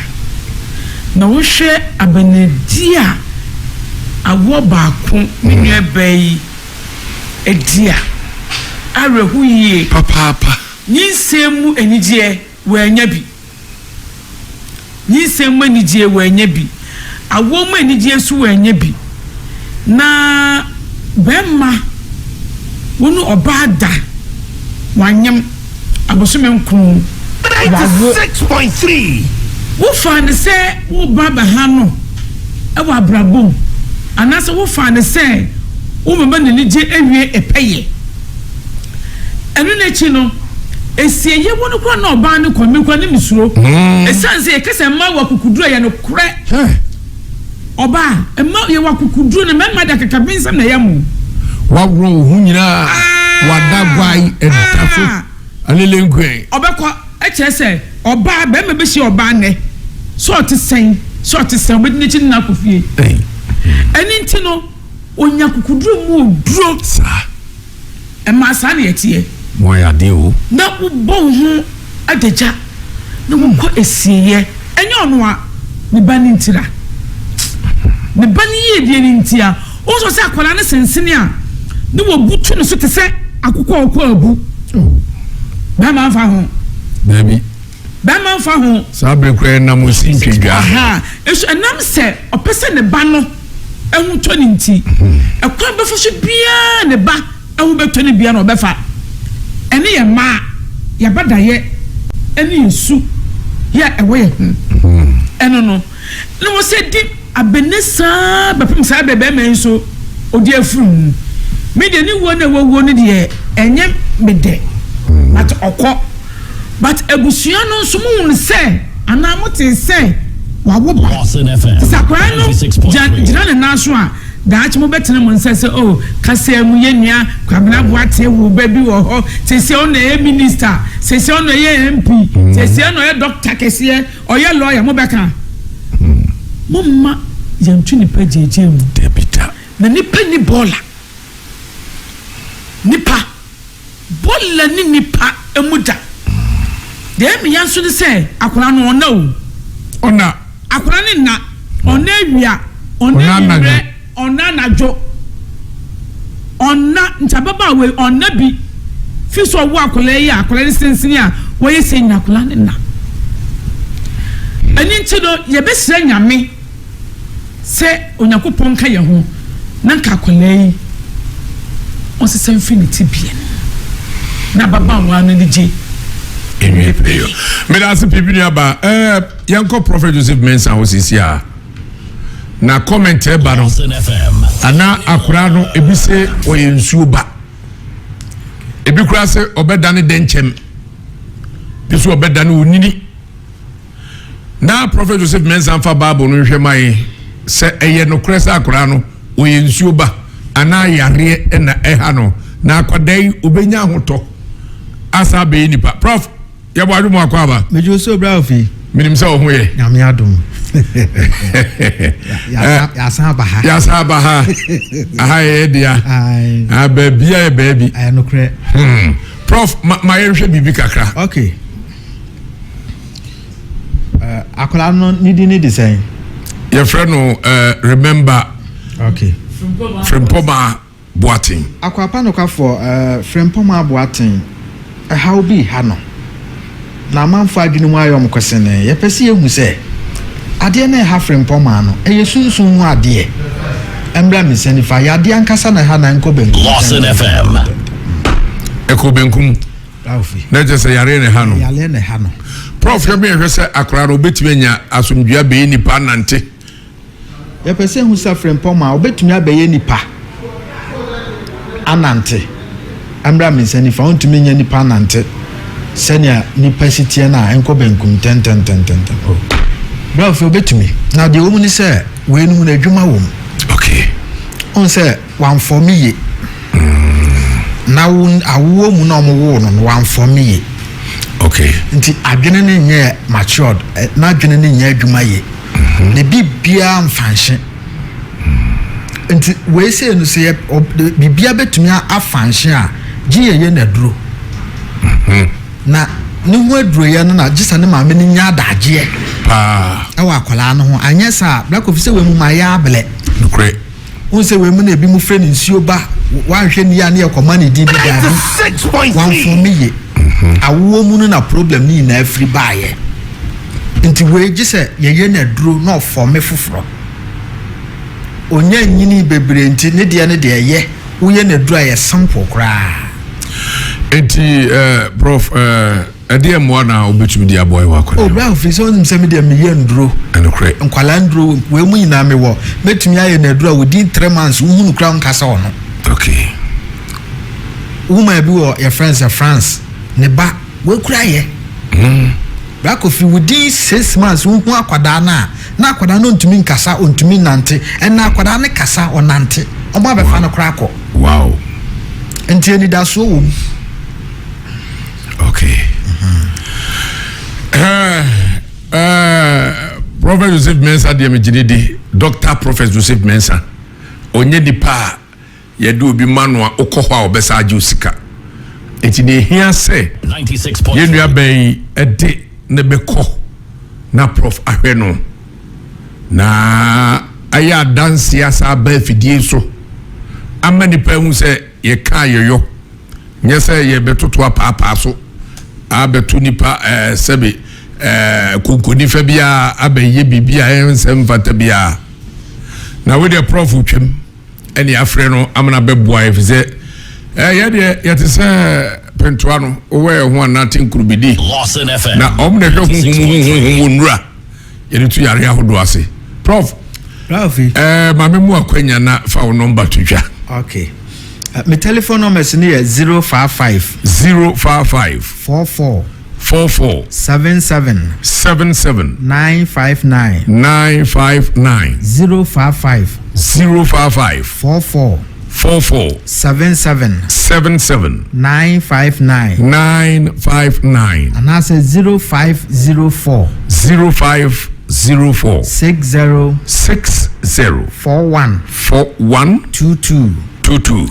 Na wohwɛ abanadi a awoɔ baako me nua baa yi adi a, awerɛho yie. Papaapa. Nyinsɛn mu anigyeɛ, wannya bi. Nyinsɛn mu anigyeɛ, wannya bi. Awoɔ mu anigyeɛ nso, wannya bi. Na barima, wo ne ɔbaa da, wanyem abosome nkron, wawo. Wofaa no sɛ woreba abɛha no wɔ abrabɔ mu, anaasɛ wofaa no sɛ worebɛma n'anigye awie pɛyɛ? Ɛno n'akyi no, asieeɛ hɔ no koraa na ɔbaa no kɔ, me koraa ne mesuro. Ɛsiane sɛ yɛka sɛ mmaa wɔ akokoduro a, ɛyɛ nokorɛ. Ɔbaa, mmaa yɛwɔ akokoduro na mmarima de akakabensɛm na ɛyɛ mo. Waworɔ wo ho nyinaa, wada guai, ɛda so, alele nkuɛn. Ɔbɛkɔ, ɛkyerɛ sɛ ɔbaa, barima bɛhyia ɔbaa nnɛ, sɛ ɔte sɛn, sɛ ɔte sɛn, ɔbɛdi n'akyi ne no akɔ fie. Ɛno nti no, ɔnya akokoduro mu oduro. Saa. Ɛmaa saa na ɛteɛ. Mo ayɛ adeɛ o. Na wobɔ wo ho adagya na wokɔ asieeɛ. Ɛnyɛ ɔno a, ne ba no ntira. Ne ba no yiedie no ntia. Wohu sɛ ɔsɛ akwadaa no sensene a, ne wɔbutu ne so te sɛ akokɔ a ɔkɔ abu. Bɛrima mfa ho. Dabi. Bɛrima mfa ho. Saa bere koraa ɛnam osi ntwedwaa. Aha, nso ɛnam sɛ ɔpɛ sɛ ne ba no ho tɔ no nti, ɛkwan bɛfa so biara ne ba ho bɛtɔ no biara na ɔbɛfa. Ɛne yɛn mmaa, yɛabadayɛ ne yɛn su yɛ a ɛwɔ yɛn ho. Ɛno no, na wɔ sɛ di abene saa bɛpem saa bɛ bɛrima yi nso ɔdi afiri mu. Me deɛ ne wuo no a wawuo no deɛ ɛnyɛ me dɛ. But ɔkɔ. But abusua no nso mo hunu sɛ anaa mo tee sɛ wawo ba. Lawson FM Te sɛ akwadaa no gya 96.3. gyina ne nan so a, daakye mo bɛtena mo nsa sɛ oh kasaa mu yɛn nua Kwabena Boateng woo ba bi wɔ hɔ, seesei ɔno na ɛyɛ minister, seesei ɔno na ɛyɛ MP, seesei ɔno na ɔyɛ doctor kɛseɛ, ɔyɛ lawyer, mo bɛka? Mo mma yɛnto nipa gyeegyee mu. Dabi da. Na nipa nni bɔɔla. Nipa. Bɔɔla ne nipa mu da. Deɛ ɛyɛ me ya nso ne sɛ akwadaa no ɔnna o. Ɔnna. Akwadaa no nna. Ɔnna awia. Ɔnna anwummerɛ. Ɔnna anadwo. Ɔnna nti ababaawa yi ɔnna bi. Fi sɛ ɔwo akwadaa yi a akwadaa no sensene a wɔyɛ sɛ nyina akwadaa no nna. Ɛno nti no yɛbɛsrɛ Nyame. Sɛ Onyankopɔn nka yɛn ho na nka akwadaa yi ɔnsesa mfiri ne tebea no mu na ababaawa no ani gye. Nwie pɛyɔ. Meda ase pii me nua ba. Eh, yɛnkɔ Prophet Joseph Mensah hɔ sisi a. Na comment ɛba no. Ana akwadaa no ebi se ɔyɛ nsuo ba. Ebi koraa se ɔbɛdane dɛnkyɛm. Bi so ɔbɛdane onini. Na Prɔfɛt Joseph Mensah mfa Bible no nhwɛ ma yɛn sɛ ɛyɛ nokorɛ sɛ akwadaa no ɔyɛ nsuo ba anaa yareɛ na ɛha no na akwadaa yi ɔbɛnya ahotɔ asa abɛyɛ nipa. Prof, yɛbɔ adwo mu akɔ aba. Megye wo so bra ofi. Menim sɛ wo ho yɛ. Nyame adom. Yɛasan aba ha. Yɛasan aba ha. Aha yɛ dea. Ah, baabi a yɛ baabi. Ɛyɛ nokorɛ. Hmm. Prof, ma, ma yɛnhwɛ biribi kakra. Okay. Uh, akwadaa no ne din ne de sɛn? Yɛfrɛ no uh, Remember. Okay. Frimpɔma Boateng. Akwapa nokwafoɔ uh, Frimpɔma Boateng ɛhaw bi ha no na amanfoɔ adwene mu ayɛ wɔn kɔsenee. Yɛpɛ sɛ yɛhu sɛ adeɛ no ɛha Frimpɔma no ɛyɛ sunsum mu adeɛ. Ɛmmra me nsa nifa yadeɛ ankasa na ɛha na ɛnkɔ benkum. Lawson FM. Ɛkɔ benkum. Na kyerɛ sɛ yareɛ na ɛha no. Yareɛ na ɛha no. Prof hwɛ mi hwɛ sɛ akwadaa no obetumi anya asomdwoeɛ abɛyɛ nipa anante. Yɛpɛ sɛ ehu sɛ Frimpong a obetumi abɛyɛ nipa anante. Ɛmmra me nsa nifa, ontumi nyɛ nipa anante sɛnea nipa si teɛ no a ɛnkɔ benkum ntɛntɛntɛntɛntɛm. Oh. Bra ofie obetumi. Na deɛ ɛwɔ mu ne sɛ wei no mu no adwuma wɔ mu. Okay. Wohu sɛ Wamfɔme ye. Na wo awoɔ mu na ɔmo woo no no wamfɔme ye. Okay. Nti adwene no nyɛ matured, n'adwene no nyɛ adwuma ye. Mhm. Ne biribiara mfanhye. Nti wei sei no sɛ yɛ biribiara bɛtumi afanhye a gye yɛyɛ n'aduro. Mhm. Na ne ho aduroyɛ no na gye sɛ ne maame no nya adagyeɛ. Paa. Ɛwɔ akwadaa no ho anyɛ saa Black Kofi sɛ wei mu ma yɛ ablɛ. Nokorɛ. Wohu sɛ wei mu na ebinom frɛ no nsuo ba, woanhwɛ no yie a ne yɛkɔma no din bi, daabi, wamfɔme ye. Awoɔ mu no na problem no nyinaa firi baeɛ. Nti wei gye sɛ yɛyɛ no aduro na ɔfɔme foforɔ. Ɔnya nyinii bebree nti ne deɛ no deɛ ɛyɛ, woyɛ no aduro a ɛyɛ simple koraa. Nti eh, prof eh, Ɛdeɛn mmoa na wobɛtumi de aboa yɛn wɔ akwadaa Oh, bra ofiri sɛ wonim sɛ me deɛ meyɛ nduro. Ɛnokorɛ. Nkwadaa nduro wei mu nyinaa mewɔ. Mɛtumi ayɛ no aduro a within 3 months wohu no koraa wonka sɛ ɔno. Woman bi wɔ yɛfrɛ no sɛ France ne ba wakura yɛ. Bra Kofi within 6 months wohu akwadaa no a na akwadaa no ntumi nkasa ɔntumi nnante ɛnna akwadaa no kasa ɔnante ɔmo abɛfa no koraa kɔ. Nti anidasoɔ wɔ mu. Okay. Prophet Joseph Mensah deɛ megye di Doctor Prophet Joseph Mensah ɔnyɛ nipa a yɛde obi ma no a wokɔ hɔ a ɔbɛsa agye wo sika nti deɛ ehia sɛ yɛn nua bɛn yi ɛde ne bɛkɔ na prof ahwɛ no na ayɛ adanseɛ asa aba afidie so ama nipa ehu sɛ yɛka yɛyɔ. Nyɛ sɛ yɛbɛtoto apaapaa so abɛto nipa ɛɛ sɛbe ɛɛ konkonifa biara abɛyɛ biribi a ɛnsɛ mfata biara. Na wo deɛ prɔfo twam ɛne afrɛ no amena bɛboa yɛ fi sɛ ɛɛ yɛ deɛ yɛte sɛ pentoa no wowɔ yɛ ho anaa tenkurubidi na ɔmo na ɛhwɛ huhumuhuhuhu wɔ nnura yɛde tu yare ahodoɔ ase. Prof. Prof. Ɛɛ maame mu akwanya na fa wo nɔmba to dwa. Okay. Me telephone numbers no yɛ 055. 055. 44. 44. 77. 77. 959. 959. 055. 055. 44. 44. 77. 77. 959. 959. Anaasɛ 0504. 0504. 60. 60. 41. 41. 22. 22.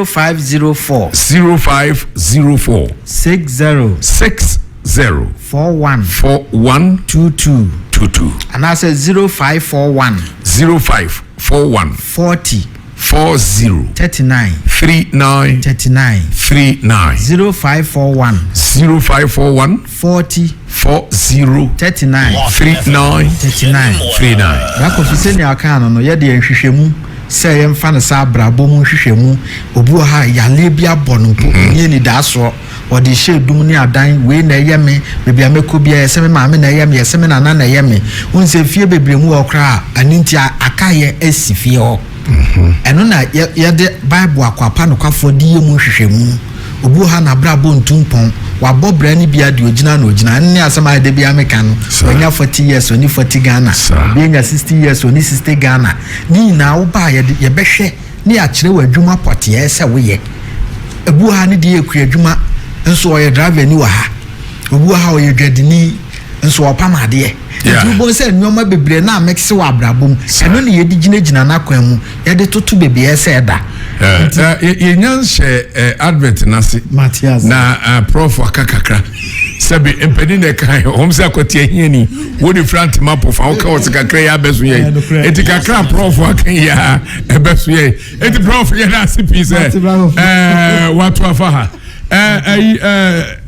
0504. 0504. 60. 60. 41. 41. 22. 22. Anaasɛ 0541. 0541. 40. 40. 39. 39. 39. 39. 0541. 0541. 40. 40. 39. 39. 39. 39. Bra Kofi, sɛnea ɔkaa no no, yɛde nhwehwɛmu sɛ yɛmfa no sɛ abrabɔ mu nhwehwɛmu. Obi wɔ ha a yaleɛ bi abɔ no mpo, ɔnni anidaasoɔ, ɔde hyɛ dum ne adan, wei na ɛyɛ me, baabi a mɛkɔ biara yɛsɛ me maame na ɛyɛ me, yɛsɛ me nana na ɛyɛ me. Wohu sɛ fie bebree mu wɔ hɔ koraa a, ɛno nti akayɛ asi fie hɔ. Ɛno na yɛde Bible akwapa nokwafoɔ de yɛ mu nhwehwɛmu. Obi wɔ ha n'abrabɔ ntu mpɔn, wabɔ bra no bi a deɛ ogyina na ogyina. Ɛno ne asɛm a da biara meka no. Wanya 40 years ɔni 40 Ghana. Obi anya 60 years ɔni 60 Ghana. Ne nyinaa woba a yɛde yɛbɛhwɛ ne yɛakyerɛ wo adwuma pɔteɛ sɛ woyɛ. Ebi wɔ ha ne deɛ yɛ kua adwuma nso ɔyɛ driver ni wɔ ha. Obi wɔ ha ɔyɛ dwadini nso ɔpam adeɛ. Nti wobɛhu sɛ nneɛma bebree na amekse wɔ abrabɔ mu. Ɛno na yɛde gyinagyina n'akwan mu, yɛde toto baabi a ɛsɛ ɛda. Yɛnya nhyɛ advert no ase na prof aka kakra sɛbi mpanin na ɛka wɔn sɛ akɔte ahiani wo de fira ntoma pɔfa woka wɔ sɛ kakra yi abɛso yɛ eti kakra prof aka yi a ɛbɛso yɛ eti prof yɛ na ase pii sɛ ɛɛ wato afa ha ɛɛ ɛyi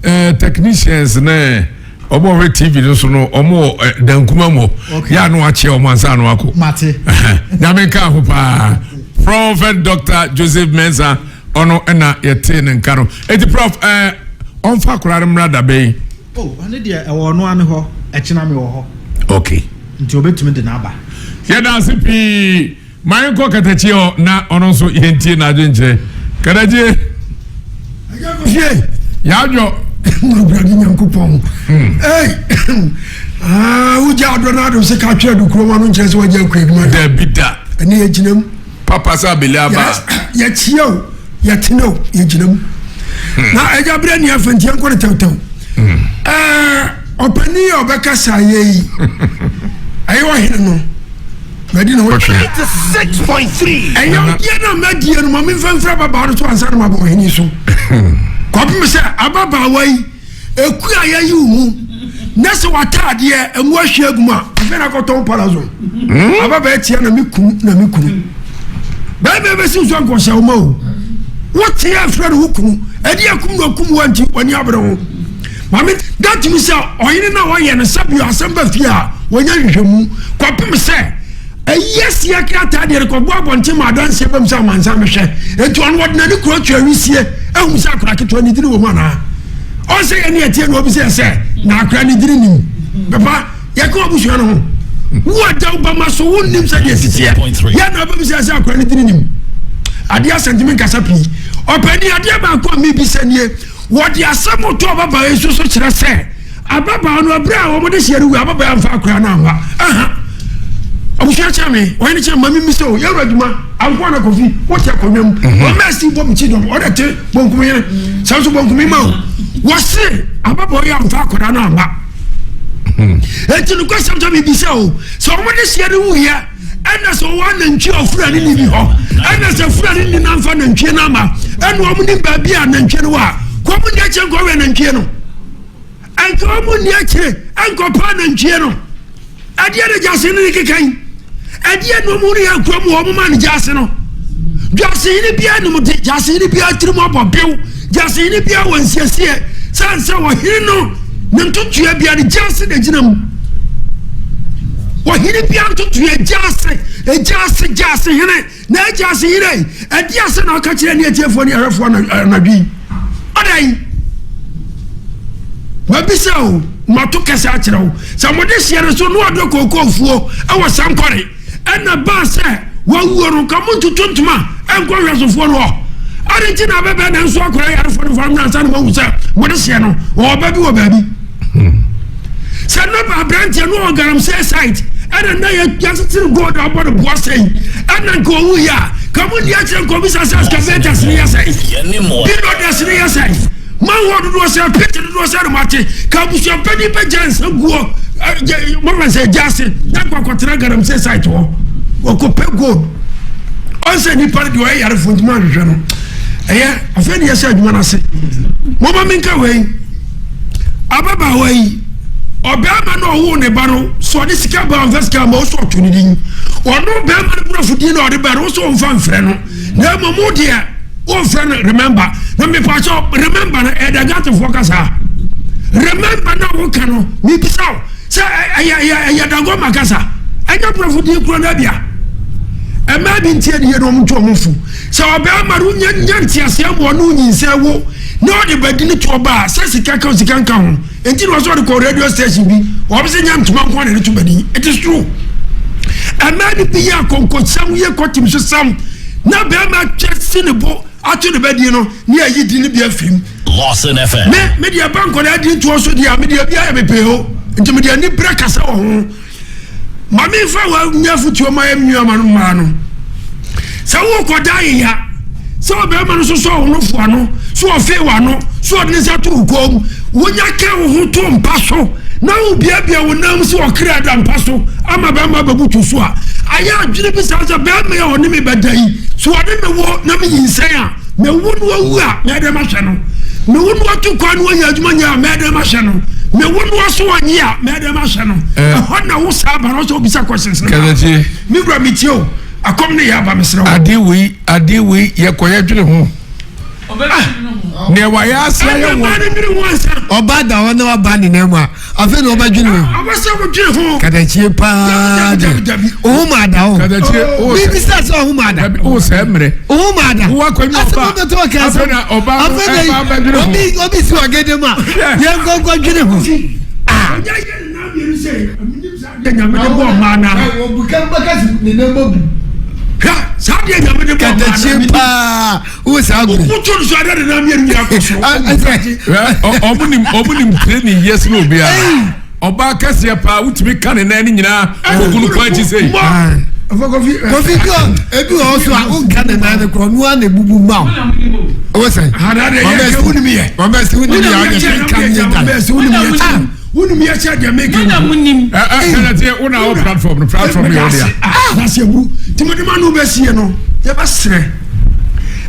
ɛɛ technicians ne. Ɔmo a wɔhwɛ TV no so no, ɔmo wɔ eh, dankuma mu hɔ. Yɛ ano akyɛ ɔmo ansa ano akɔ. Mate. Nyame nka ho paa. Prophet Dr. Joseph Mensah, ɔno ɛna yɛtee ne nka no. Eti Prof, ɛɛ, ɔmfa akwadaa no mmra da bɛn? Oh, ɔno deɛ ɛwɔ ɔno ano hɔ, ɛkyena me wɔ hɔ. Okay. Nti obetumi de n'aba. Yɛda ase pii. Ma yɛnkɔ Katakyie hɔ na ɔno nso yɛntie n'adwenkyerɛ. Katakyie. Fie. Yɛadwɔ. Awurade Nyankopɔn. Hmm. Ei. Ah, wogya adɔ no adom sɛ ka twɛ do kurom ano nkyerɛ sɛ wagya akua adwuma. Dabi da. Ɛne yɛgyina mu. Papa sɛ abeli aba. Yɛkyia o, yɛtena o, yɛgyina mu. Hmm. Na agya berɛ ne afɛ nti yɛnkɔ no tɛwtɛw. Hmm. Ɛɛ, ɔpanin a ɔbɛkasa yɛ yi, ɛyɛ ɔhene no. madi ne ho ɛnyɛ wodeɛ no a madie no ma memfa mfiri ababaa no so ansa na mabɔ ɔhene so kɔpem sɛ ababaawa yi ɛku a yɛyi wo mu na sɛ wataadeɛ ɛmu ahwie agu mu a afei na akɔtɔn palazon hmm? ababaa tia na me kunu na me kunu bɛɛbɛ bɛsi nso ankɔhyɛ wo ma o woteɛ afrɛ no wo kunu ɛde akum na ɔkum wa nti w'ani abere ho Maame da tumi sɛ ɔhene no a wɔyɛ no sɛ bio asɛm ba fie a wɔnya nhwehwɛmu kɔpem sɛ ayi asia krataa deɛ rekɔbɔ abɔnten ma adanseɛ bam sɛ amansan bɛhwɛ. Enti ɔno wɔde n'ani kura tua wisie ahu sɛ akora ketewa ne dini wɔ mu anaa. Ɔnsɛ yɛne ɛteɛ na ɔbisɛ sɛ na akora ne dini nim. Papa yɛka wabusua no ho. Wo agya wo bama so wonnim sɛ deɛ sisiɛ. Yɛ na ɔbɛbisɛ sɛ akora ne dini nim. Adeɛ asɛntimi nkasa pii. Ɔpani adeɛ baako a mebisa nie. Wɔde asɛm too ababaa yi nso so kyerɛ sɛ ababaa no ɛberɛ a wɔde hyɛ no wu ababaa yi amfa akora no amma. Aha. Abusua kyɛ me, wɔn kyɛ ma mimi sɛ o yɛwura adwuma ankoa na kofi wote akonnwa mu. Mhm. Wɔn mɛsi bɔ me kyi dɔm ɔde te bonkum yene sɛ nso bonkum yi ma o. Wɔse ababaa yi amfa akora no amma. Mhm. Eti no kwasɛm sɛ biribi sɛ o sɛ wɔde hyɛ no wuyɛ ɛna sɛ ɔwɔ anantwie a ɔfura ne ni bi hɔ ɛna sɛ fura ne ni nanfa nantwie no ama ɛna wɔn nim baabi a nantwie no wɔ a kɔn mu ni akyire nkɔwɛ nantwie no ɛnka wɔn ni akyire nkɔpa nantwie no ɛdeɛ na gyaase no ne keka yi ɛdeɛ na wɔn ne yɛ akura mu wɔn ma no gyaase no gyaase biara nim de gyaase biara tirim abɔ bew Gyasehene biara wɔ nsiesie sane sɛ ɔhene no ne ntotoeɛ biara no gyase na gyina mu. Ɔhene biara ntotoeɛ gyase, gyase, gyasehene na gyasehene yi ɛde ase na ɔka kyerɛ ne atiefoɔ ne ahwɛfoɔ anadwo yi. Ɔda yi mabisa o mato kɛse akyerɛ wo sɛ mode hyeɛ no so ne ɔdɔ kookoofuo ɛwɔ sankɔre. Ɛna ɛbaa sɛ wawuo no, nka montutu ntoma nkɔ nhwɛsofoɔ no hɔ. Ade nti na abɛbɛn na nso akora yarefoɔ no fa mmra ansa na moahu sɛ mode seɛ no ɔwɔ ba bi wɔ baabi. Sɛ na ba aberanteɛ no wɔ galamsey site ɛna na yɛ yɛakyekyere gold abɔ no boa sɛn ɛna nka ɔwu yɛ a ka mo di akyerɛ nka ɔbisa sɛ excavators no yɛ sɛn builders no yɛ sɛn manhole dodoɔ sɛ pit dodoɔ sɛ no mate ka abusuapanin bɛgya nsa guo mɔmɛ sɛ gya ase na nkɔ akɔtena galamsey site hɔ wɔkɔpɛ gold ɔnsɛ nipa no deɛ ɔyɛ yarefoɔ ntumi ahwehwɛ no ɛyɛ afei ne yɛhyɛ adwuma no ase mɔmɔ menka wei ababaawa yi ɔbɛrima no ɔwoo ne ba no sɛ ɔde sika ba ɔmfa sika ma ɔsɛ ɔto ne din ɔno bɛrima no borɔfo din na ɔde ba no wosɛ ɔmfa mfrɛ no na mmom wo deɛ womfrɛ no remember na mepakyɛ remember no ɛda gatefoɔ kasa remember na woka no mebisa wo sɛ ɛyɛ ɛyɛ ɛyɛ dagoma kasa ɛnyɛ borɔfo din kuro no abia ɛmaa bi nti adiyɛ no ɔmo nto ɔmo fo sɛ ɔbɛrima no nya nya nteaseɛ mu ɔno nyinsɛn wo na ɔde bɛdi ne toɔ ba a sɛ sika ka sika nka ho nti na ɔsɛ ɔde kɔ radio station bi wɔn sɛ nya ntoma nko na ɛde to bɛdi it is true ɛmaa no bi yɛ akɔnkɔsɛm yɛ kɔtim so sam na bɛrima twɛ si ne bo ato ne bɛdi no ne ayi di ne bi afiri mu. Lawson FM. Me me deɛ ba nkɔdaa di ntoɔ so deɛ me deɛ bi ayɛ me pee o nti me deɛ ani brɛ kasa wɔ ho ma me nfa wɔ nya afutuo ma yɛ nua ma no mmaa no sɛ wo kɔda yeya sɛ ɔbɛrima no sosɔ wo nofo ano so ɔfee w'ano so ɔde ne nsa to wo kɔn mu wonya ka wo ho to mpa so na wo biabia wo nam sɛ ɔkra da mpa so ama bɛrima bɛbutu so a ayɛ adwene bi saa sɛ bɛrima yɛ ɔne me bɛda yi so ɔne me wo na me nyinsɛn a Mewo no awu a, mɛyɛ dɛn mahwɛ no? Mewo no atu kwan no anya adwuma nyɛ a, mɛyɛ dɛn mahwɛ no? Mewo no aso ɔnye a, mɛyɛ dɛn mahwɛ no? Eh. Ɛhɔ na wo saa ba no sɛ obisa questions no. Kɛlɛtie. Me wura metie o. Akɔm ne yɛ aba mesrɛ wo. Adeɛ wei adeɛ wei yɛkɔyɛ dwene ho. Ah, nea wayɛ ase ayɛ wɔ. Ɔba da hɔ na waba ne nan mu a afei na ɔbɛdwene ho. Ɔbɛsɛ wodwene ho. Kadakyie paa de. Ohun ma ada o. Kadakyie o. Bibi sɛ sɛ ohun ma ada. O sɛ mmerɛ. Ohun ma ada. Wo akɔnya ɔba. Asɛm bɛtɔ ɔkɛ asɛm. Afei na ɔba no ɛba abɛdwene ho. Obi obi si wɔ gede mu a. Yɛn nkɔnkɔ dwene ho. Ah. Ɔnyɛ yɛ ne nan mmienu sɛ ɛmi nim saa deɛ nyame de bɔ ɔmaa na. Hwɛ saa deɛ nyame de bɔ ɔmaa na. Kadakyie paa wo saa gbe. Woto no so ada de nan mmienu nyinaa kɔ soro. Ɔmo nim ɔmo nim training yɛ sene obiara. Ɔbaa kɛseɛ paa wotumi ka ne nan ne nyinaa kɔgu no kwan akyi sei. Kofi bi wɔ ebi wɔ so a wonka ne nan ne korɔ noa na ebubu ma wo. Owó sɛn. Mɔmɛsi wunim yɛ ɔde fi nka mi yɛ da. Wunim yɛ kyɛ deɛ meka. Mo na mo nim. Ɛ ɛ kɛlɛ tiɛ wo na wɔ platform no platform yɛ ɔde a. Lasi ewu tìmɔdìmɔ nu bɛ sie no yɛ bɛ srɛ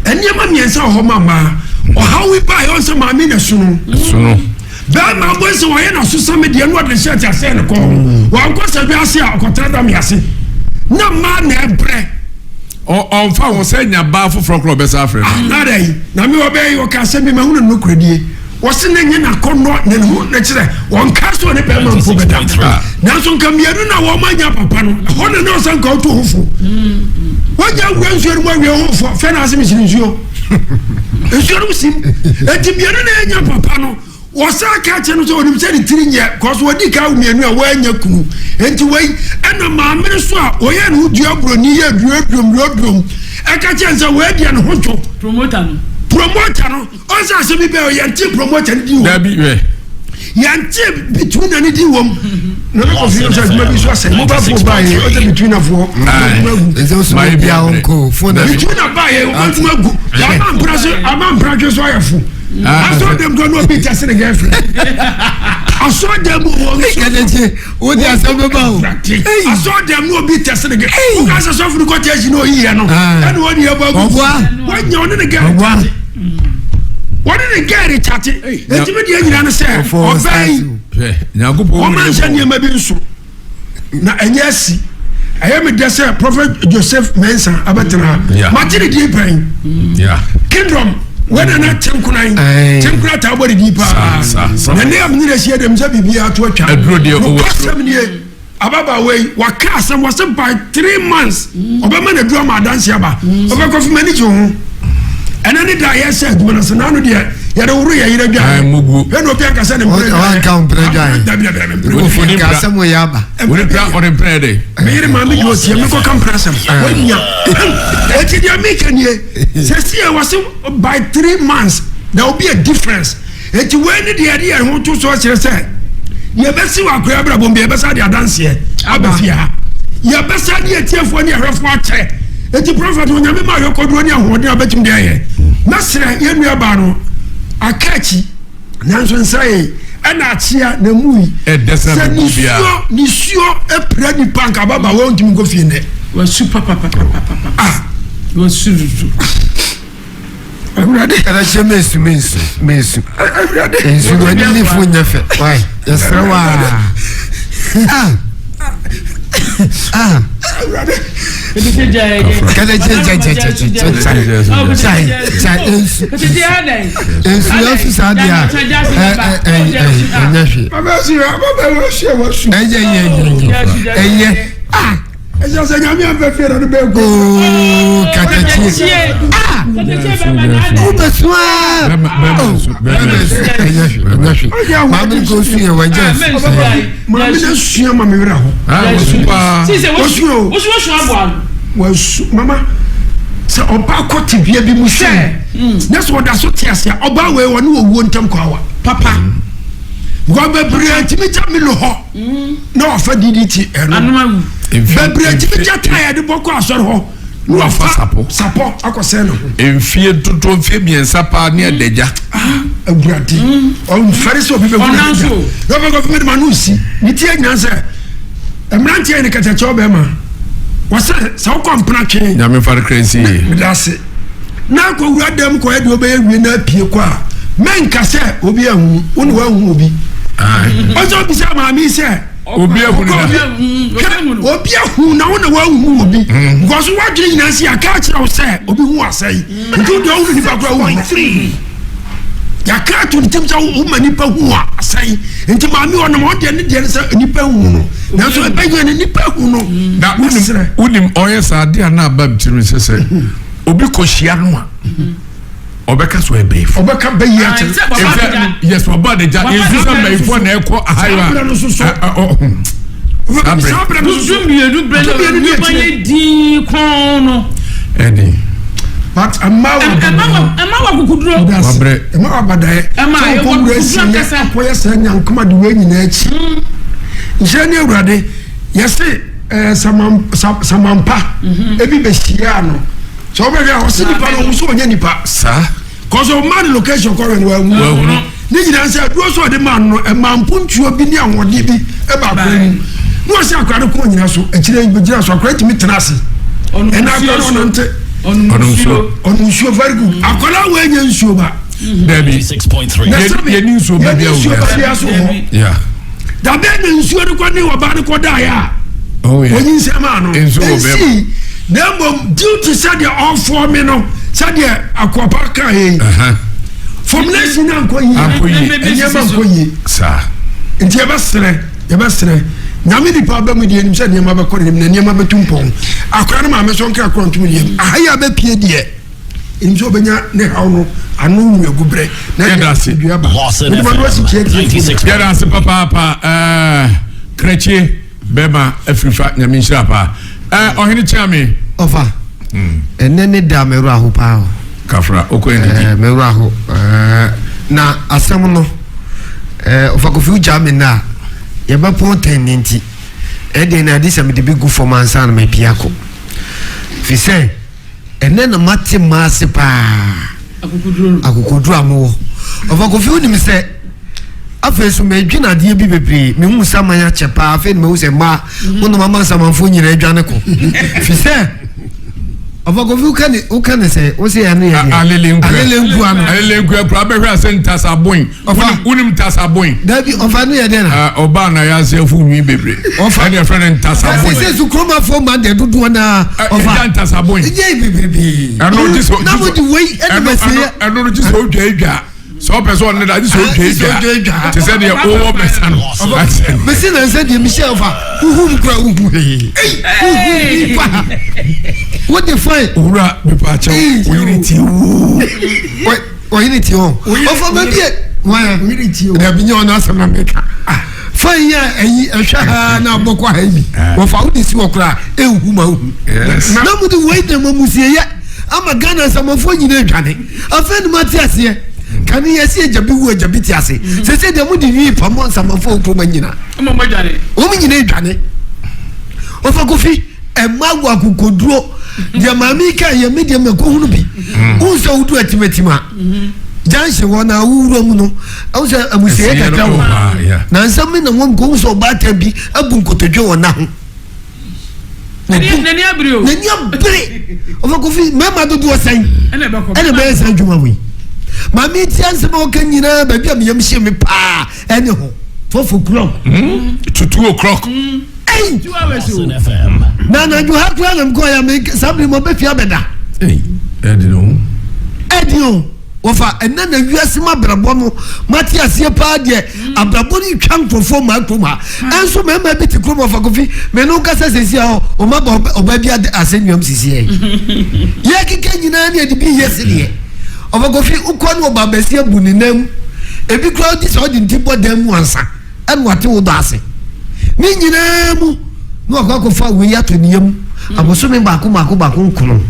nneɛma mmiɛnsa wɔ hɔ ma mmaa ɔhaw yi ba yɛ ɔnsɛ maame na sono. Sono. Bɛrima abɔ sɛ wɔyɛ n'asosɛm deɛ no ɔde hyɛ te asɛn ne kɔn ho wankɔ sɛ bi ase a ɔkɔtena dame ase na mmaa na ɛbrɛ. Ɔnfa ho sɛ nya baa foforɔ korɔ ɔbɛsa afrɛ no. Ah, nada yi na me ɔbɛyɛ yi ɔka asɛm bi ma hunu no nokoradie wɔse ne nye n'akɔnnɔ ne ne ho ne kyerɛ wɔnka sɛ ɔne bɛrima mpo bɛda nanso nka mmienu na wɔn anya papa no ɛhɔ na na ɔsɛ nka ɔto ho fo wɔnya awura nsuo no mu awie ho fo fɛ na ase mesiri nsuo nsuo no sim eti mmienu na enya papa no wɔsan ka kyerɛ no sɛ onim sɛ ne tiri nyɛ kɔso wɔdi ka mmienu a wɔanya kunu eti wei ɛna maame no so a ɔyɛ ne ho dua buroni yɛ duoduom duoduom ɛka kyerɛ sɛ wɔadi ne ho dwo promoter no promoter no ɔsɛ asɛm bi bɛyɛ yɛnte promoter no di wɔ dabi hwɛ yɛnte between na ne di wɔm na ne kɔfi sɛ adwuma bi so asɛ mobile phone ba yɛ ɔsɛ between na foɔ between na ba yɛ ɔbɛ adwuma gu ama mpra so ama mpra dwe so ayɛ fo asɔ dɛm kɔ n'obi tɛ se ne girlfriend asɔ dɛm wɔ nso o di asɛm bɛ ba o asɔ dɛm n'obi tɛ se ne girlfriend o ka sɛ sɔfo no kɔ tɛ si n'oyi yɛ no ɛna wɔn yɛ bɔ agu wɔn nyɛ ɔne ne girlfriend. Wɔne ne gɛɛ rekyate. Enti me deɛ nyina no sɛ ɔbaa yi wɔma nhyɛ nneɛma bi nso na ɛnyɛ asi. Ɛyɛ me dɛ sɛ Prophet Joseph Mensah abɛtena ha. Mate ne din pɛn. Kingdom wɛn na kyenkona kyenkona taa bɔ ne din paa. Na ne am nyina hyia dɛm sɛ biribiara to atwa. Nokwasɛm nie. Ababaawa yi waka asɛm wɔsɛ by three months ɔbɛma na duru ama adansi aba ɔbɛkɔ fi m'ani gye ho ɛnɛ. Ɛnɛ ne da a yɛhyɛ adwuma no ase na ano deɛ yɛde woro yɛ yerɛ dwa. Mugu. Ɛna obi ankasa ne mpere dwa. Ɔnka mpere dwa. Dabi dabi dabi mpere. Kofi nka asɛm wɔ yɛ aba. Wone pra ɔde mpere de. Me yere maame di otie me kɔka mpere asɛm. Wanya. Eti deɛ meka nie. Sɛ si yɛ wɔse by 3 months there will be a difference. Eti wei ne deɛ yɛde yɛn ho to so kyerɛ sɛ yɛbɛsi wɔ akɔyɛ abrabɔ mu yɛbɛsa de adanseɛ aba fie ha. Yɛbɛsa de atiefoɔ ne ahwɛfoɔ akyɛ. Eti prophet, Onyame ma ayɔkɔduro ne ahoɔden a bɛtumi de ayɛ. Mɛsrɛ yɛn nua baa no aka akyi nanso nsa yɛ ɛna akyea na mu yi. Sɛ nisuo nisuo epira nipa nka ababaawa ntumi nkɔ fie nɛ. Wasu papapapapapa. Ah. Wasu dudu. Awurade. Ɛna hyɛ mesu mesu mesu. Awurade. Nsu no ani ne fo nyɛ fɛ. Wai yɛsrɛ wa. Ah. Ah. Awurade. Kɛlɛ kyɛ kyɛ kyɛ kyɛ kyɛ kyɛ kyɛ kyɛ nsu. Nsu yɛ saa deɛ a ɛ ɛ ɛ ɛ ɛnyɛ hwee. Ɛyɛ yɛ yɛ ɛyɛ ah. Ɛsɛ sɛ Nyame amfa fie na no bɛɛ gu. Ooo katakyie. Ah! Wobɛsu aa. Bɛma nsu. Bɛma nsu. Ɛnyɛ hwee ɛnyɛ hwee. Maame no kò su yɛ wɔn gya nsu. Maame no sua ma me werɛ ho. Ah, wɔsu paa. Wɔsu o. Wosu wosu aboa no. Wɔsu mama sɛ ɔbaa kɔ tebea bi mu sɛ na sɛ ɔda so te ase a ɔbaa wei ɔne owuo ntam kɔ awa papa. Because bebree ntumi gya mi lo hɔ. Na wafa DDT ɛno bebree tumi gya taa yɛde bɔ kɔ asɔre hɔ na wafa sapɔ sapɔ akɔsɛn ne ho. Mfie dodoɔ mfie 3 paa ne adagya. Ah, Awurade, ɔnfɛre sɛ obi bɛ hu n'adagya na ɔbɛ kɔfin mi de ma no nsi ne ti agyina sɛ mmeranteɛ ne kɛtɛkyɛw bɛrima wɔsɛ sɛ wokɔ mpena twe. Nyame fa no kra nsi yie. Meda ase na akɔwura dɛm kɔyɛ deɛ wobɛyɛ wie na apue kɔ a mɛnka sɛ obi ahu wo ne woahu obi ɔsɛ obisa maame yi sɛ obi ahu na hwɛ obi ahu na wo na woahu obi because woadwene nyinaa si aka akyerɛ wo sɛ obi hu asɛe nti wodeɛ wohu nipa kora wohu yɛaka ato ne tirim sɛ woma nipa hu a asɛe nti maame ɔnam ɔdeɛ ne deɛ ne sɛ nipa hu no nanso ɛbɛyɛ ne nipa hu no. Na wonim wonim ɔyɛ saa adeɛ a na aba me tirim sɛ sɛ obi kɔhyia no a ɔbɛka so ɛbɛyifo. Ɔbɛka bɛyi akyerɛ. Efɛ yes ɔba adagya yɛnsu sɛ mmayifoɔ na ɛkɔ ahayo a. Saa berɛ no soso. Saa berɛ no soso. 12 berɛ no nnipa yɛ dinn kɔn no. Ɛni. But ɛma wa ɛma ɛma wa kukuduro. Wabrɛ. Ɛma wa badaɛ. Ɛma sɛ ɔkɔ wura esi yɛ akɔyɛ sɛ nyankoma de wei nyinaa akyi. Nhyira ne Awurade yɛse ɛɛ saman samampa ebi bɛ hyia no sɛ ɔbɛhwɛ a ɔsi nipa no ɔmo so ɔnyɛ nipa. Saa. Kɔsɔ ɔmaa no location kɔhwɛ no wahu. Wahunu. Ne nyinaa sɛ aduro so ɔde maa no no ɛmaa mpuntuo bi ne ahoɔden bi ɛba akora mu. Na ɔsɛ akora no kɔn nyina so akyire gyina so akora ntumi tena ase. Ɛna akora no ɔnante. Ɔnom nsuo. Ɔnom nsuo very good. Akora wo enya nsuo ba. Dabi. Yɛni nsuo ba bi awɔ hɔ. Yeah. Dabe na nsuo no kɔ ne ɔbaa no kɔ daeɛ a. Onyinsɛn maa no. Nsi na mmom duty sɛdeɛ ɔfoɔ mi no sɛdeɛ akoapa ka yɛ yi. Formulation na nkɔ yie. Nneɛma nkɔ yie. Saa. Nti yɛbɛsrɛ yɛbɛsrɛ Nyame nipa aba mu deɛ nim sɛ nneɛma bɛkɔ n'anim na nneɛma bɛtu mpɔn. Akora no maame so nkra korɔ ntom deɛ aha yi abɛpie deɛ nim sɛ ɔbɛnya ne haw no ano nnuagu berɛ na yɛda dua ba. Lawson Mede ma no asi FM kyerɛ tie. Yɛda ase papaapa ɛɛ krakye bɛma afirifa Nyame nhyira paa ɛɛ ɔhene kyeame. Ɔfa ɛnɛ ne da mɛwura ho paa o. Kafra okɔ ndidi. Ɛɛ mɛwura ho ɛɛ na asɛm no ɛɛ ɔfa Kofi wogya me nna a yɛbɛpɔn tɛn ne nti ɛdeɛ na ade sɛ mede bi gu fam ansa na mapia kɔ fi sɛ ɛnɛ na mate mmaa ase paa akokoduro a mowɔ. Ɔfa Kofi wonim sɛ afei so medwene adeɛ bi bebree mehu saman akyɛ paa afei na mehu sɛ mmaa wonom ama nsamanfoɔ nyinaa adwane kɔ fi sɛ ɔfa Kofi woka ne woka ne sɛ wo sɛ ɛno yɛ deɛ Alele nkua. Alele nkua no. Alele nkua kura bɛhwɛ ase ntasaboin. Ɔfa. Wonim ntasaboin. Dabi ɔfa no yɛ dɛ na. Ɔbaa na yɛase afu nwi bebree. Ɔfa. Ɛne ɛfrɛ no ntasaboin. Ɛsɛ sɛ sukurumafoɔ ma deɛ dodoɔ naa. Ɔfa. Ɛgya ntasaboin. Ɛnyɛ bebrebe. Ɛno gye sɛ. Na mo de wei ɛna bɛ se yɛ. Ɛno no gye sɛ odwa edwa. Sɛ ɔpɛ sɛ ɔne da gye sɛ odwa edwa. Te sɛ deɛ ɔwɔ bɛsa no. Mesi na nsɛ deɛ mehyɛ ɔfa. Huhu mu kura huhu hee. Huhu pa. Wo de fine. Owura mepa akyɛw. Wo yere tie woo. Ɔyere ti hɔ. Ɔfa baabi a wɔn a dabi nyɛ ɔno asɛm na meka. Fa yi a ɛyi ɛhwɛ ha na abɔkɔ ha yi. Wɔfa wo de si wɔ koraa ehu ma ohu. Na mo de wei na mo musie yɛ ama Ghana nsamanfoɔ nyinaa adwane. Afei na mo ate aseɛ. Kane yɛ si agya bi wu agya bi te ase. Sese deɛ mo de nwi pam nsamanfoɔ nkuruma nyinaa. Wɔn nyinaa adwane. Ɔfa kofi. Ɛma wo akokoduro. Deɛ maame yi kaa yɛ me deɛ mɛkɔhunu bi. Wohu sɛ wodu atimatim a junction hɔ na wowura mu no ɛwo sɛ amusieɛ kakra wɔ hɔ. Na nsɛm bi na wɔm kɔhu sɛ ɔbaatan bi abu nkotodwe wɔ na ho. N'ani abere o. N'ani abere. Ɔfɛ kofi mmarima dodoɔ sɛn ɛna ɛbɛyɛ saa adwuma wei. Maame yi tia nsɛm a ɔka nyinaa baabi a meyam hyɛ me paa ɛne ho. 12 o'clock. To 2 o'clock. Ei! Na anadwo ha koraa na mekɔɔ ya me saa bere mu ɔbɛfie abɛda. Ei, ɛdi no. Ɛdi o. Wɔfa ɛnɛ na wiase mu abrabɔ no mate aseɛ paa deɛ mm. abrabɔ no twa nkurɔfoɔ maa kurom ha ɛnso mmarima bi te kurom ɔfa kofi mene wo kasa sɛsi a ɔma ba ɔba bi asɛ nnuam sisi ɛ yɛ keka nyinaa ne ɛde bi yɛ sedeɛ ɔfa kofi wokɔ ne ɔba bɛsi abu ne nam ebi koraa wodi sɛ ɔde nti bɔ dan mu ansa ɛna wate wo dɔ ase ne nyinaa mu na wakɔ akɔfa wei ato ne yam mm. abosome baako baako baako nkono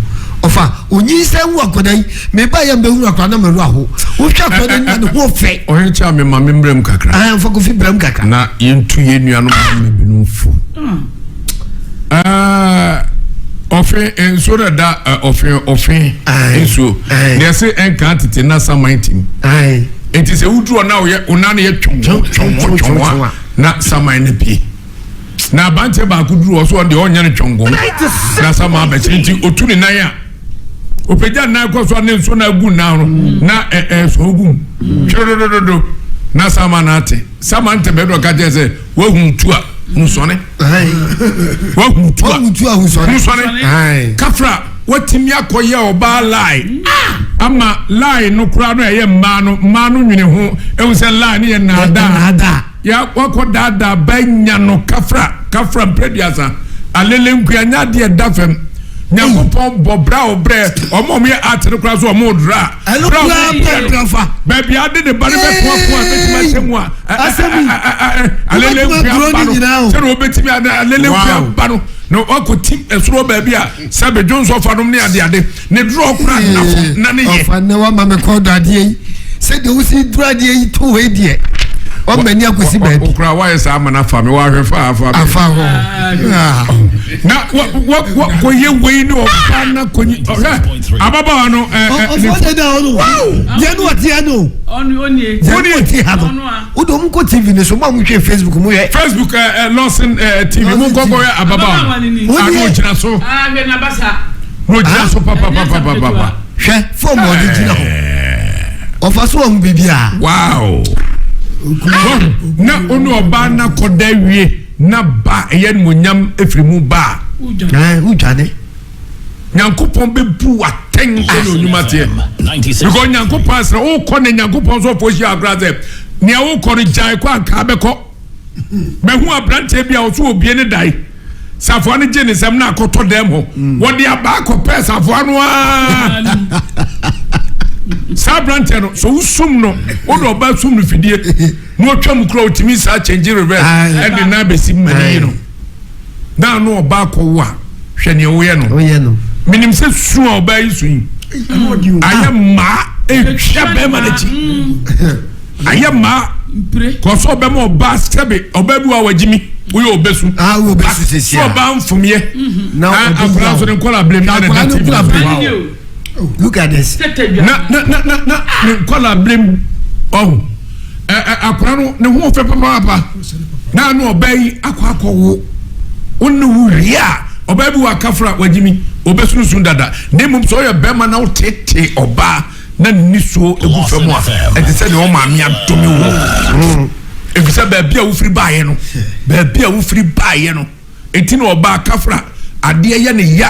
ɔfa onyinsɛn wu akɔda yi meba yɛ mbɛhunu akɔda na mɛru aho wohwɛ akɔda yi na ne ho fɛ. ɔhene kyɛ a mema me mbrɛ mu kakra. ɛn fa kofi brɛ mu kakra. na yɛntu yɛn nuanom mma binom fo. Ah. Ɔfe nsuo na da ɔfe ɔfe nsuo na yɛse ɛnka tete na saman tim. Nti sɛ woduru hɔ na woyɛ wo nan yɛ twɔnwɔ twɔnwɔ twɔnwɔ a na saman no pie. Na aberanteɛ baako duru hɔ so ɔno deɛ ɔnyɛ no twɔnwɔ na saman abɛkyerɛ nti otu ne nan a opagya nan kɔ so a ne nsuo no agu nan no na ɛsɔn gu mu twɛdodododo na saman no ate. Saman te bɛdɔ ka kyerɛ sɛ wahu tu a husɔne. Wahu tu a husɔne. Kafra watumi akɔyɛ ɔbaa lie ama lie no koraa no ɛyɛ mmaa no mmaa no nwene ho ehu sɛ lie no yɛ naadaa ya wakɔ daadaa ba nya no kafra kafra mpɛduasa alele nkuya nya adeɛ da fam nyankopɔn bɔ bra ɔbrɛ ɔmo ɔmo yɛ art no koraa so ɔmo dra ɛno koraa bɔ nkrafa baabi ade ne ba no bɛko ako a bɛtumi ahyɛ mu a alele nkua ba no sɛdeɛ wɔbɛtumi alele nkua ba no na wakɔ tim ɛsoro baabi a sɛ bedwo nso ɔfa nom ne ade ade ne dorɔ kora nnafo na ne yɛ ɔfa ne wama me kɔ dɔ adeɛ yi sɛdeɛ wosi duro adeɛ yi to hɔ yi deɛ wama ni akɔsi baabi okura wayɛ saa ama no afa me wahwɛ fa afa me afa hɔ na wa wa wa kɔyɛ wei ne ɔba na kɔnyi ɔhwɛ ababaawa no ɛ ɛ ɔfɔ de da ɔno deɛ no ɔte ha no deɛ no ɔte ha no o de ɔmo kɔ tv ne so mo a mo hwɛ facebook mo hwɛ. facebook ɛ ɛ lɔsin ɛ tv mo nkɔ kɔ hwɛ ababaawa no ano gyina so mo gyina so papapapapa. Hwɛ fɔm a ɔde gyina hɔ ɔfa so ɔho biribi a. Wow na ɔne ɔbaa na kɔda wie na ba ɛyɛ nimonyam efiri mu ba. Wodwane. Nyankopɔn bɛbu atɛn sɛdeɛ onyuma teɛ because Nyankopɔn asrɛ wokɔ ne Nyankopɔn so ɔfo hyia akora sɛ nea wokɔ no gyae kɔ anka bɛkɔ mahu aberanteɛ bi a ɔso obie ne dae safoa no gye ne nsɛm na akɔtɔ dɛm hɔ mm. wɔde abaa kɔpɛɛ safoa no aa saa aberanteɛ no so wosum no wode ɔba sum no fidie na ɔtwa mu kora ɔtumi saa kyɛngye reverse ɛde na abɛsi mmani yi no na ano ɔbaa kɔwo a hwɛ nea woyɛ no menim sɛ su a ɔbaa yi su yi ayɛ mmaa ɛtwa bɛrima no akyi ayɛ mmaa kɔ so ɔbɛma ɔbaa sɛbe ɔbaa bi wɔ wagyimi woyɛ ɔbɛsu ah, so ɔbaa mfomyɛ na akwadaa nso ne nkɔla abirem na ne da tv look at this na na na na na ne nkɔla abirem ɔho ɛ ɛ akwadaa no ne ho fɛ papaapa na ano ɔbaa yi akɔ akɔ wo wo ne wo wie a ɔbaa bi wɔ akafra wagyimi ɔbɛsunsun dada na mmom sɛ ɔyɛ bɛrima na wotete ɔbaa na ne nisuo egu fam a ɛte sɛ nea ɔmaame adome wo efisɛ baabi a wofiri baayɛ no baabi a wofiri baayɛ no eti na ɔbaa kafra adeɛ yɛ ne ya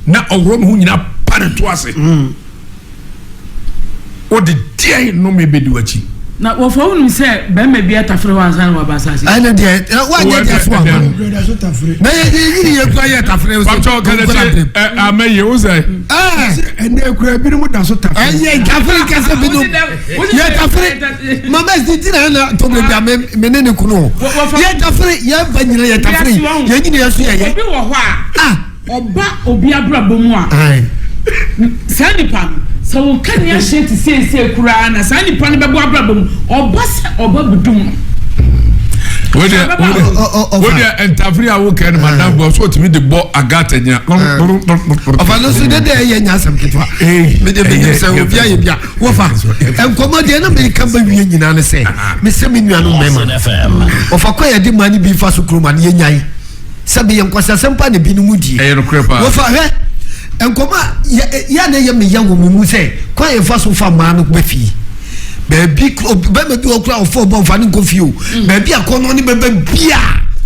na ɔworɔ ne ho nyinaa pa ne to ase wode deɛn nnome bɛdi w'akyi. Na wɔfa wonim sɛ bɛrima bi atafere hɔ ansa na waba asase. Ɛne deɛ wanyɛ deɛ so ama na yɛ yɛ yiri yɛ kura yɛ tafere so. Pàtó kɛlɛtɛ ɛ amɛ yi o sɛ. Ɛnɛ kura ebinom da so tafere. Ɛyɛ tafere kɛse binom yɛ tafere mama ɛsi ti na ɛna tɔmɔ bi a mɛ ne ne kunu yɛ tafere yɛ ba nyina yɛ tafere yɛ nyina yɛ so yɛ yɛ. Obi wɔ hɔ a. Ɔba obi abrabɔ mu a, saa nipa no, sɛ wo kanea hyɛn te seesei koraa na saa nipa no bɛbɔ abrabɔ mu, ɔba sɛ ɔba bɛdum no. Wodeɛ ntafiri a wokɛ no madam bɔ so otumi de bɔ agata nyina. Ɔfa no nso dede ɛyɛ nya asɛm ketewa. Mede menim sɛ obi ayɛ bi a wɔfa nkɔmmɔ deɛ na meka ba wie nyinaa ne sɛ mesɛ me nuanom mmarima wɔfa kɔ yɛde ma no bi fa so kurom a ne yɛnyae. Sɛ meyɛ nkwaseasɛm paa na ebinom die. Ɛyɛ nokorɛ paa. Wɔfa hwɛ nkɔmɔ a yɛ yɛ na ɛyɛ me ya wɔ me mu sɛ kwan yɛn fa so fa mmaa no bɛ fie. Baabi bɛrima bi wɔ kora ɔfɔ ɔbɔ nfa ne nkɔ fie o. Mm. Baabi akɔnɔ ne bɛbɛ bia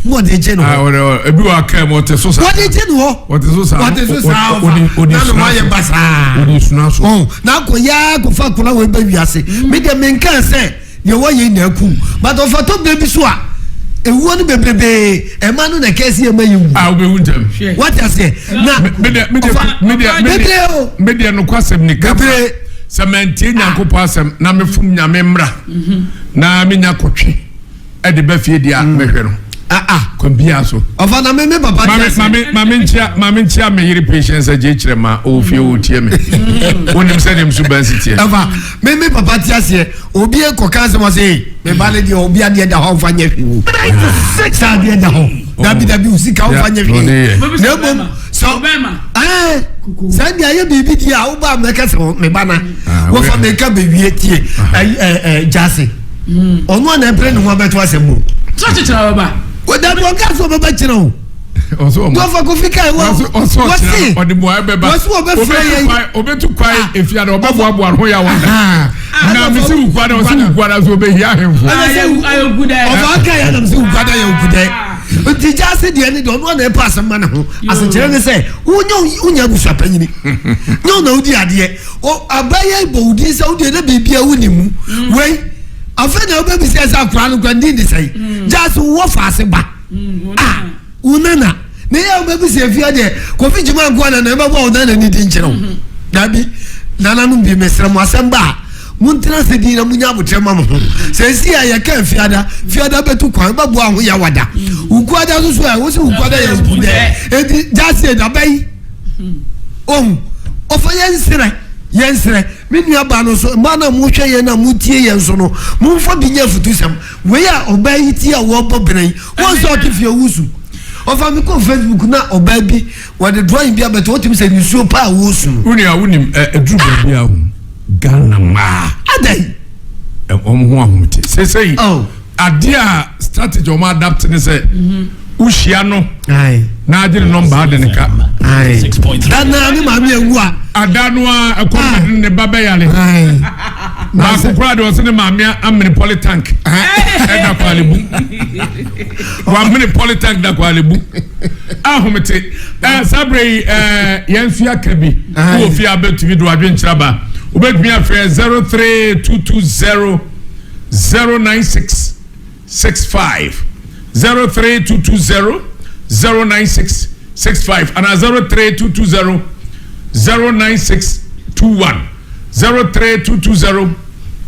na ɔde gye ne hɔ. Ah, ebi wɔ aka mu ɔte so saa. Wɔde gye ne hɔ. Ɔte so saa. Ɔte so saa ɔfa na ne ho ayɛ basaa. Ɔde suna so. Na akɔ yaa akɔfa akɔla wɔ ebe wiase. Mi deɛ mi nka sɛ. Deɛ wɔyɛ nyinaa kum but ɔfata berɛ bi so a ewuo no bebrebee ɛma no na ɛkɛse ɛma yɛ wu. A wobɛwu ntɛm. Wate aseɛ na ɔfa bebree o. Medeɛ nokwasɛm ni bebree. Sɛ mantie Nyankopɔn asɛm na mefom Nyame mmra na menya kɔtwe ɛde ba fie deɛ a mɛhwɛ no. Ah ah. Kwan biara so. Ɔfa na me me papa te ase. Mame mame nkyia mame nkyia me yere patience agye kyerɛ ma ɔwɔ fie ɔretie me. Wonim sɛdeɛ me suban si teɛ. Ɛfa me me papa te aseɛ obi kɔ ka asɛm ɔsɛ ee me ba ne deɛ obi adeɛ da hɔ nfa nyɛ hwee o. Saa adeɛ da hɔ dabi dabi o sika nfa nyɛ hwee na mmom sɛ ɛɛ sɛ deɛ ayɛ biribi deɛ a woba mɛka sɛ me ba na wɔfa mɛka bɛwie tie ɛɛ ɛɛ gyaase. Ɔno a na ɛpere ne ho abɛto asɛm mu. Sɛ ɔkyekyere ɔbɛba. Ɔdabi ɔka sɛ ɔbɛba kyerɛ o. Dɔfɔ kofi ka yi wɔ wɔsi ɔde buae bɛba. Wɔsi ɔbɛfrɛ yɛn. Obetu kwae ah. efi ada ɔbɛboaboa ho ya wada. Na mesi wukua da ɔsi wukua da so ɔbɛhia ahemfo. Ɔfɔ aka yɛ anam sɛ wukua da yɛ wukudɛ. Nti gya ase deɛ ne deɛ ɔno ana ɛpɛ asɛm ma ne ho. Asekyerɛ ne sɛ wonyɛ wonyɛ abusua panyini. Nyɛ ɔna wodi adeɛ. O abayɛ bɔ wo din sɛ wo deɛ na biribi a wonni mu mm. wei afei na wobɛbisa sɛ akora no kora din de sɛn mm. gya so wowɔ faase ba mm, a wo nana na yɛ wobɛbisa afia deɛ kofi gyima nkoa na na ɛbɛbɔ wo nana ne din kyerɛ wo mm-hmm. dabi nananom bi mesrɛ mo asɛm ba a montena sɛ din na monya abotrɛ ma mo ho sɛ ɛsi a yɛka fiada fiada bɛtu kwan bɛboa ho yɛwada wokuada so so a wo sɛ wokuada yɛ nku dɛ enti gya se dabɛyi Ohu, ɔfa yɛn nsrɛ, yɛn nsrɛ. Me nua baa no nso, mmaa no a mohwɛ yɛn na motie yɛn nso no, momfa bi nyɛ afutusɛm. Wei a ɔbaa yi tie a wɔrebɔ bena yi, wɔn sɛ ɔte fie wusu. Ɔfa me kɔ Facebook na ɔbaa bi, wɔde drawing bi abɛto, wotumi sɛ nisuo paa a wɔresu no. Wo nua, wonim, ɛduru baabi a, Ghana mmaa. Adɛn? Wɔn ho ahomete. Seesei, oh. Adeɛ a strategy wɔn adapt ne sɛ wohyia no na agye ne nɔmba ade ne ka. Dana ne maame ewu a. Ada no a ɛkɔ ah. ne ba bɛyare. Baako koraa deɛ ɔsɛ ne maame amene polytank ɛda kwalebu. Wamene polytank da kwalebu. Ahomete ɛɛ sábere yi ɛɛ yɛn nso yɛ bi. Wɔ fie abɛtumi do adwenkyerɛ ba. Wobɛtumi afrɛ 03220. 096 65 03220 096 65 anaa 03220 096 21 03220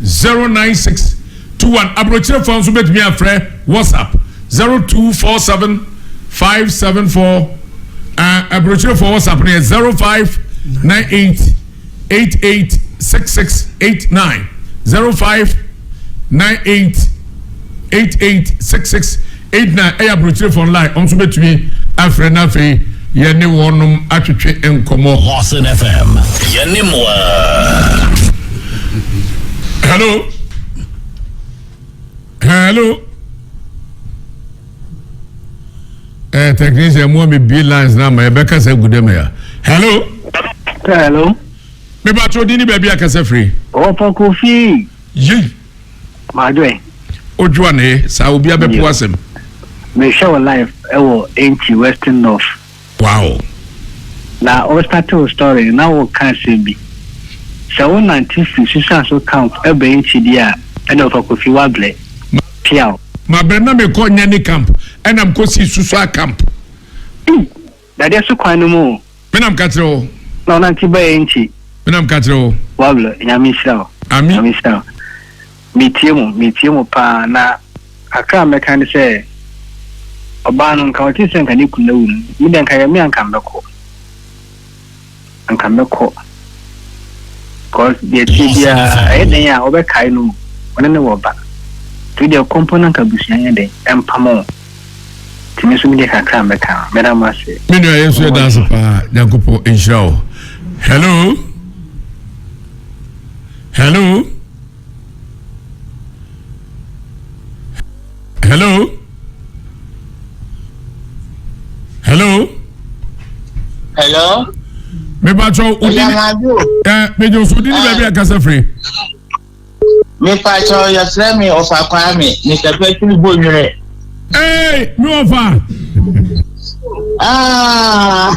096 21 aburokyerefoɔ nso bɛtumi afrɛ whatsapp 0247 574 aburokyerefoɔ whatsapp no yɛ 0598 88 66 89 05 98 88 66 89 ɛyɛ aburokyire phone line wɔn nso bɛtumi afrɛ no afei yɛne wɔnom atwetwe nkɔmmɔ. Lawson FM yɛne mo a. Hello. Hello. Eh, technician mu a mi bie lines na ama yɛbɛka sɛ gu dɛm ya. Hello. Hello. Meba to di ni baabi akasa firi. Ɔfɔ kofi. Yi. Madwe. Odwoa ne saa obi abɛpo asɛm. Mehwɛ wɔ live ɛwɔ Enchi Western North. Wow. Na o start wo story na wo ka asɛm bi. Sɛ wo nante firi Susuaso camp ɛba Enchi deɛ a. Ɛna ɔfa Kofi wabrɛ. Piaw. Mabrɛ na mekɔ Nyani camp ɛna mekɔ sii Susua camp. Ei! Dadeɛ so kwan no mu o. Me na meka kyerɛ wo. Na ɔnante baeɛ nti. Me na meka kyerɛ wo. Wabrɛ, Nyame nhyira wo. Ami. Nyame nhyira wo. Metie mo, metie mo paa na kakra a mɛka ne sɛ ɔbaa no nka ɔte sɛ nka ne kunu awu no, me deɛ nka yɛ me a nka mɛkɔ. Anka mɛkɔ cause deɛ ɛteɛ biara ɛyɛ dɛn a wɔbɛkae no ɔne ne wɔ ba nti wodeɛ kɔ mpo na anka abusua nyɛ dɛn ɛmpamo wo nti me nso medeɛ kakra a mɛka no mɛda mo ase. Me nua yɛn nso yɛda ase paa Nyankopɔn nhyira wo. Hello. Hello. Hello. Hello. Hello. Mepatsɔ odi ni ɛ mejɔ so odi ni baabi a kasa firi. Mepatsɔ yɛfrɛ mi Ɔfa Kwame mesɛpɛ tiri bɔ nwere. Ee mi ɔfa. Ah.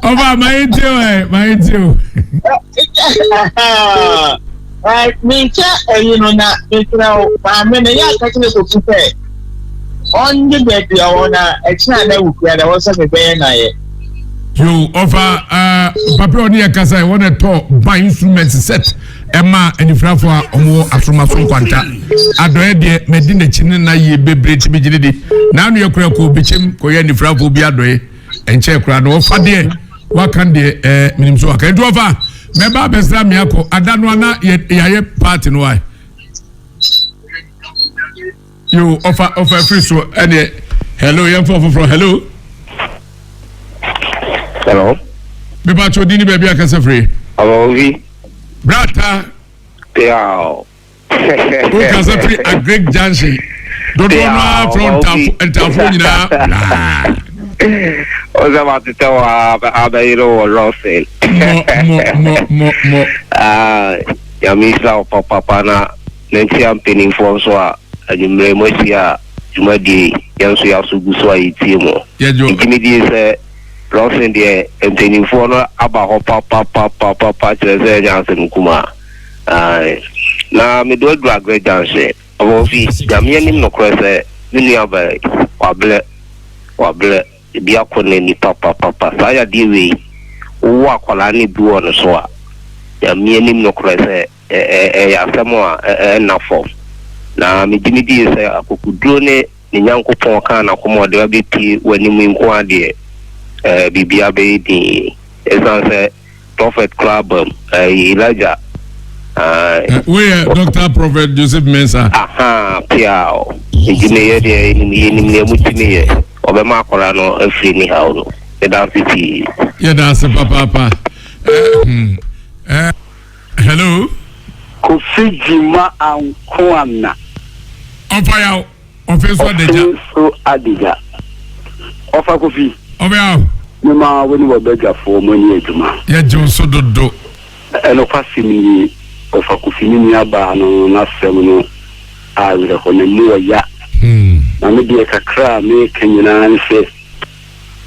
Ɔfa maa yi ti o ɛ maa yi ti o. Menkyɛ ɛyi no na mesrɛ wo maame no yɛ aka kyerɛ Kofi sɛ ɔnye baabi a ɔwɔ na ɛkyena na awukua na ɛwɔ sɛ mebɛyɛ no ayɛ. Yo, ɔfa uh, papa ɔne yɛ kasa yi wɔn ɛtɔ ban instrument set ɛma anifirafo a wɔwɔ asomaso nkwanta adɔyɛ deɛ mɛdi n'akyi ne na yie bebree ti mi gyina di n'ano yɛ kura kɔ obikyɛm kɔyɛ anifirafo bi adɔyɛ nkyɛn koraa na ɔfa deɛ waka deɛ ɛɛ minim so waka nti ɔfa mɛba abɛsra mi akɔ ada no ana yɛ yɛayɛ paati no wa yo ɔfa ɔfa firi so ɛneɛ hello yɛn fɔ foforɔ hello. hello. mepa atwa odi ni baabi akasa firi. ɔwɔ obi. brata. Piaw. Wokasa firi Agric Junction. Dodoɔ no ara frɛ ntafo ntafo nyinaa blaa. Ɔsɛ ma tetɛ wɔ abɛyere wɔ Lawson. Mɔ mɔ mɔ mɔ mɔ. Nyame nhyira wo papapa na nankyia mpanimfoɔ nso a anwummerɛ mu ahyia dwumadie yi yɛn nso yɛaso gu so a yɛtie mu. Megye me die sɛ Lawson deɛ mpanimfoɔ no aba hɔ papapapapa kyerɛ sɛ ɛnyɛ asɛm kumaa. Ae, na mede wo aduru Aggrey Junction. Ɔbɔfi, Nyame anim nokorɛ sɛ, me nua baa yi, wabrɛ, wabrɛ, ebi akɔ n'ani papapapa. Saa yadeɛ wei, wowo akwadaa na ebi wɔ ne so a, Nyame anim nokorɛ sɛ, ɛ, ɛ, ɛyɛ asɛm a ɛ, ɛnna fam. Na megye me die sɛ akokoduro ne ne Nyankopɔn kaa n'akoma a ɔde abɛpue w'anim yi nko ara deɛ, ɛɛ, biribiara bɛyɛ dinn. Ɛsiane sɛ Prophet koraa ba mu. Ɛɛ Elijah. Aye. Woyɛ Doctor Prophet Joseph Mensah. Ahaa piaw. Nti meyɛ deɛ yɛnim yɛnim nea mutumi yɛ. Ɔbɛma akwadaa no afiri ne haw no. Meda ase pii. Yɛda ase papaapa. Eh, hmm. eh, hello. Kofi Jima Ankoana. Ɔfa yaw. Ɔfe nso adagya. Ɔfe nso adagya. Ɔfa Kofi. Ɔbɛ aw. Me ma wo ne w'abadwafoɔ mo ani adwuma. Yɛgye wo so dodo. Ɛnokwasɛm nie, Ɔfa Kofi me nua baa no n'asɛm no awerɛhɔ na mu ɔya. Na me deɛ kakra a meka nyinaa ne sɛ,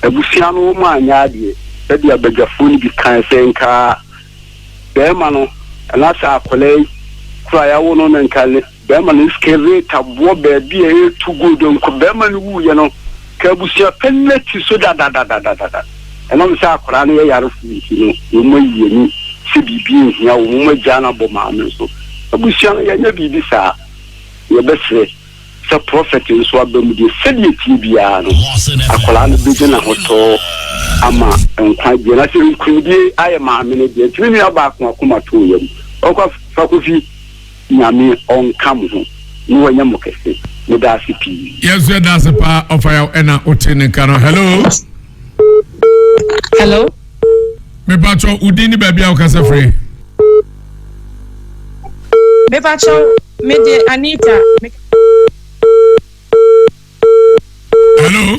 abusua no wɔn anyɛ adeɛ sɛdeɛ abadwafoɔ no bi kae sɛ nka barima no anaasɛ akwadaa yi koro a yɛawo no no nka ne Bɛrima no excavator boɔ baabi a ɛretu gold nko bɛrima no wuiɛ no ka abusua panin no ti so dadadadadada. Ɛnam sɛ akwadaa no yɛ yarefoɔ nti no wɔn ayi ani sɛ biribi nhia wɔn, wɔn agyaa no abɔ maame no so. Abusua no yɛnyɛ biribi saa. Yɛbɛsrɛ sɛ prɔfɛt nso aba mu deɛ sɛdeɛ ɛteɛ biara no akwadaa no bɛgya n'ahotɔ ama nkwagyeɛ na sɛ nkunimdie ayɛ maame no deɛ nti me nua baako akoma too yam ɔkɔ fa kofi Nyame ɔnka mo ho na wanyɛ mo kɛse. Meda ase pii. Yɛn nso yɛda ase paa ɔfa yaw ɛna wote ne nka no. Hello. Hello. Mepatwɔ wo din ne baabi a wokasa firi. Mepatwɔ me de Anita. Hello.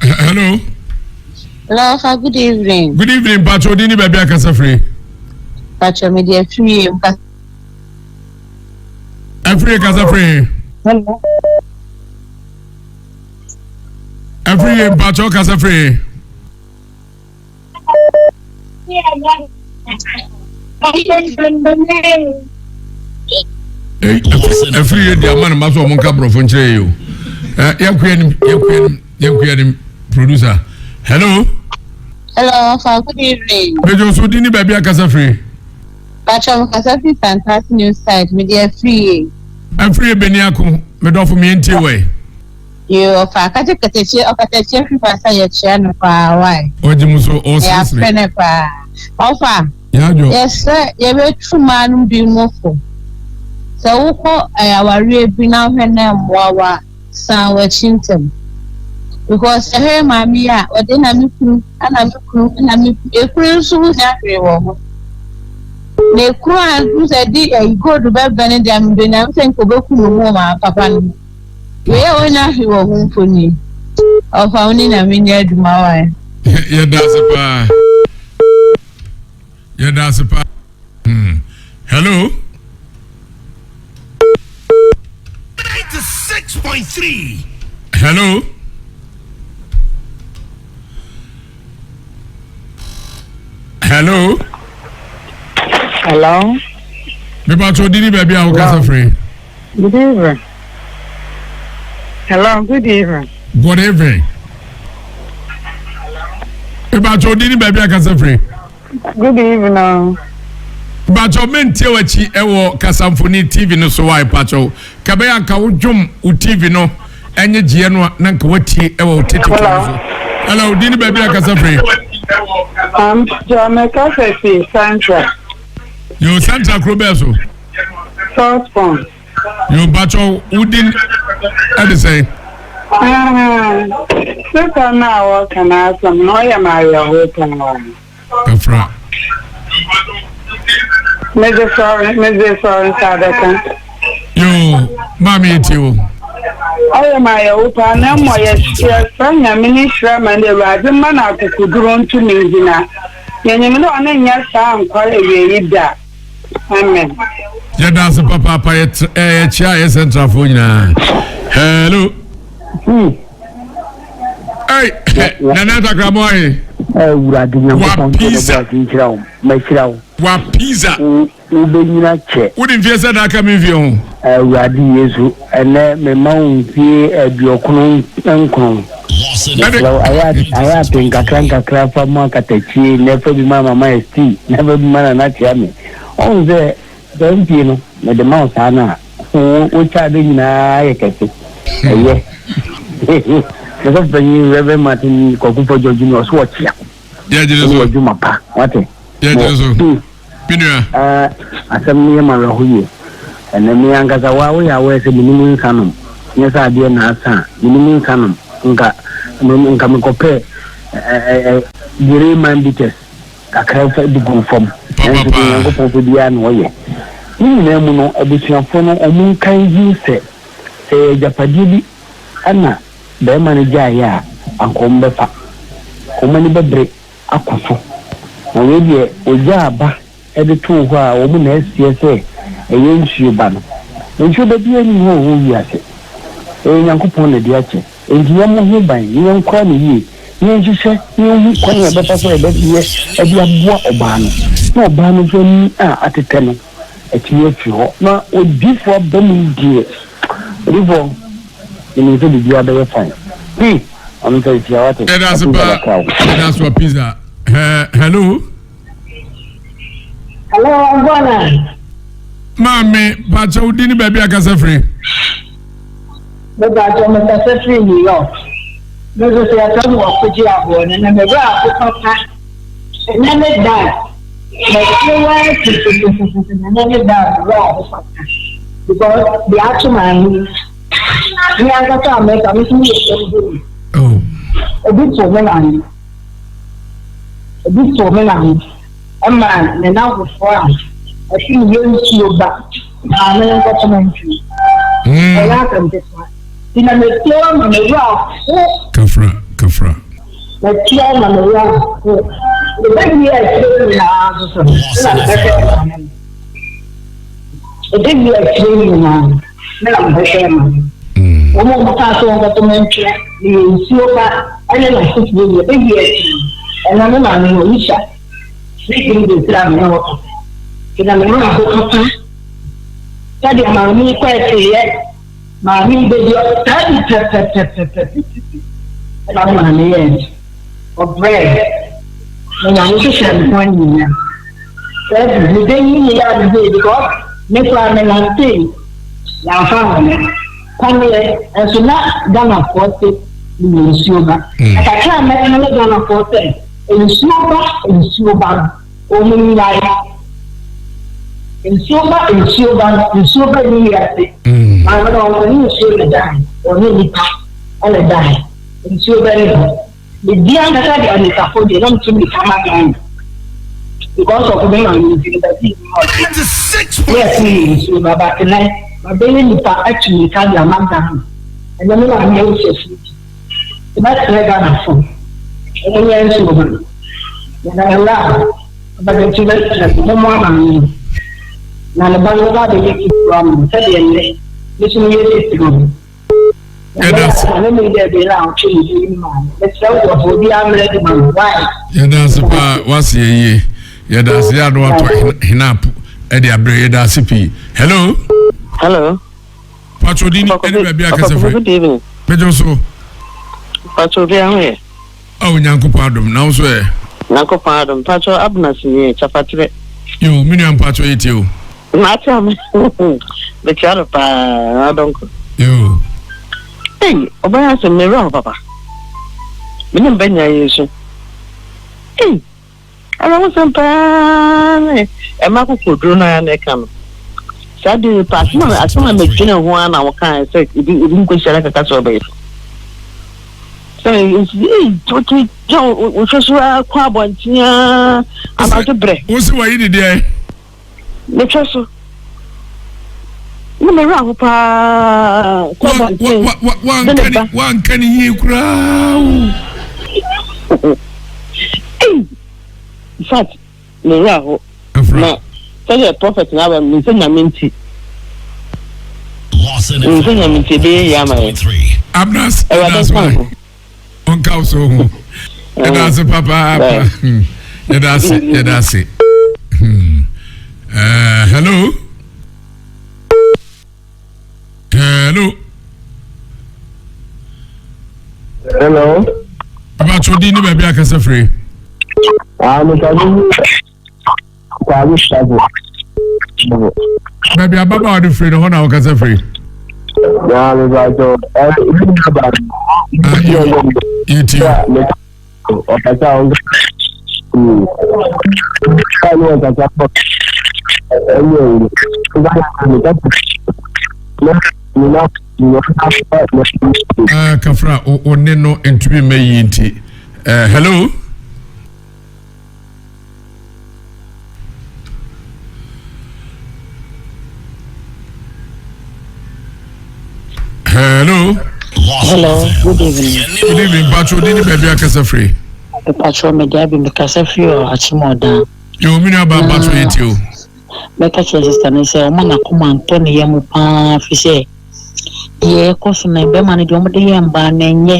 Hello. Hello, Alpha. Good evening. Good evening, Pacho. Dini baby akasa free. Pacho, me dear free. Free kasa free. Hello. Free, Pacho kasa free. Ɛfiri yɛ di ama ne ma so ɔmo nka borɔfo nkyerɛ yɛ o. Yɛnkɔ anim, yɛnkɔ anim, yɛnkɔ anim, producer. Hello. Hello, Fa, good evening. Mejo so di ni baabi akasa firi. Pacho, mekasa firi Santase New Site, mede afiri ye. Afiri ye bɛni ako, medɔfo meɛntie wɛ. Yoo, ɔfa akagye katakyie, ɔkatakyie firi fa sɛ yɛkyea no paa, why? Ɔgye mu so, ɔseresere. Yɛafrɛ no paa. Ɔfa, yɛsrɛ, yɛbɛtu maa no bi mu fo. Sɛ wokɔ awareɛ bi na wohwɛ na mmoa wo a, san w'akyi ntɛm. Because ɛhwɛ maame yi a, ɔde na me kunu, ɛna me kunu, ɛna me kunu. Ekunu nso wonya hwee wɔ ho. Na ekunu a nso sɛ de ɛyi gold bɛbɛ ne deɛ mede nyame sɛ nka obeku ne ho ma papa no. Wei a wonya hwee wɔ ho mpo ni. Ɔfa wo ne nyame nyɛ adwuma wae. Yɛda ase paa. Yɛda ase paa. Hmm. Hello. 96.3. Hello. Hello. Hello. Mepa tó di ní baabi a wokasa firi. Good evening. Hello, good evening. Good evening. Mepa tó di ní baabi a kasa firi. Good evening. Mpatsɔ mentie w'akyi ɛwɔ kasamfoni TV no so wae mpatsɔ kɛbɛyɛ anka wo dwom wo TV no ɛnye gyeɛ no a na nka watie ɛwɔ wo tete fo no so. Hello, di ne baabi a kasa firi. Mpatsɔ mekasa fi Central. Yo, Central kuro bɛɛ so. South Pond. Yo, mpatsɔ wo din ɛde sɛn? Ah, sista no a wɔka n'asɛm no ɔyɛ me awerɛhow paa. Kafra. Medze sɔre, medze sɔre nsa abɛka. Yoo, maame yɛ tie o. Ɔyɛ ma ayɛwo paa na mmɔ yɛsrɛ Nyame ne nhyira ma no Awurade mma no akokoduro ntumi ngyina. Yɛnyim dɛ ɔno nnyɛ saa nnkɔr awieyi da. Amen. Yɛda ase papaapa yɛkyia yɛ sɛntrafoɔ nyinaa. Hello. Hmm. Hey, Nana Takramo ahe. Awurade Nyankopɔn nto ne bo ase nhyira wo. Mahyira wo. Wa pizza. Wobɛnyina kyɛ. Wode mfie sɛ na aka me mfie ho. Awurade Yesu, ɛnɛ mema wo mfie aduɔkono nkron. Mesrɛ wo, ayɛ ate nkakra nkakra fa ma katakyie, na fa bi ma Mama Esti, na fa bi ma Nana Kyeame. Ɔhu sɛ saa mfie no, mede ma wo saa no a, wo wo kyɛ ade nyinaa yɛ kɛse. Ɛyɛ. Mesɔfo panyin Reverend Martin Kwaku Fɔjɔ Junior ɔso ɔkyea. Yɛgyere so. Wɔ adwuma pa. Wate? Yɛgyere so. Me nua. Ɛɛ, asɛm no yɛ me awerɛho yie. Ɛnnɛ, me ankasa, wo ara woyɛ aware sɛ mennim nsa nom. Nyɛ sɛ adeɛ na asa a, mennim nsa nom. Nka, nka mekɔpɛɛ ɛ, ɛ, ɛ, Gere bitters kakra fa de guu fam. Nanso deɛ Onyankopɔn pɛ biara na ɔyɛ. Ne nyinaa mu no, abusuafoɔ no, wɔn nka nhu sɛ, sɛ ɛyɛ agyapadeɛ bi na barima no gyaeɛ a, anka wɔbɛfa. Wɔn ani bɛbere. akɔ so. Na wei deɛ wɔgyaa ba de too hɔ a wɔn na ɛseɛ sɛ ɛyɛ nsuo ba no. Nsuo ba biara nni hɔ a ɔwɔ wiase. Ɛyɛ Onyankopɔn na ɛde akyɛ. Enti yɛmmɔ ho ban na yɛnkora no yie, na yɛnhwehwɛ na yɛnhu kwan a yɛbɛfa so a yɛbɛyɛ de aboa ɔbaa no, na ɔbaa no nso ani a atetɛ no atumi afiri hɔ. Na odiyifoɔ aba mu yi deɛ, odiyifoɔ, menim sɛ biribiara bɛyɛ fine. Hmm. Ɔno nso etia wate. Yɛda ase paa. Yɛda ase wɔ pizza. Hello. Hello, Agbana. Maame, pàṣẹ wo di ní baabi akasa firi. Me pàṣẹ me kasa firi New York. Me nso sɛ yɛfrɛ me wɔ kogye aboɔ no na me werɛ aho papa. Ɛnɛ ne da a mɛte wa sisisisisi na ɛnɛ ne da a me werɛ aho papa because deɛ ato maame yi. Me ankasa a mɛka, me nso meyɛ fam bi. Oh. Obi too me maame. Obi too me maame. Ɛma ne nnamfofoɔ a ɛte ne yɛ nsuo ba maame no nkɔto me ntwene. Hmm. Ɛyɛ asɛm ketewa. Nti na metie ama me werɛ aho. Kafra, kafra. Metie ama me werɛ aho. Ɛbɛwie akyire nyinaa nso so no, na mebɛhwɛ maame no. Ɛbɛwie akyire nyinaa no, me na mebɛhwɛ ma no. Wɔn a wɔkaa sɛ wɔnkɔto me ntwene, meyɛ nsuo ba ne n'asefoɔ nyinaa, ɛbɛwie akyire no, ɛno me maame no, Elisha. Me kunu bɛsira me ne wo kasa. Nti na me werɛ ho papa. Sɛdeɛ maame yi kɔ ɛteeɛ, maame yi bɛdi saa bi pɛpɛpɛpɛpɛpɛ ɛna me maame yɛɛ no. Ɔbrɛɛ. Na Nyame nso hyɛɛ me ho animuonyam. Saa bi, me bɛ yi ne yɛ a me hui because me koraa me nantee yɛamfa ahome. Paneɛ nso na Ghanafoɔ se meyɛ nsuo ba. Na kakra a mɛka ne Ghanafoɔ sɛ nsuo ba nsuo ba no wɔn nnyae. Nsuo ba nsuo ba no nsuo ba nni wiase. Maame no ɔne nsuo na ɛdae, ɔne nnipa na ɛdae. Nsuo ba nni hɔ. Me di ankasa de anisafo deɛ na metu mirika ma Ghana because of me maame nti no baabi nni hɔ de na ɛsɛ yɛ nsuo ba but nɛ mabɛyɛ nipa atu mirika de ama Ghana ɛnɛ me maame awu sɛ fridge nti mɛsrɛ Ghana fo wɔn nyɛ nsuo ba yɛda awura abɛde nti mɛsrɛ mo mommoa maame no na ne ba no bɛba abɛyɛ titiriw ama no sɛdeɛ nnɛ me so meyɛ titiriw no. Yɛda ase paa wase yɛ yie yɛda ase yɛ ano atɔ hinap ɛde abrɛ yɛda ase pii hello. Hello. Patro di ni ɛne baabi akasa firi. Good evening. Mɛjọ so. Patro bi aho yɛ. Awo Nyankopɔn adom na wo nso ɛ. Nyankopɔn adom patro Abner Sinie Chapatrɛ. Yo me nua mpatro yɛ tie o. Mate ame mekyia no paa adɔnko. Yo. Ei ɔbɛyɛ asɛm me werɛ ho papa. Me ne mba nyinaa yɛsu. Ei awerɛhosɛm paa ne ɛma akokoduro no ara na ɛka no. Saa de yi pa asɛm a asɛm a medwene ho ara na wɔkae sɛ ebi ebi nkɔhyia no kaka sɛ ɔbɛyɛ. Sɛ nsi ei wotumi gyina wohwɛ so ara kɔ abɔnten ara anadwo berɛ. Wo se wayi ne deɛ? Metwa so. Ne me werɛ aho paa kɔ abɔnten. De ne ba. Wanka ne yie koraa o. Ei! In fact, me werɛ aho. Na sɛdeɛ prophet na aba mi sɛ nyame nti. Nsɛ nyame nti ebɛyɛ yie ama yɛ. Abnas, Awurade nka ho. Ɔnka wo so ho. Yɛda ase papaapa. Yɛda ase, yɛda ase. Uh, hello. Hello. Hello. Abatro di ni baabi akasa firi. Ah, mekasa Kwame Sabo. Baabi ababaawa de firi no hɔ na wɔkasa firi. Na mebàtɔ ɛbi ní aba. Yɛ ti. Ɔkasa ɔnka. Ɔkasa ní ɔkasa pɔ. Ɛnyɛ ɛyɛ. Ah, kafra o ne no ntumi mma yie nti. Eh, hello. Hello. Hello, good evening. Good evening, Patro. Dini baabi akasa firi. Patro, me deɛ abi mekasa firi ɔ akyemɔdan. Yo, me nua ba Patro yɛ ti o. Mɛka kyerɛ sista no sɛ ɔma n'akoma ntɔ ne yam paa fi sɛ Deɛ ɛkɔ so no, bɛrima no deɛ wɔde yɛ mmaa no ɛnyɛ.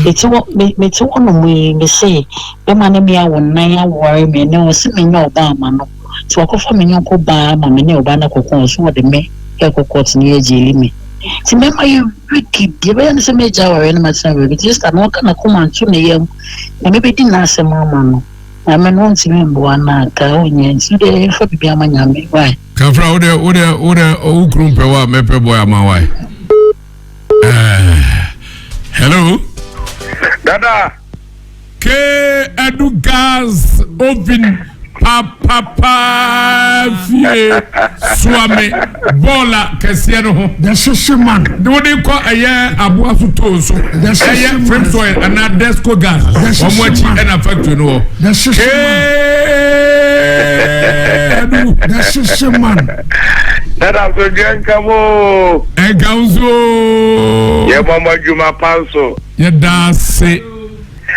Mete hɔ me mete hɔ nom yi mese bɛrima ne me awo nnan aware me ɛnɛ ɔse menyɛ ɔbaa ama no nti wakɔfa me yɔnko baa ama me ne ɔbaa no akɔko ɔso ɔde me ɛkɔ court ne yɛgyeli me nti mɛma yɛ wicked deɛ ɛbɛyɛ ne sɛ mɛgya awareɛ no matena baabi nti sista no ɔka n'akoma nto ne yam na mebɛdi n'asɛm ama no na me no ɔntumi mboa no a ka ɔnyɛ nti deɛ yɛmfa biribi ama Nyame why. Kafra wo deɛ wo deɛ wo deɛ wo kunu mpɛ wo a mɛpɛ boy ama wae. Eh, hello. Dada. K Edu gas oven papapa fie suame bɔɔla kɛseɛ no ho. The hyehye man. De wode kɔ ɛyɛ aboa so too so. Ɛyɛ frame soil anaa desco gas. Wɔn akyi ɛna factory no wɔ. The hyehye man. The hyehye man. Dada asomdwoe nka mo. Ɛnka wo nso. Yɛ bɔ mo adwuma pa nso. Yɛda ase.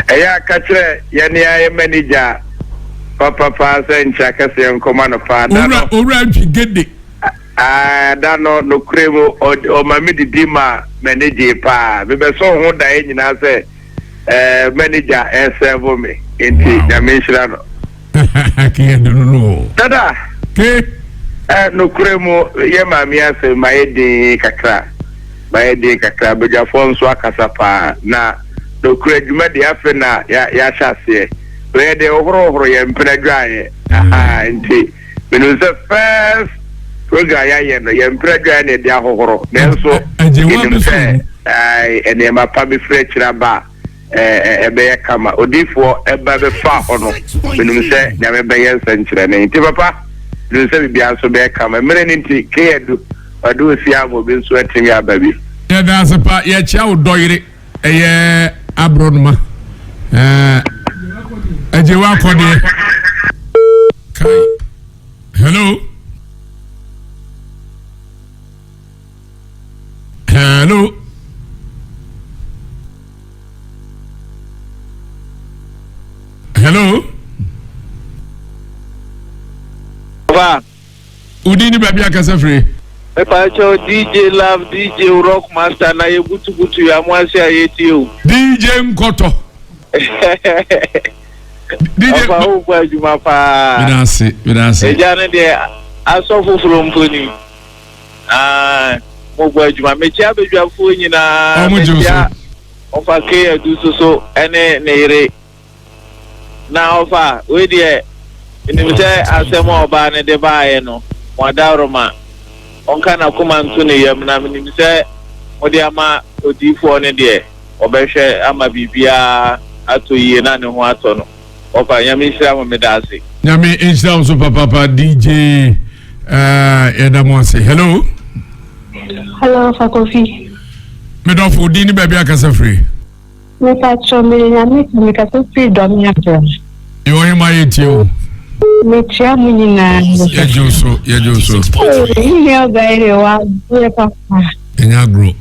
Ɛyɛ a ka kyerɛ yɛne ayɛ manager papapa sɛ nkyɛ akɛseɛ nkɔma no paa. Da no. Owura Ntwi Gede. Ah, da no nokorɛ mu ɔma me didi ma m'ani gyee paa. Mebɛsɔ ho daeɛ nyinaa sɛ eh, manager ɛsɛvo me nti Nyame nhyira no. Keyɛ de no no. Dada. Ke. Ɛ nokorɛ mu yɛ maame asɛm mayɛ dinn kakra mayɛ dinn kakra badwafoɔ nso akasa paa na nokorɛ dwuma deɛ afei na yɛahyɛ aseɛ wei deɛ wohorohoro yɛn mpena dwaeɛ ahaa nti menim sɛ first program yɛayɛ no yɛn mpena dwaeɛ na yɛde ahohoro nanso yɛnim sɛ nneɛma pa bɛfiri akyiri aba a ɛbɛyɛ kama. Odiyifoɔ ɛba bɛfaa hɔ no, menim sɛ Nyame bɛyɛ nsɛnkyerɛnne. Nti papa, menim sɛ biribiara nso bɛyɛ kama. Mmerɛ no nti, K. Adu, ɔde wo si ama obi nso atumi aba bi. Yɛda ase pa, yɛkyea wo dɔyere, ɛyɛ aborɔnoma, ɛɛ, agyewa akɔdeɛ. Kai, hello. Hello. Hello. Papa. Udi ni baabi akasa firi. Mepakyɛw DJ Love, DJ Rock Master na yɛ butubutu yɛ amo ase a yɛtie o. DJ Nkɔtɔ. DJ. Ɔfa wo bɔ adwuma paa. Meda ase, meda ase. Egya no deɛ asɔ foforɔ mpo ni. Aah mo bɔ adwuma. Mekyia abadwafoɔ nyinaa. Ɔmo gye wo so. Mekyia ɔfa K Adu nso so ɛne ne yere. Na ɔfa wei deɛ menim sɛ asɛm a ɔbaa no de baeɛ no mo adaworoma ɔnka n'akoma nto ne yam na menim sɛ mode ama odiyifoɔ no deɛ ɔbɛhwɛ ama biribiara atɔ yie na ne ho atɔ no. Ɔfa Nyame nhyira mo meda ase. Nyame nhyira wo so papaapa DJ eh, yɛda mo ase. Hello. Hello, Fakofi. Medɔfo, din ne baabi akasa firi. Mepakyɛ mede Nyame ka mekasa firi Dɔme Abra. Yɛ ɔhema yɛ tie o. Mekyia mo nyinaa. Yɛgye wo so, yɛgye wo so. Me nua ɔbaa yi deɛ wabrɛ papa. Ɛnyɛ agorɔ.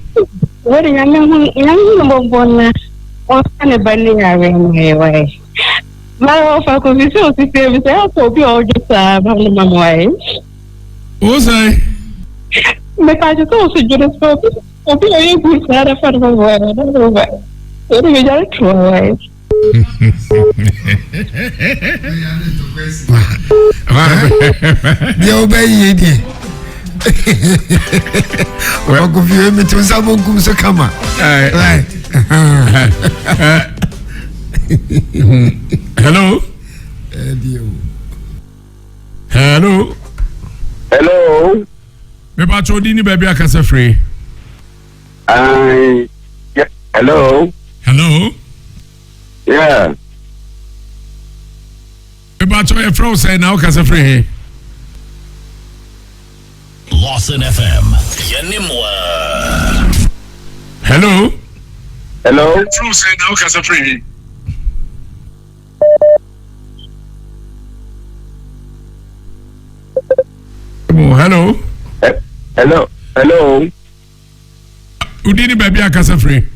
Wode Nyame hu Nyame hu no mmɔbɔ na ɔnsa ne ba ne yareɛ ma yɛ wae. Ma ɔfa kofi sɛ osisi ebi sɛ ɛsɛ obi a ɔdwo saa ba no ma mo wae. Wo sɛn? Mepa kyɛ sɛ osi dwo no sɛ obi obi a ɔyɛ good saa na fa no ma mo wae. Ɔda no ba. Wode bɛgyare to wae. Deɛ wobɛyie deɛ ɔkɔfie meto nsa bonkum so kama. Hello. Hello. Hello. Mepa kyɛ odi ni baabi akasa firi. Yeah, hello. Hello. Yeah. Mepa kyɛ yɛ frɛ wo sɛ na wokasa firi he. Lawson FM. Yɛne mo a. Hello. Hello. Frɛ wo sɛ na wokasa firi he. Hello. Hello. Hello. Wodi ne baabi akasa firi?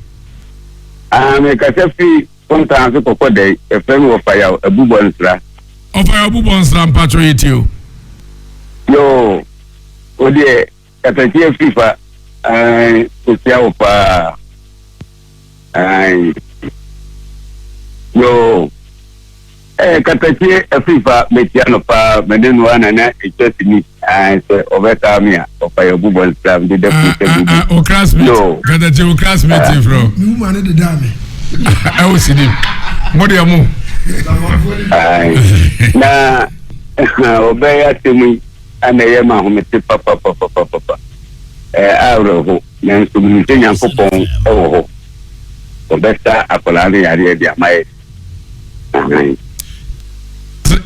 Ah, mekasa firi Kontan so kɔkɔ dɛn. Yɛfrɛ me Ɔfayaw Abubɔ Nsra. Ɔfayaw Abubɔ Nsra mpatsɔ yɛ tie o. Yoo, wo deɛ katakye afiri fa. Ae, mekyia wo paa. Ae. Yoo. Eh, Katakyie Afrifa mekyia no paa, me ne no ara na na ɛtwa sini, ah, sɛ ɔbɛtaa me a, ɔfa yɛ ɔbobɔ nsra, mede da firi sɛ bubu. Ah, o classmate, Yo. Katakyie o classmate Ah. frɛ o. Me wuma ne dedaa me. Ɛwɔ sini, mo deɛ mo. Ae. Na ɔbɛyɛ asɛm yi ana ɛyɛ ma ahomete papapapapapa. Ɛɛ awerɛho, nanso menim sɛ Nyankopɔn wɔ hɔ. Ɔbɛsa akwadaa no yareɛ de ama yɛ.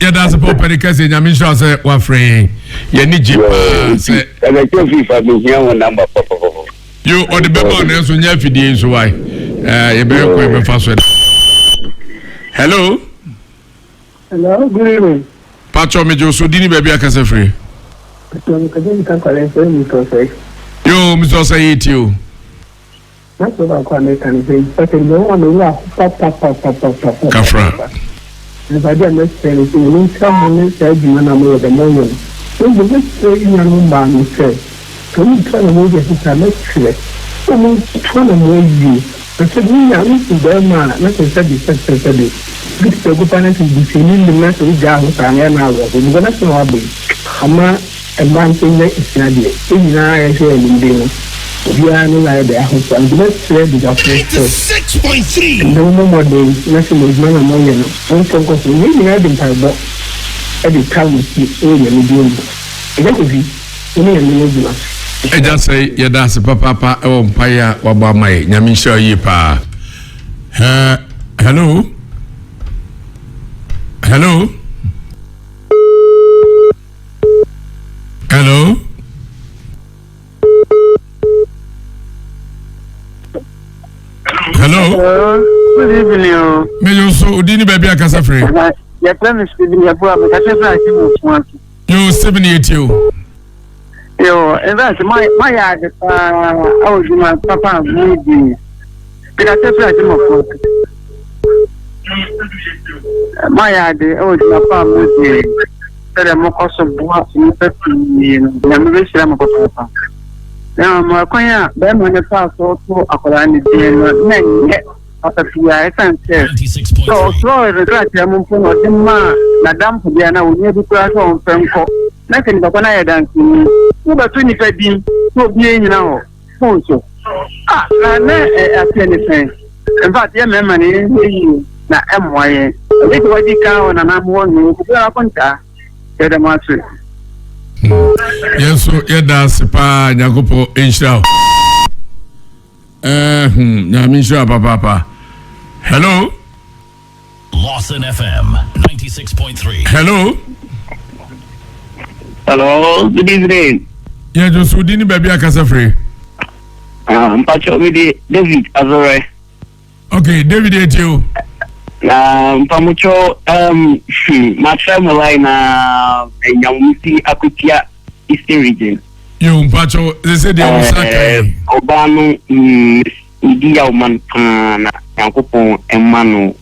Yɛda ase pɔ pɛne kɛse nyame nhyira sɛ wafrɛ yɛn yɛne gye paa sɛ ɛbɛkyɛ fifa mehia wo namba pɔpɔpɔpɔ yo ɔde bɛma ɔno nso nyɛ afidie nso wae yɛbɛyɛ kwan bɛfa so hello. Hello, good evening. Patro megye wo so di ne baabi akasa firi. Patro mekasa nka kwale mfrɛ Mr. Osei. Yo Mr. Osei yɛ tie o. M'asɛm baako a meka ne sɛ, infact me ho a me werɛ aho papapapapapapa. Kafra. Nanso adeɛ a mɛsrɛ ne sɛ Nyame nhyira mo ne saa adwuma no a moyɛ dɛ moyɛ no. Na mmom mɛsrɛ yɛn nuanom mmaa no sɛ, sɛ wɔn tu anamɔn bi a ɛte saa a, mɛsrɛ sɛ wɔn ntu anamɔn yie. Na sɛ menya me hu barima a, na sɛ sɛbe sɛbe sɛbe sɛbe. Bi te sɛ Agupa na sɛ busuani nnim na sɛ wogyaa ho saa no ɛyɛ na awerɛhow because n'asɛm a waba yi ama mmaa nso nya asuadeɛ. Yɛn nyinaa yɛhwɛ yɛn nimdeɛ no obiara ne n'ayɛ dɛ ahosoa nti mɛsrɛ badwafoɔ sɛ ɛnnɛ mommɔ mmɔden na sɛ mo adwuma no a moyɛ no momfa nkɔ so. Yɛn nyinaa de mpaebɔ de taa mo akyi wɔ Nyame din mu. Agya Kofi, wo ne Nyame nyɛ adwuma. Agya Sɛe yɛda ase papaapa wɔ mpaeɛ a wabɔ ama yɛ. Nyame nhyira wo yie paa. Hello? Hello? Hello? Hello? Hello. Good evening. Me yo so odi ni baabi akasa firi. Yɛfrɛ me Stephen Yeboah, mekasa firi ase wɔ Kumasi. Yo Stephen yɛ tie o. Yo, in fact, my ade paa awɔ dwuma papa a mo di. Mekasa firi ase wɔ Kumasi. Moayɛ ade wɔ dwuma pa a modi yi, sɛdeɛ mokɔ so boa nnipa pii no, Nyame bɛhyira mo papaapa. Na mmom ɛkwan a bɛrima no faa so to akwadaa no din no, na ɛnyɛ papa biara, ɛsiane sɛ sɛ ɔtwerɛɛ ne krataa mu mpo na ɔde maa n'adamfo bi anaa onua bi koraa sɛ ɔmfɛ nkɔ, na sɛ nipa ko no ayɛ danseni, wobɛto nipa din na obiara nnyina hɔ. Phone so. Ah, na na aseɛ ne sɛn? In fact, yɛ mmarima no yɛnhwɛ yie na ɛmmoa yɛn. Ɛnyɛ sɛ wadi kan wɔ nanam hɔ no, obiara akontaa. Yɛda mo ase. Yɛn nso yɛda ase paa Nyankopɔn nhyira wo. Eh, hmm, Nyame nhyira papaapa. Hello. Lawson FM 96.3. Hello. Hello, good evening. Yeah, just odi ni baabi akasa firi. Ah, mpacho mi di David Azore. Okay, David eti o. Na mpamucho um hmm, ma try mo line na enyamusi akutia Eastern region. Yo, mpacho, they say they are eh, Ọbaa no mm, Medi yaw ma no paa na Nyankopɔn mma no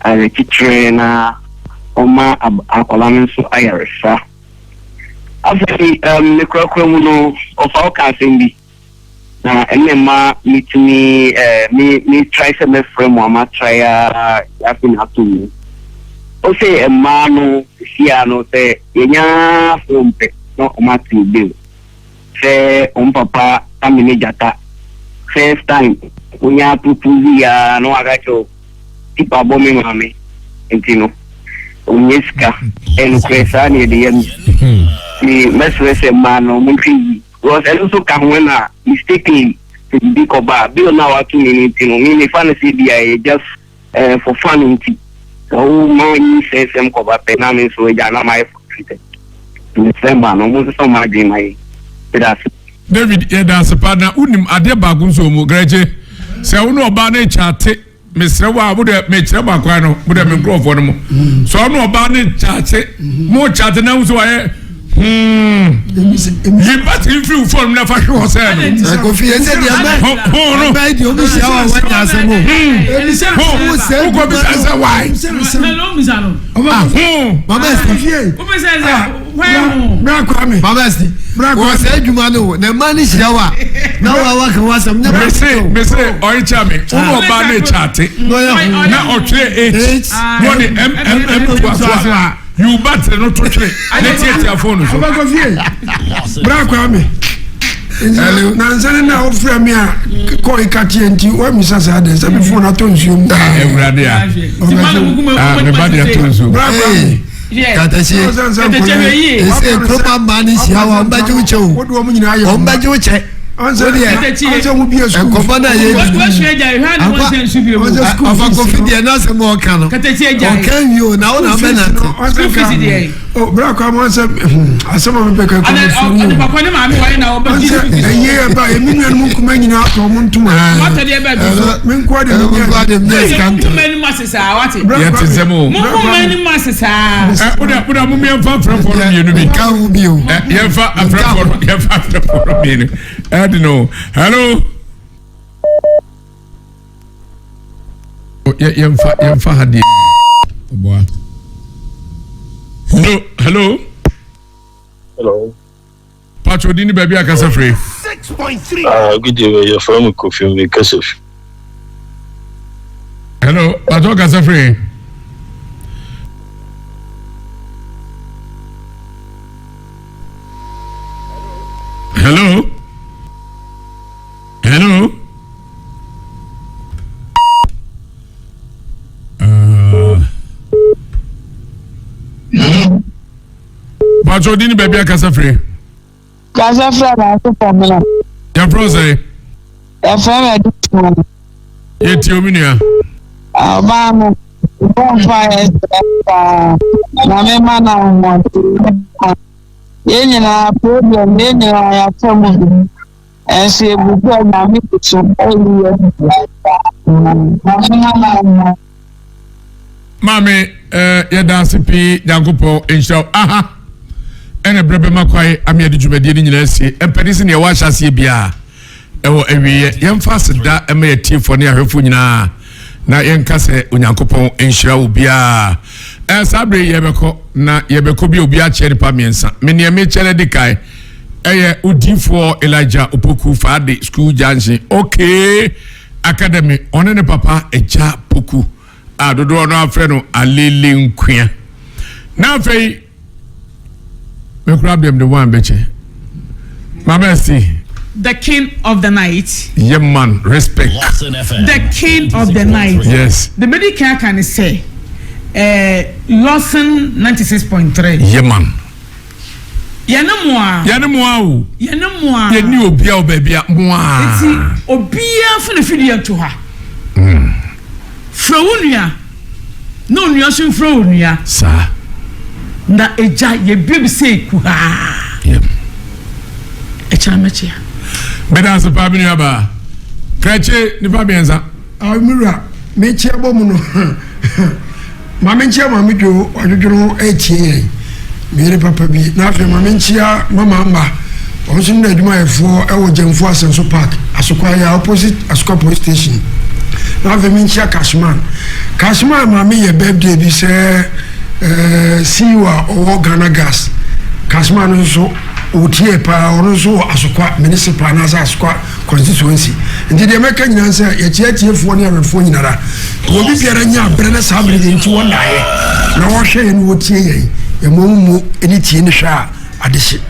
awerɛkyekyerɛ na ɔmma akwadaa no nso ayaresa. Afei um, ne korakora mu no, ɔfa ɔka asɛm bi na ɛna ɛma metumi eh, me me try sɛ mɛfrɛ mu a ma try a afei na ato mu. Ɔsɛ mmaa no hyia no sɛ yɛnya phone pɛ na ɔma te bill. Sɛ wɔn papa amene gyata first time wonya propose yi aa na waka kyerɛ wo tipa bɔ me maame nti no ɔnyɛ sika ɛnokorɛ saa na yɛde yɛ no nti mɛsrɛ sɛ mmaa no monhwɛ yie because ɛno nso ka ho ɛna mistakenly sɛ biribi kɔba a bill no a wato me no nti no me mefa no sɛ bi a ɛyɛ just Eh for fun nti sɛ wo ma nyinsɛnsɛm kɔba pɛ na me nso agya na mayɛ frustrated. Mesrɛ mmaa no ɔmo nsesa ɔmo adwene ma yɛn. Meda ase. David yɛda ase paa na wonim adeɛ baako nso wɔ mu Gregye sɛ wo ne ɔbaa no kyate mesrɛ wo a wo deɛ mekyerɛ mo akwan no mo deɛ me nkurɔfoɔ no mo sɛ ɔne ɔbaa no kyate mo kyate na wo sɛ wayɛ Hmm. Yi battery mfiri wo phone mu na fa hwe hɔ sɛ no. Kofi yɛn sɛ deɛ mɛ ho no. Mɛ deɛ omi hyia wa wanya asɛm o. Ho wokɔ bisa sɛ why. Ho. Mama ɛsi. Mama ɛsi. Wɔ sɛ adwuma no o na mmaa ni hyia wa na wa wa ka wa asɛm. Mese mese ɔrekyɛ mi wo na ɔbaa ne kyate na ɔtwerɛ H na ɔde MMM toatoa. Yiw battery no to twene ne tiatia phone so. Ɔbɛkɔ fie. Bra Kwame. Nansa ne na wofrɛ me a kɔɔ ikateɛ nti woamisa saa deɛ sɛ me phone atɔ nsuo mu. Awurade a. Ah, me ba de atɔ nsuo mu. Bra Kwame. Katasie. Ese kuroma mmaa ne hyia wa ɔmbɛgye wo kyɛ o. Ɔmbɛgye wo kyɛ. Nkɔmɔ na yɛ di ɔfa kofi deɛ n'asɛm a ɔka no ɔka nwi o na ɔna abɛ nante. Bra kwa mo sɛ asɛm a mepɛ ka kɔ no firi mu ɛyɛ ɛba ɛmi nuanom nkuma nyinaa atɔ ɔmo ntoma me nkoa de menyɛ sika ntɔ yɛte nsɛm o wode wode mo yɛmfa afrɛfoɔ no mmienu bi nka ho bio yɛmfa afrɛfoɔ no yɛmfa afrɛfoɔ no mmienu ɛde no hello yɛmfa yɛmfa ha deɛ ɔboa hello hello hello Patro di ni baabi a kasa firi. Ah, good evening. Yɛfrɛ me Kofi me kasa fi. Hello, patro kasa firi. Pàtó odi ni baabi akasa firi. Kasa fira baako fam na. Yɛfrɛ wo sɛn? Yɛfrɛ me Adesua. Yɛtie omi nua. Ɔbaa no, bɔ mpa yɛ srɛ paa. Nyame ma no ahoɔden. Yɛn nyinaa problem yɛn nyinaa yɛafa mu bi. Ɛnso yɛbu sɛ Nyame gu so ɛyi yɛn. Nyame ma no ahoɔden. Maame eh, yɛda ase pii Nyankopɔn nhyira wo. Aha ɛna berɛ bɛma kwae ame yɛde dwumadie no nyinaa asie. Mpɛde sɛ neɛ wɔahyɛ aseɛ biara ɛwɔ awieɛ. Yɛmfa aseda ɛma yɛtiefoɔ ne ahwɛfoɔ nyinaa na yɛnka sɛ Onyankopɔn nhyira wo biara. Eh, saa bere yɛbɛkɔ na yɛbɛkɔ bi obi akyɛ nipa mmiɛnsa. Me neɛ mekyɛ no adi kan ɛyɛ odiifoɔ Elijah Opoku Faade School Junction. Okay. Academy, ɔne ne papa Agya Poku a dodoɔ no afrɛ no Alele Nkoa. Na afei, mekura deɛ mede one bɛkyɛ. Mama Esti. The king of the night. Yeah man, respect. The king of the night. Yes. The medi kan aka ne sɛ, eh, Lawson 96.3. Yeah man. Yɛne mo a. Yɛne mo a o. Yɛne mo a. Yɛne obia wɔ baabi a mo a. Eti obiara fa ne fidie nto ha. Frɛ wo nua na onua nso mfrɛ onua. Saa. Na egya yɛbue bi sɛ kuhaa. Yep. Ɛkyɛn mɛkyea. Meda ase paa me nua baa. Krakye nipa mmiɛnsa. Ah, me wura, mekyea bɔ mu no. Maame nkyia maame dwo wadwodwo ho retie yɛn. Me yere papa bi. Na afei maame nkyia mama ama. Wɔn nso ne adwumayɛfoɔ wɔ Gyamfo Asenso Park, Asokwa yɛ opposite Asokwa Police Station. Na afei me nkyia Cashman. Cashman maame yɛ birthday bi sɛ eh, CEO a ɔwɔ Ghana Gas. Cashman nso ɔtie paa, ɔno nso wɔ Asokwa municipal anaasɛ Asokwa constituency nti deɛ mɛka nyinaa sɛ yɛkyia atiefoɔ ne awɛfoɔ nyinara na obi biara nya aberɛ na saa berɛ deɛ nti wɔnnaeɛ na wɔhwɛ yɛn ne wɔtie yɛn yɛmmɔ mu mu ne tie ne hwɛ a adehye.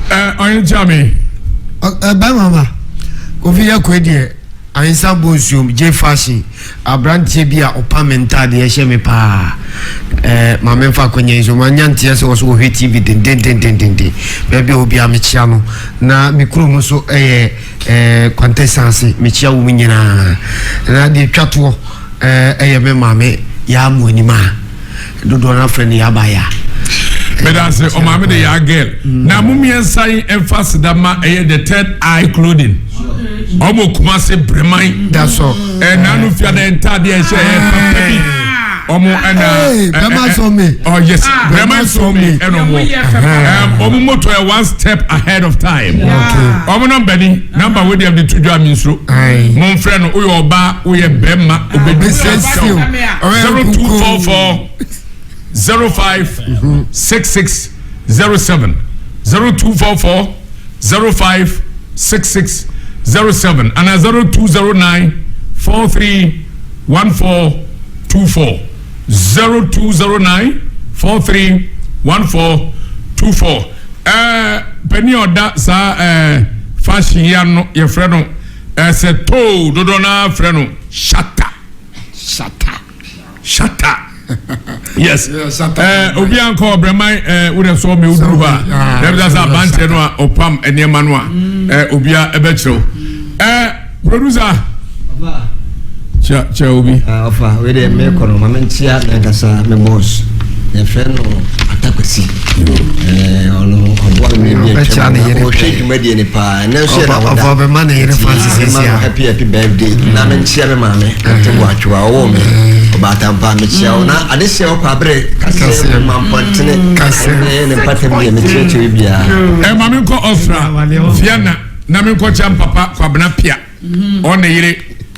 Ɔyɛ nkyia me. Bɛrima ma Kofi yɛ kɔe deɛ ahensa bɔ nsuom gye fashion Aberanteɛ bi a ɔpam me ntaadeɛ hyɛ me paa. Ɛɛ ma memfa akonnwa yi so manya nteɛ sɛ ɔso ɔhwɛ TV dendendendenden. Baabi a obiara mekyia no. Na me kurom nso ɛyɛ ɛɛ Kwantɛsa ase mekyia wɔn nyinaa. Na deɛ etwa toɔ ɛɛ ɛyɛ me maame Yaa Amoanim a dodoɔ no afrɛ no Yaa Baya. Meda ase ɔmaame de yaa girl. Na mo mmiɛnsa yi mfa aseda ma ɛyɛ the third eye clothing. Ɔmo Kumasi Breman. That's all. Ɛna no fia na ntaade a ɛhyɛ ɛyɛ papa bi. Ɔmo ɛna. Bɛma sɔ mi. Oh yes, Breman sɔ mi ɛna ɔmo. Ɔmo moto yɛ one step ahead of time. Ɔmo nɔmba ni nɔmba wo deɛ de to dwa mi nsoro. Mo nfrɛ no woyɛ ɔbaa woyɛ bɛrima obedu 0244. 05 66 07 0244 05 66 07 anaa 0209 43 14 24 0209 43 14 24 ɛɛ panin a ɔda saa ɛɛ fashion yi ano yɛfrɛ no ɛsɛ too dodoɔ no ara frɛ no shata shata. Shatta. Yes. Eh, obi ankɔ ɔbrɛman eh, wo dɛ sɔ me woduru hɔ a. Dɛm sɛ sɛ abanteɛ no a ɔpam nneɛma no a eh, obia ɛbɛkyerɛw. Eh, producer. Kyerɛ kyerɛ obi. Ah, ɔfa wei deɛ mekɔ no ma menkyea me ankasa me boss yɛfrɛ no Atakwasi. Ɔno ɔboa me mmerɛ bi atwam na ɔhwɛ dwumadie no paa ɛnɛ nso yɛ na wɔda ɔbɛma ne yere Francis sisi a happy happy birthday na menkyia me maame ante boatwewa ɔwɔ me ɔbaatampa mekyia wo na adehyɛ ɔkɔ abere kaseɛ ma mpɔntene ɛne ne mpatam deɛ mekyerɛkyerɛ biara ɛ ma menkɔ Austria Vienna na menkɔ kyia mpapa Kwabena Pia ɔne yere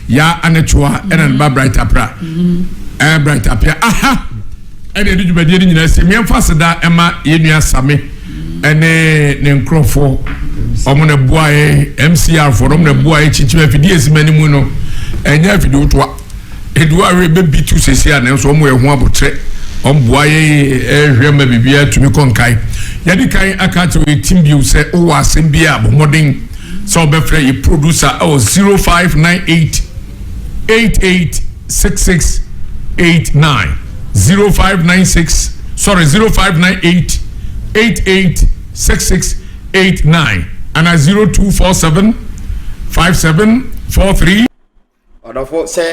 ya anetoa ɛna ne ba Bright Apra ɛɛ Bright Apia aha ɛna ɛde dwumadie no nyinaa si mmiɛnfa aseda ɛma yɛn nua Same ɛne ne nkorɔfoɔ wɔn na ɛboa yɛ MCR foɔ wɔn na ɛboa yɛ kyinkyim afidie esi mɛ anim no ɛnyɛ afidie wotoa edu awie bɛbi tu sisi a nanso wɔn yɛ ho abotrɛ wɔn boa yɛ ɛhwɛ ma biribiara tumi kɔ nkae yɛde kan aka akyerɛ yɛ tim bio sɛ wowɔ asɛm bi a bɔ mmɔden sɛ wɔbɛfrɛ yɛ producer ɛwɔ 0598 88 66 89 0596 sorry 0598. 88 66 89 anaa 0247 57 43. Ɔdɔfo, sɛ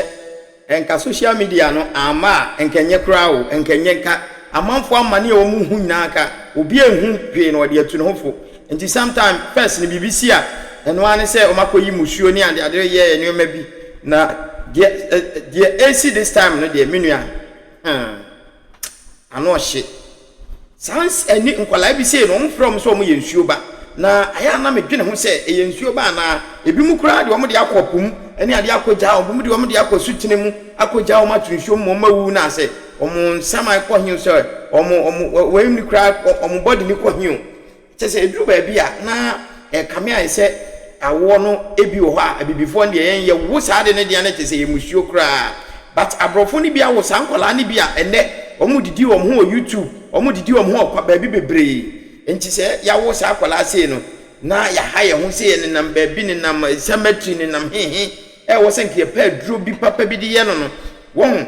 nka social media no amma a, nka ɛnyɛ koraa o, nka ɛnyɛ, nka amanfoɔ amane a wɔn hu nyinaa nka obi anhu hwee na ɔde atu ne ho fo. Nti sometime first no biribi si a, ɛno ara ne sɛ wɔn akɔyi musuo ne ade ade yɛ nneɛma bi. Na deɛ deɛ ɛresi this time no deɛ me nua, hmm, ano ɔhye. Saa ns ɛne nkwadaa bi sei no, wɔfrɛ wɔn sɛ wɔyɛ nsuo ba. Na ayɛ a na medwene ho sɛ, ɛyɛ nsuo ba anaa? Ebinom koraa deɛ wɔde akɔ po mu ne adeɛ akɔgyaa wɔn, ebinom deɛ wɔde akɔ asutene mu akɔgyaa wɔn ato nsuo mu ma wɔawu na sɛ wɔn nsaman kɔ he o, sɛ wɔn wɔn wɔn ani koraa wɔn body no kɔ he o. Kyerɛ sɛ ɛduru baabi a na ɛkame ayɛ sɛ awoɔ no bi wɔ hɔ a abibifoɔ no deɛ yɛn yɛwo saa ade no deɛ na kyerɛ sɛ ɛyɛ musuo koraa but aborɔfo no bi awo saa nkwadaa no bi a ɛnnɛ wɔn didi wɔn ho wɔ YouTube wɔn didi wɔn ho wɔ kwa baabi bebree nti sɛ yɛawo saa akwadaa sei no na yɛaha yɛn ho sɛ yɛnenam baabi nenam cemetery nenam hehe ɛwɔ sɛ nka yɛpɛ aduro bi papa bi de yɛ no no wɔn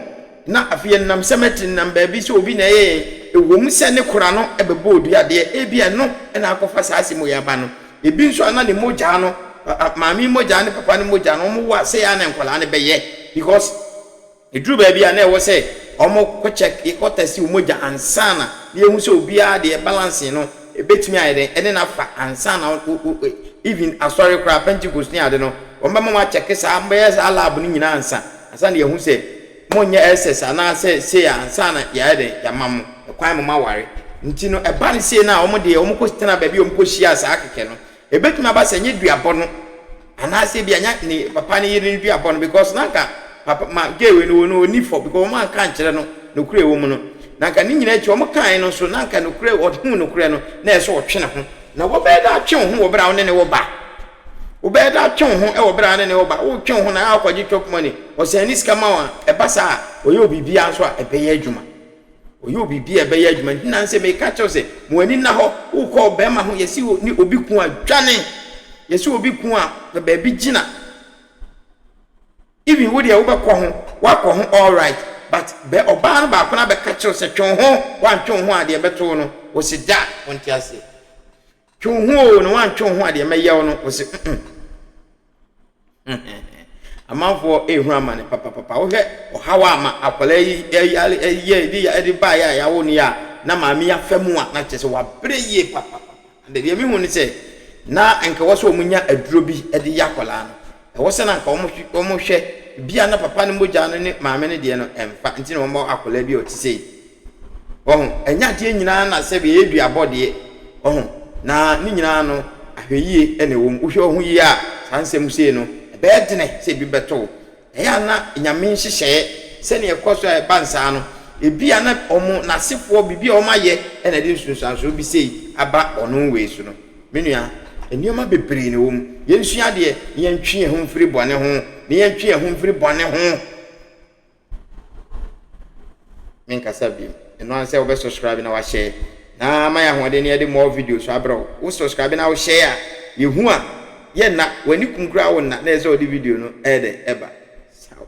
Na afei yɛnam cemetery nenam baabi sɛ obi na ɛyɛ yɛn, ɛwom sɛ ne kora no bɛbɔ odua deɛ, ebia ɛno na akɔfa saa asɛm wei aba no. Ebi nso a na ne mogyaa no, maame yi mogyaa ne papa no mogya no, wɔn wo a sei ara na nkwadaa no bɛyɛ because ɛduru baabi a na ɛwɔ sɛ wɔn kɔ check, kɔ test wɔn mogya ansa na na yɛhu sɛ obiara deɛ balancing no ɛbɛtumi ayɛ dɛn ɛne no afa ansa na even asɔre koraa Pentecost ne ade no wɔn bɛma wɔn akyɛke saa, wɔbɛyɛ saa lab no nyinaa ansa ansa na yɛhu sɛ Monyɛ SS anaasɛ sei ansa na yɛayɛ dɛn, yɛama mo kwan ma moaware. Nti no, ɛba no sei no a, wɔn deɛ wɔkɔ tena baabi a wɔkɔ hyiaa saa kɛkɛ no, ɛbɛtumi aba sɛ ɛnyɛ duabɔ no, anaasɛ ebia ɛnyɛ ne papa ne yere no duabɔ no, because na anka papa, ma gay wei no, ɔno ɔnni fɔ, because wɔn anka ankyerɛ no nokorɛ ɛwɔ mu no. Na anka ne nyinaa akyi wɔn kaeɛ no nso, na anka nokorɛ, ɔhuu nokorɛ no, na ɛsɛ sɛ ɔtwe ne ho. Na wɔbɛyɛ dɛ atwe wo ho wɔ berɛ a wo ne ne wɔ ba? Wobɛyɛ dɛ atwe wo ho wɔ bere a wo ne no wɔ ba. Woretwe wo ho na akɔgye chop money. Ɔsan ne sika ma wo a, ɛba saa a, ɔyɛ wo biribiara nso a, ɛbɛyɛ adwuma. Ɔyɛ wo biribi a ɛbɛyɛ adwuma. Nti na sɛ meka kyerɛ wo sɛ, ma w'ani nna hɔ. Wokɔ ɔbarima ho, yɛse wo ne obi ko a, dwane. Yɛse obi ko a, pɛ baabi gyina. Even wo deɛ wobɛkɔ ho, woakɔ ho alright, but bɛ ɔbaa no baako no abɛka kyerɛ wo sɛ twe wo ho, woantwe wo ho a deɛ ɛbɛto wo no, wose da, wonte aseɛ. Twe wo ho oo, na woantwe wo ho a deɛ mɛyɛ wo no, wɔsi mm Amanfoɔ ɛrehunu amane papapapa. Wohwɛ ɔhaw a ma akwadaa yi ɛyare ɛyɛ ɛde ɛde baeɛ a yɛawo no yi a na maame yi afa mu a na kyerɛ sɛ wabrɛ yie papapapa. Na deɛ mehu ne sɛ na nka ɛwɔ sɛ wɔnya aduro bi de yɛ akwadaa no. Ɛwɔ sɛ na nka wɔn wɔhwɛ bi a na papa no mogya no ne maame no deɛ no ɛmfa nti na wɔn akwadaa bi a ɔte sei. Wahu? Ɛnyɛ adeɛ nyinaa na sɛbi ɛyɛ duabɔ deɛ. Wahu? Na ne nyinaa no, ahwɛyie na ɛwɔ mu. Wohwɛ wo ho yie a, saa nsɛm sei no, ɛbɛyɛ dene sɛ ebi bɛtɔ wo. Ɛyɛ a na Nyame nhyehyɛeɛ, sɛdeɛ ɛkɔ so a ɛba nsaa no, ebia na wɔn, n'asefoɔ, biribi a wɔayɛ na ɛde nsunsuansoɔ bi sei aba ɔno wei so no. Me nua, nneɛma bebree na ɛwɔ mu. Yɛnsua adeɛ na yɛntwe yɛn ho mfiri bɔne ho, na yɛntwe yɛn ho mfiri bɔne ho. Menkasa bio. Ɛno ara sɛ wobɛ subscribe na wahyɛ na ama yɛ ahoɔden na yɛde more videos abrɛ wo. Wo subscribe na wohyɛ a, yɛhu a, yɛnna, w'ani kum koraa wo nna na ɛsɛ sɛ wode video no ɛyɛ dɛn ɛba. Ciao.